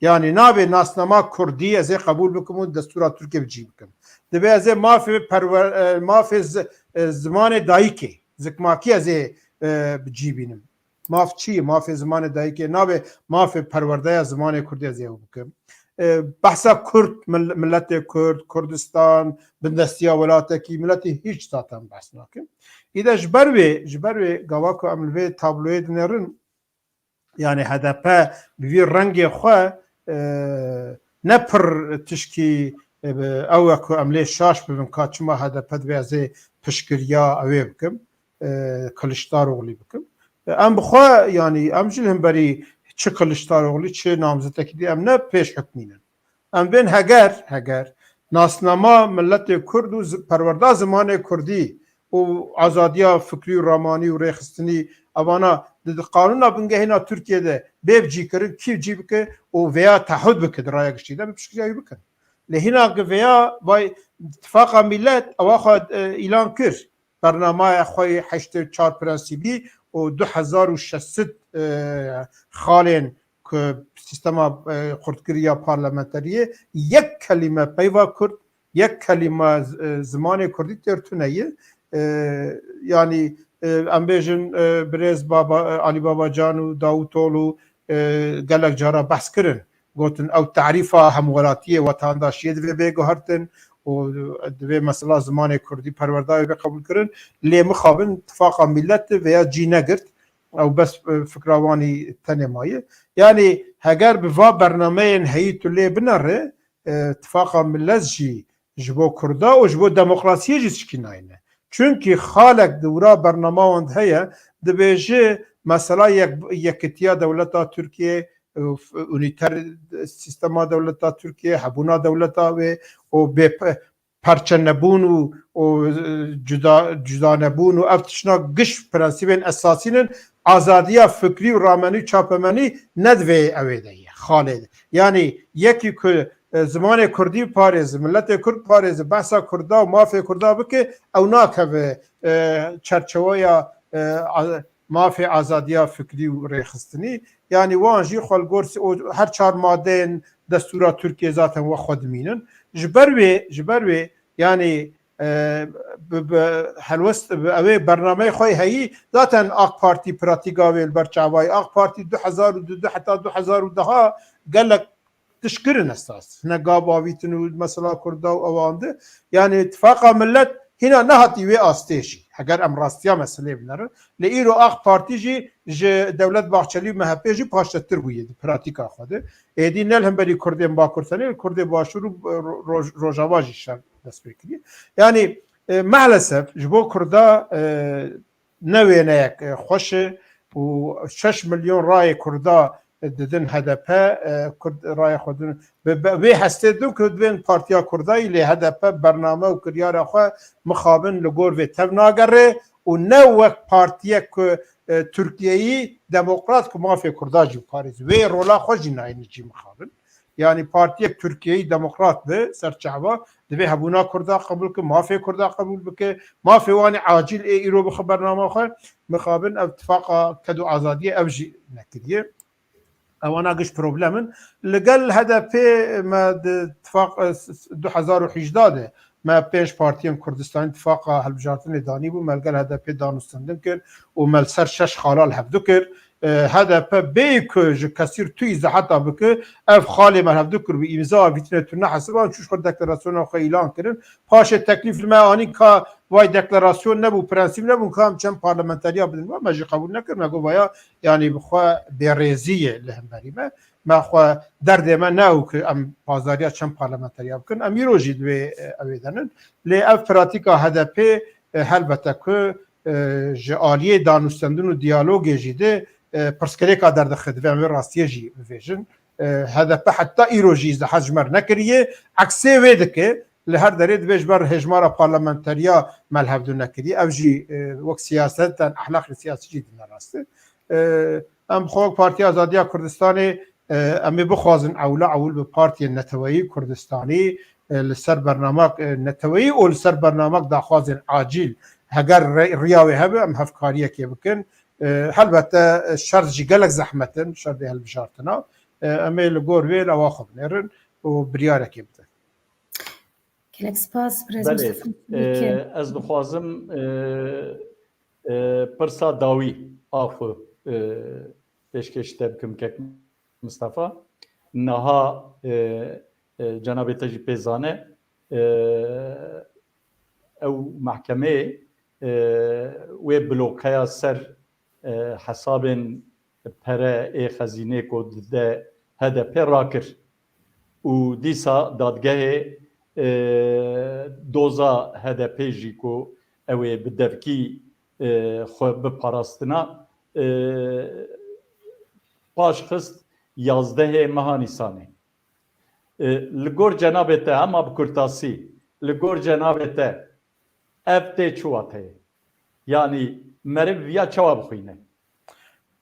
Yanî nabê nasnama kurdî ez ê qebûl bikim û destûra Tirkiyê bi cî bikim. Divê ez ê mafê perwer-, e, mafê zi-, e, zimanê dayikê, zikmakî ez ê, e, bi cî bînim. Maf çi ye? Mafê zimanê dayikê nabê mafê perwerdeya zimanê kurdî ez ê ew bikim. e, behsa Kurd, mil-, miletê Kurd, Kurdistan, bindestiya welatekî, miletî hîç zaten behs nakin. Îde ji ber wê, ji ber wê gava ku em li vê tabloyê dinêrin, yani H D P bi vî rengê xwe, e, ne pir tişkî, e, bi, ew e ku em lê şaş bibin ka çima H D P divê ez ê piştgiriya ew ê bikim, e, Kiliçdaroglî bikim. E, em bi xwe, yani em jî li hemberî çi Kiliçdaroglî, çi namzetekî dî em ne pêş hukmî ne. Em bên heger, heger nasnama miletê Kurd û zi-, perwerda zimanê Kurdî û azadiya fikrî û ramanî û rêxistinî evana di, di qanûna bingehîna Tirkiyê de bê cîkirin, kî cî bike û vêya tehûd bike di raya giştî de bi piştgiriya wî bikin. Lê hîna gi vêya vay tifaqa milet ewa xwe, e, îlan kir. Bernamaya xwe yê heştê û çar prensîbî û du hezar û şeş sed, e, xalên ku sîstema, e, qurtgiriya parlamenteriyê yek kelîme peyva Kurd, yek kelîme z-, e, zimanê Kurdî têr tune ye. E, yanî, e, em bêjin, e, birêz Baba, e, Alî Babacan û Davutoglu, e, gelek cara behs kirin. Gotin ew tarîfa hemwelatiyê, wetandaşiyê divê bê guhertin û divê mesela zimanê Kurdî perwerda wê bê qebûlkirin. Lê mixabin tifaqa milet vêya cî negirt. Ew bes, e, fikra wanî tenê maye. Yanî heger bi va bernameyên heyî tu lê binere, e, tifaqa milet jî ji bo Kurda û ji bo demokrasiyê jî tişkî nayne. Çunkî xalek di wira bernama wan de heye, dibêje mesela yek-, yekitiya dewleta Tirkiyê, e, f-, unîter sîstema dewleta Tirkiyê, hebûna dewleta wê û bê pe-, parçenebûn û, û, e, cuda, cudanebûn û ev tiştna giş prensîbên esasî nin, azadiya fikrî û ramenî û çapemenî ne di vê ewê de ye, xalê de. Yanî yekî ku, e, zimanê Kurdî parêzi, miletê Kurd parêzi, behsa Kurda û mafê Kurda bike, ew nakeve, e, çerçeweya, e, a-, mafê azadiya fikrî û rêxistinî. Yanî wan jî xwe li gor si-, û her çar madeyên destûra Tirkiyê zaten we xwe dimînin. Ji ber wê, ji ber wê, yanî, e, bi, bi helwest, bi ew ê bernameyê xwe heyî, zaten AK Partî pratîka wê li ber çavayî. AK Partî du hezar û du heta du hezar û deh gelek tişt kirin esas. Hine gab avîtin û mesela Kurda û ewan di. Yanî tifaqa milet hîna nehatî wê astê jî. Heger em rastiya meselê binerin. Lê îro AK Partî jî ji Dewlet Bahçelî û M H P jî paşetir bûye di pratîka xwe de. Êdî ne li hemberî Kurdên Bakur tenê, li Kurdê Başûr û Ro-, Roj-, Rojava jî şer dest pê kiriye. Yanî, e, maalesef ji bo Kurda, e, ne wêneyek, e, xweş e û şeş milyon rayê Kurda, e, didin H D P, e, Kurd rayê xwe didin. Bi, bi vê hestê dibin ku dibên Partiya Kurda yî, lê H D P bername û kiryara xwe mixabin li gor vê tev nagere û ne wek partiyek ku, e, Tirkiyeyî demokrat ku mafê Kurda jî biparêze. Wê rola xwe jî nayêne cî mixabin. Yanî partiyek Tirkiyeyî demokrat be, ser çava, divê hebûna Kurda qebûl bike, mafê Kurda qebûl bike, mafê wan ê acîl ê îro bixe bernama xwe, mixabin ev tifaqa ked û azadiyê ev jî nekiriye. Ewana giş problem in. Li gel H D P me di tifaq, e, s-, s-, du hezar û hejda de me pênc partiyên Kurdistanî tifaqa hilbijartinê danîbû, me li gel H D P danûstendin kir û me li ser şeş xala li hevdu kir. E, H D P bêyî ku ji kesîr tu îzaheta bike, ev xalê me hevdu kir bû, îmza avîtine tu nehesiban, çû ji xwe deklarasyona xwe îlan kirin. Paşê teklîf li me anî ka vay deklarasyon nebû, prensîp nebûn ka em çend parlamenteriya bidin. Me jî qebûl nekir, me got vaya, yanî bi xwe bêrêzî ye li hemberî me. Me xwe derdê me ne ew ku em pazdariya çend parlamenteriya bikin. Em îro jî divê, e, ew ê denin. Lê ev pratîka H D P, e, helbete ku, e, ji aliyê danûstendin û diyalogê jî de, e, pirsgirêka derdixe, divê em vê rastiyê jî bivêjin. E, H D P heta îro jî îzdihat ji me re nekiriye. Eksê wê dike, li her derê dibê ji ber hejmara parlamenteriya me li hevdu nekiriye. Ev jî, e, wek siyasetan, ehlaqê siyasî jî dine rast e. E, em bi xwe wek Partiya Azadiya Kurdistanê, e, em ê bixwazin ewla ewil bi partiyên neteweyî Kurdistanî, e, li ser bernamek, e, neteweyî û li ser bernamek daxwazên acîl, heger re-, riya wê hebe, em hevkariyekê bikin. E, helbete, e, şert jî gelek zehmet in, şerdê hilbijartina. E, em ê li gor wê li ewa xwe binêrin û biryarekê bidin. Gelek spas, birêz Belê, Mustafa. e, ez dixwazim, e, e, pirsa dawî a xwe, e, pêşkêş te bikim, kek Mistefa. niha, e, e, cenabê te jî pê zane, e, ew mehkemeyê, e, wê blokeya ser, e, hesabên pere ê xezînê ku dide H D P rakir. Û dîsa dadgehê, e, doza H D P jî ku ew ê bi devkî, e, xwe biparastina, e, paş xist yazdehê meha Nîsanê. E, li gor cenabê te, hema bi kurtasî, li gor cenabê te ev tê çi wateyê? Yanî meriv viya çawa bixwîne?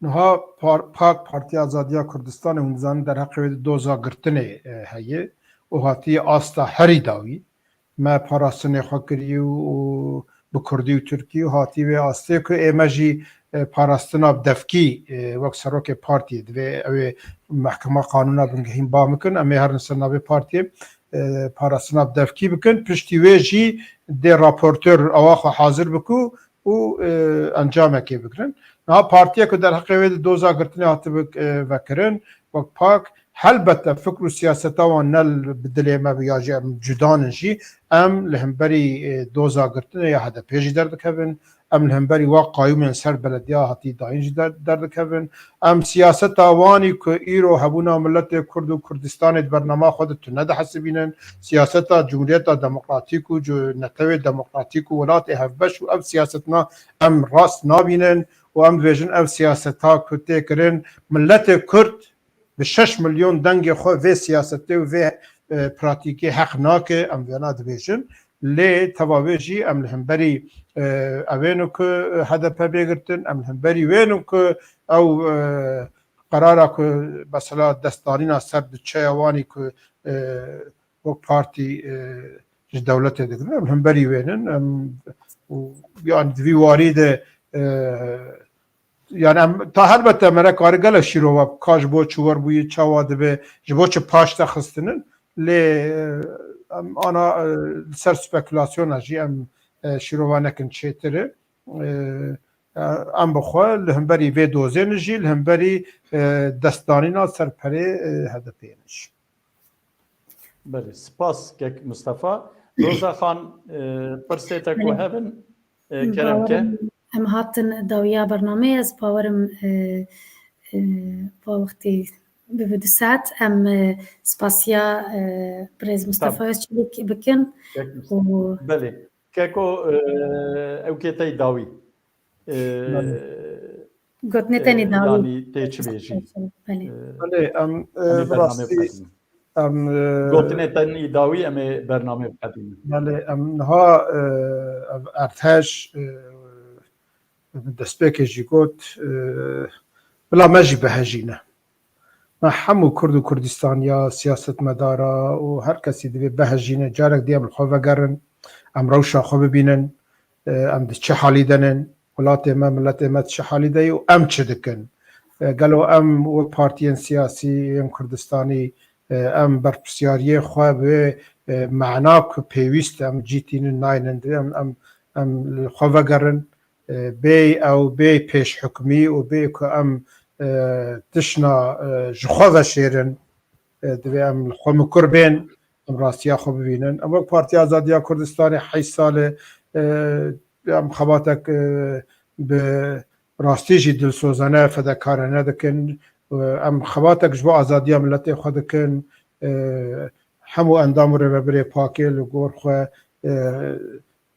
Niha par-, PAK, Partiya Azadiya Kurdistanê, hûn dizanin derheqê wê de doza girtinê, e, heye û hatiye asta herî dawî. Me parastinê xwe kiriye û bi kurdî û tirkî û hatî wê astê ku ê me jî, e, parastina bi devkî, e, wek serokê partiyê divê ew ê mehkema qanûna bingehîn ba bikin, em ê herin ser navê partiyê, e, parastina bi devkî bikin. Piştî wê jî dê raportör awa xwe hazir biku û, e, encamekê bigirin. Niha partiyek ku derheqê wê de doza girtinê hatibe, e, vekirin, wek PAK, helbete fikr û siyaseta wan ne li, bi dilê me bi ya jî em cudan in jî, em li hemberî, e, doza girtinê ya H D P jî derdikevin, em li hemberî wa qayûmên ser belediya hatî dayîn jî der-, derdikevin. Em siyaseta wanî ku îro hebûna miletê Kurd û Kurdistanê di bernama xwe de tune dihesibînin. Siyaseta Cumhuriyeta Demokratîk û cu-, netewê demokratîk û welatê hevbeş û ev siyasetna em rast nabînin û em dibêjin ev siyaseta ku tê kirin, miletê Kurd bi şeş milyon dengê xwe vê siyasetê û vê, e, pratîkê heq nake, em vêna dibêjin. Lê teva wê jî em li hemberî, e, evên ku H D P bê girtin, em li hemberî wên ku ew, e, qerara ku mesela destdanîna ser budçeya wanî ku, e, wek partî, e, ji dewletê digirin, em li hemberî wên in, em, û, yani di vî warî de, e, yani em, ta helbete me re kare gelek şîrova ka ji bo çi wer bûyî, çawa dibe, ji bo çi paş te xistinin, lê, e, em ana, e, li ser spekulasyona jî em, e, şîrova nekin çêtir e. E, e, em bi xwe li hemberî vê dozê ne jî, li hemberî, e, destdanîna ser perê, e, H D P ne jî. Belê, spas kek Mustafa. Roza Xan, e, pirsê te ku Belê. hebin, e, Em kerem ke. bawerim em hatin dawiya bernameyê, ez bawerim, e, e, va wextê bibe du saet. Em, e, spasiya, e, birêz Mustafa Tamam. Özçelik bikin. Kek Mustafa. û Belê. Keko, e, ew kê tey dawî. E, Belê. Gotinê e, tenê dawî. yanî tê çi bêjî? Belê. E, Belê, em, e, em ê bi bernamê rastî, bixebin. em, e, Gotinê tenî dawî em ê bernamê bixebin. Belê, em niha, e, ev erdhej, e, bi destpêkê jî got, e, bila me jî bihejîne. Me hemû Kurd û Kurdistaniya, siyasetmedara û her kesî divê bihejîne, carek dî em li xwe vegerin, em rewşa xwe bibînin, e, em di çi halî de nin, welatê me, miletê me di çi halî de ye û em çi dikin? E, gelo em wek partiyên siyasî yên Kurdistanî, e, em berpirsyariyê xwe bi, e, mana ku pêwîst em cî tînin naynin, divê em, em, em li xwe vegerin, e, bêy ew, bêy pêşhukmî û bêy ku em, e, tişna, e, ji xwe veşêrin, e, divê em li xwe mikur bên, em rastiya xwe bibînin. Em wek Partiya Azadiya Kurdistanê heyş sal e, e, em xebatek, e, bi rastî jî dilsozane, fedekarane dikin. E, em xebatek ji bo azadiya miletê xwe dikin. E, hemû endam û rêvebirê pakê li gor xwe, e,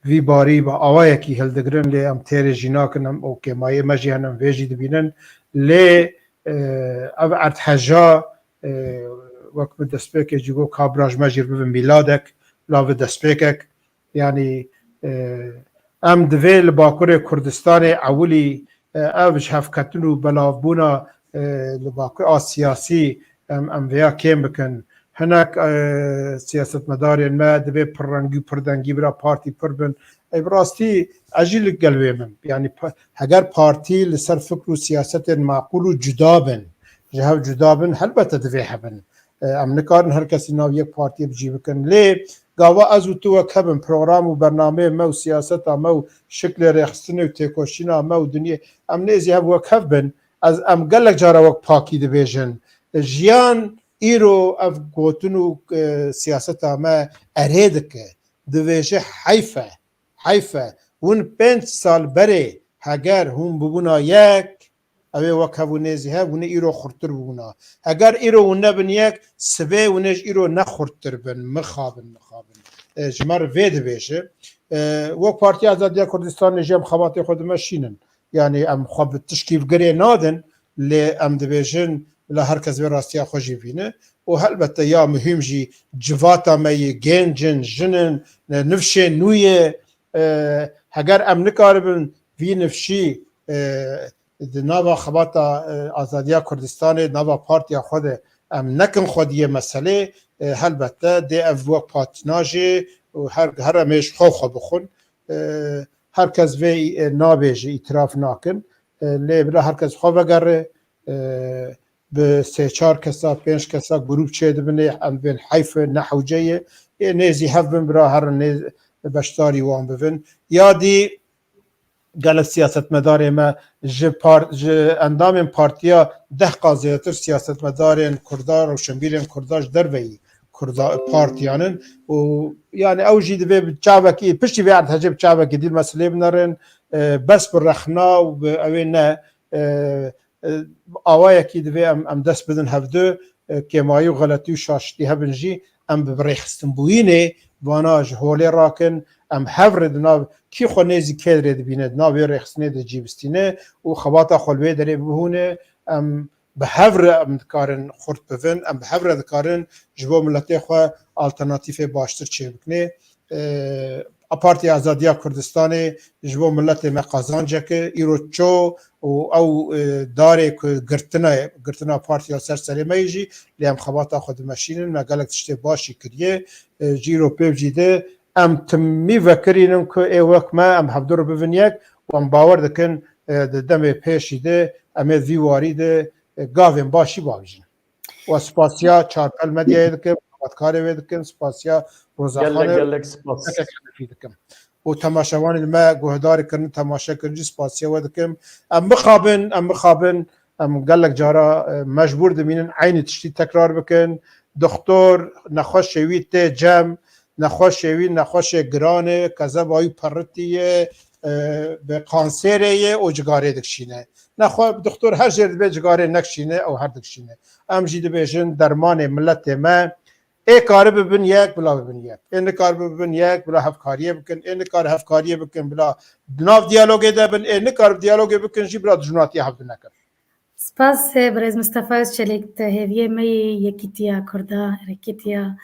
vî barî bi awayekî hildigirin, lê em têrê jî nakin, em ew kêmayê me jî hene, em vê jî dibînin. Lê, e, ev erdheja, e, wek bi destpêkê jî got, kabra ji me jî bibe mîladek, bila bi destpêkek. Yanî, e, em divê li Bakurê Kurdistanê ewilî, e, ev ji hevketin û belavbûna, e, li Bakur a siyasî em, em vêya kêm bikin. Hinek, e, siyasetmedarên me divê pirrengî û pirdengî bira partî pir bin. Ey bi rastî ez jî li gel wê min. Yanî pa-, heger partî li ser fikr û siyasetên maqûl û cuda bin, ji hev cuda bin, helbete divê hebin. E, em nikarin her kesî nav yek partiyê bi cî bikin. Lê gava ez û tu wek hebin, program û bernameyê me û siyaseta me û şiklê rêxistinê û têkoşîna me û dinyê, em nêzî hev wek hev bin, ez, em gelek cara wek pakî dibêjin. Jiyan Îro ev gotin û, e, siyaseta me erê dike. Dibêje heyf e, heyf e. Hûn pênc sal berê heger hûn bibûna yek, ew ê wek hev û nêzî hev, hûn ê îro xurttir bibûna. Heger îro hûn nebin yek, sibê hûn ê ji îro ne xurttir bin. Mixabin, mixabin. E, ji me re vê dibêje. E, wek Partiya Azadiya Kurdistanê jî em xebatê xwe dimeşînin. Yani em xwe bi tişkî bi girê nadin, lê em dibêjin bila her kes vê rastiya xwe jî bîne. Û helbette ya muhîm jî civata me yê, genc in, jin in, e, nifşên nû yê. E, heger em nikaribin vî nifşî, e, di nava xebata, e, azadiya Kurdistanê, nava partiya xwe de em nekin xwediyê meselê, e, helbette dê ev wek patinajê û her, her em ê ji xwe xwe bixwin. E, her kes vê, e, nabêje, îtiraf nakin. E, lê bila her kes xwe vegere, e, bi sê çar kesa, pênc kesa grûp çêdibin, ê em bên heyf e, ne hewce ye. Ê nêzî hev bin bira herin nê beşdarî wan bibin. Ya dî gelek siyasetmedarê me ji par-, ji endamên partiya deh qat zêdetir siyasetmedarên Kurda, rewşenbîrên Kurda ji derveyî Kurda partiyan in û yani ew jî divê bi çavekî, piştî vê erdhejê bi çavekî dî li meselê binerin, e, bes bi rexna û bi ew ê ne, e, e, awayekî divê em, em dest bidin hevdu, e, kêmayî û xeletî û şaşitî hebin jî em bi rêxistinbûyînê vana ji holê rakin, em hev re di nav kî xwe nêzî kê re dibîne, di nav vê rêxistinê de cî bistîne û xebata xwe li wê derê bibihûne, em bi hev re em dikarin xurt bivin, em bi hev re dikarin ji bo miletê xwe alternatîfê baştir çêbikinê. E, a Partiya Azadiya Kurdistanê ji bo miletê me qazancek e, îro ço û ew, e, darê ku girtina, girtina partiya ser serê me yê jî, lê em xebata xwe dimeşînin, me gelek tiştê baş jî kiriye. E, ji îro pê jî de em timî vekirînin ku ê wek me em hevdu re bibin yek û em bawer dikin, e, di demê pêşî de em ê vî warî de, e, gavên baş jî bavêjin. Û spasiya Çarpel Medyayê dikim, xebatkarê wê dikim, spasiya Roza Gelek, Xanê gelek spas. Kekek Henefî dikim. Û temaşevanên me guhdarî kirin, temaşe kirin jî spasiya we dikim. Em mixabin, em mixabin, em gelek cara, e, mecbûr dimînin eynî tiştî tekrar bikin. Doktor nexweşê wî tê cem, nexweşê wî nexweşê giran e, kezeba wî peritî ye, e, bi kanserê ye û cigarê dikişîne. Nexwe doktor her jêr dibe cigarê nekişîne, ew her dikişîne. Em jî dibêjin dermanê miletê me ê karibibin yek, bila bibin yek. Ê nikaribibin yek, bila hevkariyê bikin. Ê nikar hevkariyê bikin, bila di nav diyalogê de bin. Ê nikar diyalogê bikin jî, bila dijminatiya hevdu nekin. Spas, e, birêz Mistefa Özçelik, te hêviyê me yê yekîtiya Kurda, yekîtiya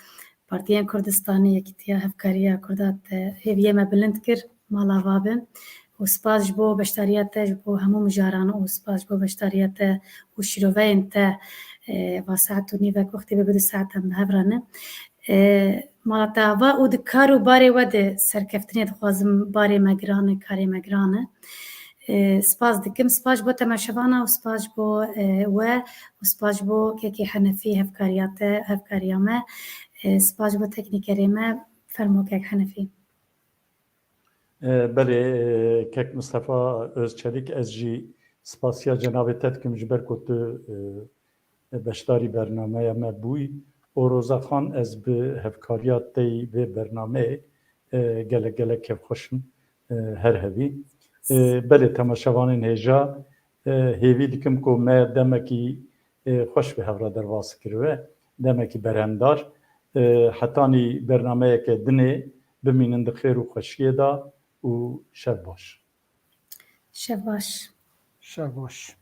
Partiyên Kurdistanê, yekîtiya hevkariya Kurda te hêviyê me bilind kir, mala va be. Û spas ji bo beşdariya te, ji bo hemû mijaran û spas ji bo beşdariya te û şîroveyên te, e, va saet û nîvek wextê be, bi du saet em bi hev re ne. E, mala te ava û di kar û barê we de serkeftinê dixwazim, barê me giran e, karê me giran e. E, spas dikim, spas ji bo temaşevana û spas ji bo, e, we û spas ji bo Kekê Henefî, hevkariya te, hevkariya me. E, spas ji bo teknîkerê me, fermo Kek Henefî. E, belê, e, Kek Mistefa Özçelik, ez jî spasiya cenabê te dikim ji ber ku tu, e, beşdarî bernameya me bûyî. Û Roza Xan, ez bi hevkariya te yî vê bernameyê, e, gelek gelek kêfxweş im, e, her hebî. E, belê temaşevanên hêja, e, hêvî dikim ku me demekî, e, xweş bi hev re derbas kiribe, demekî berhemdar. E, hetanî bernameyeke dinê bimînin di xêr û xweşiyê de û şev baş. Şev baş. Şev baş.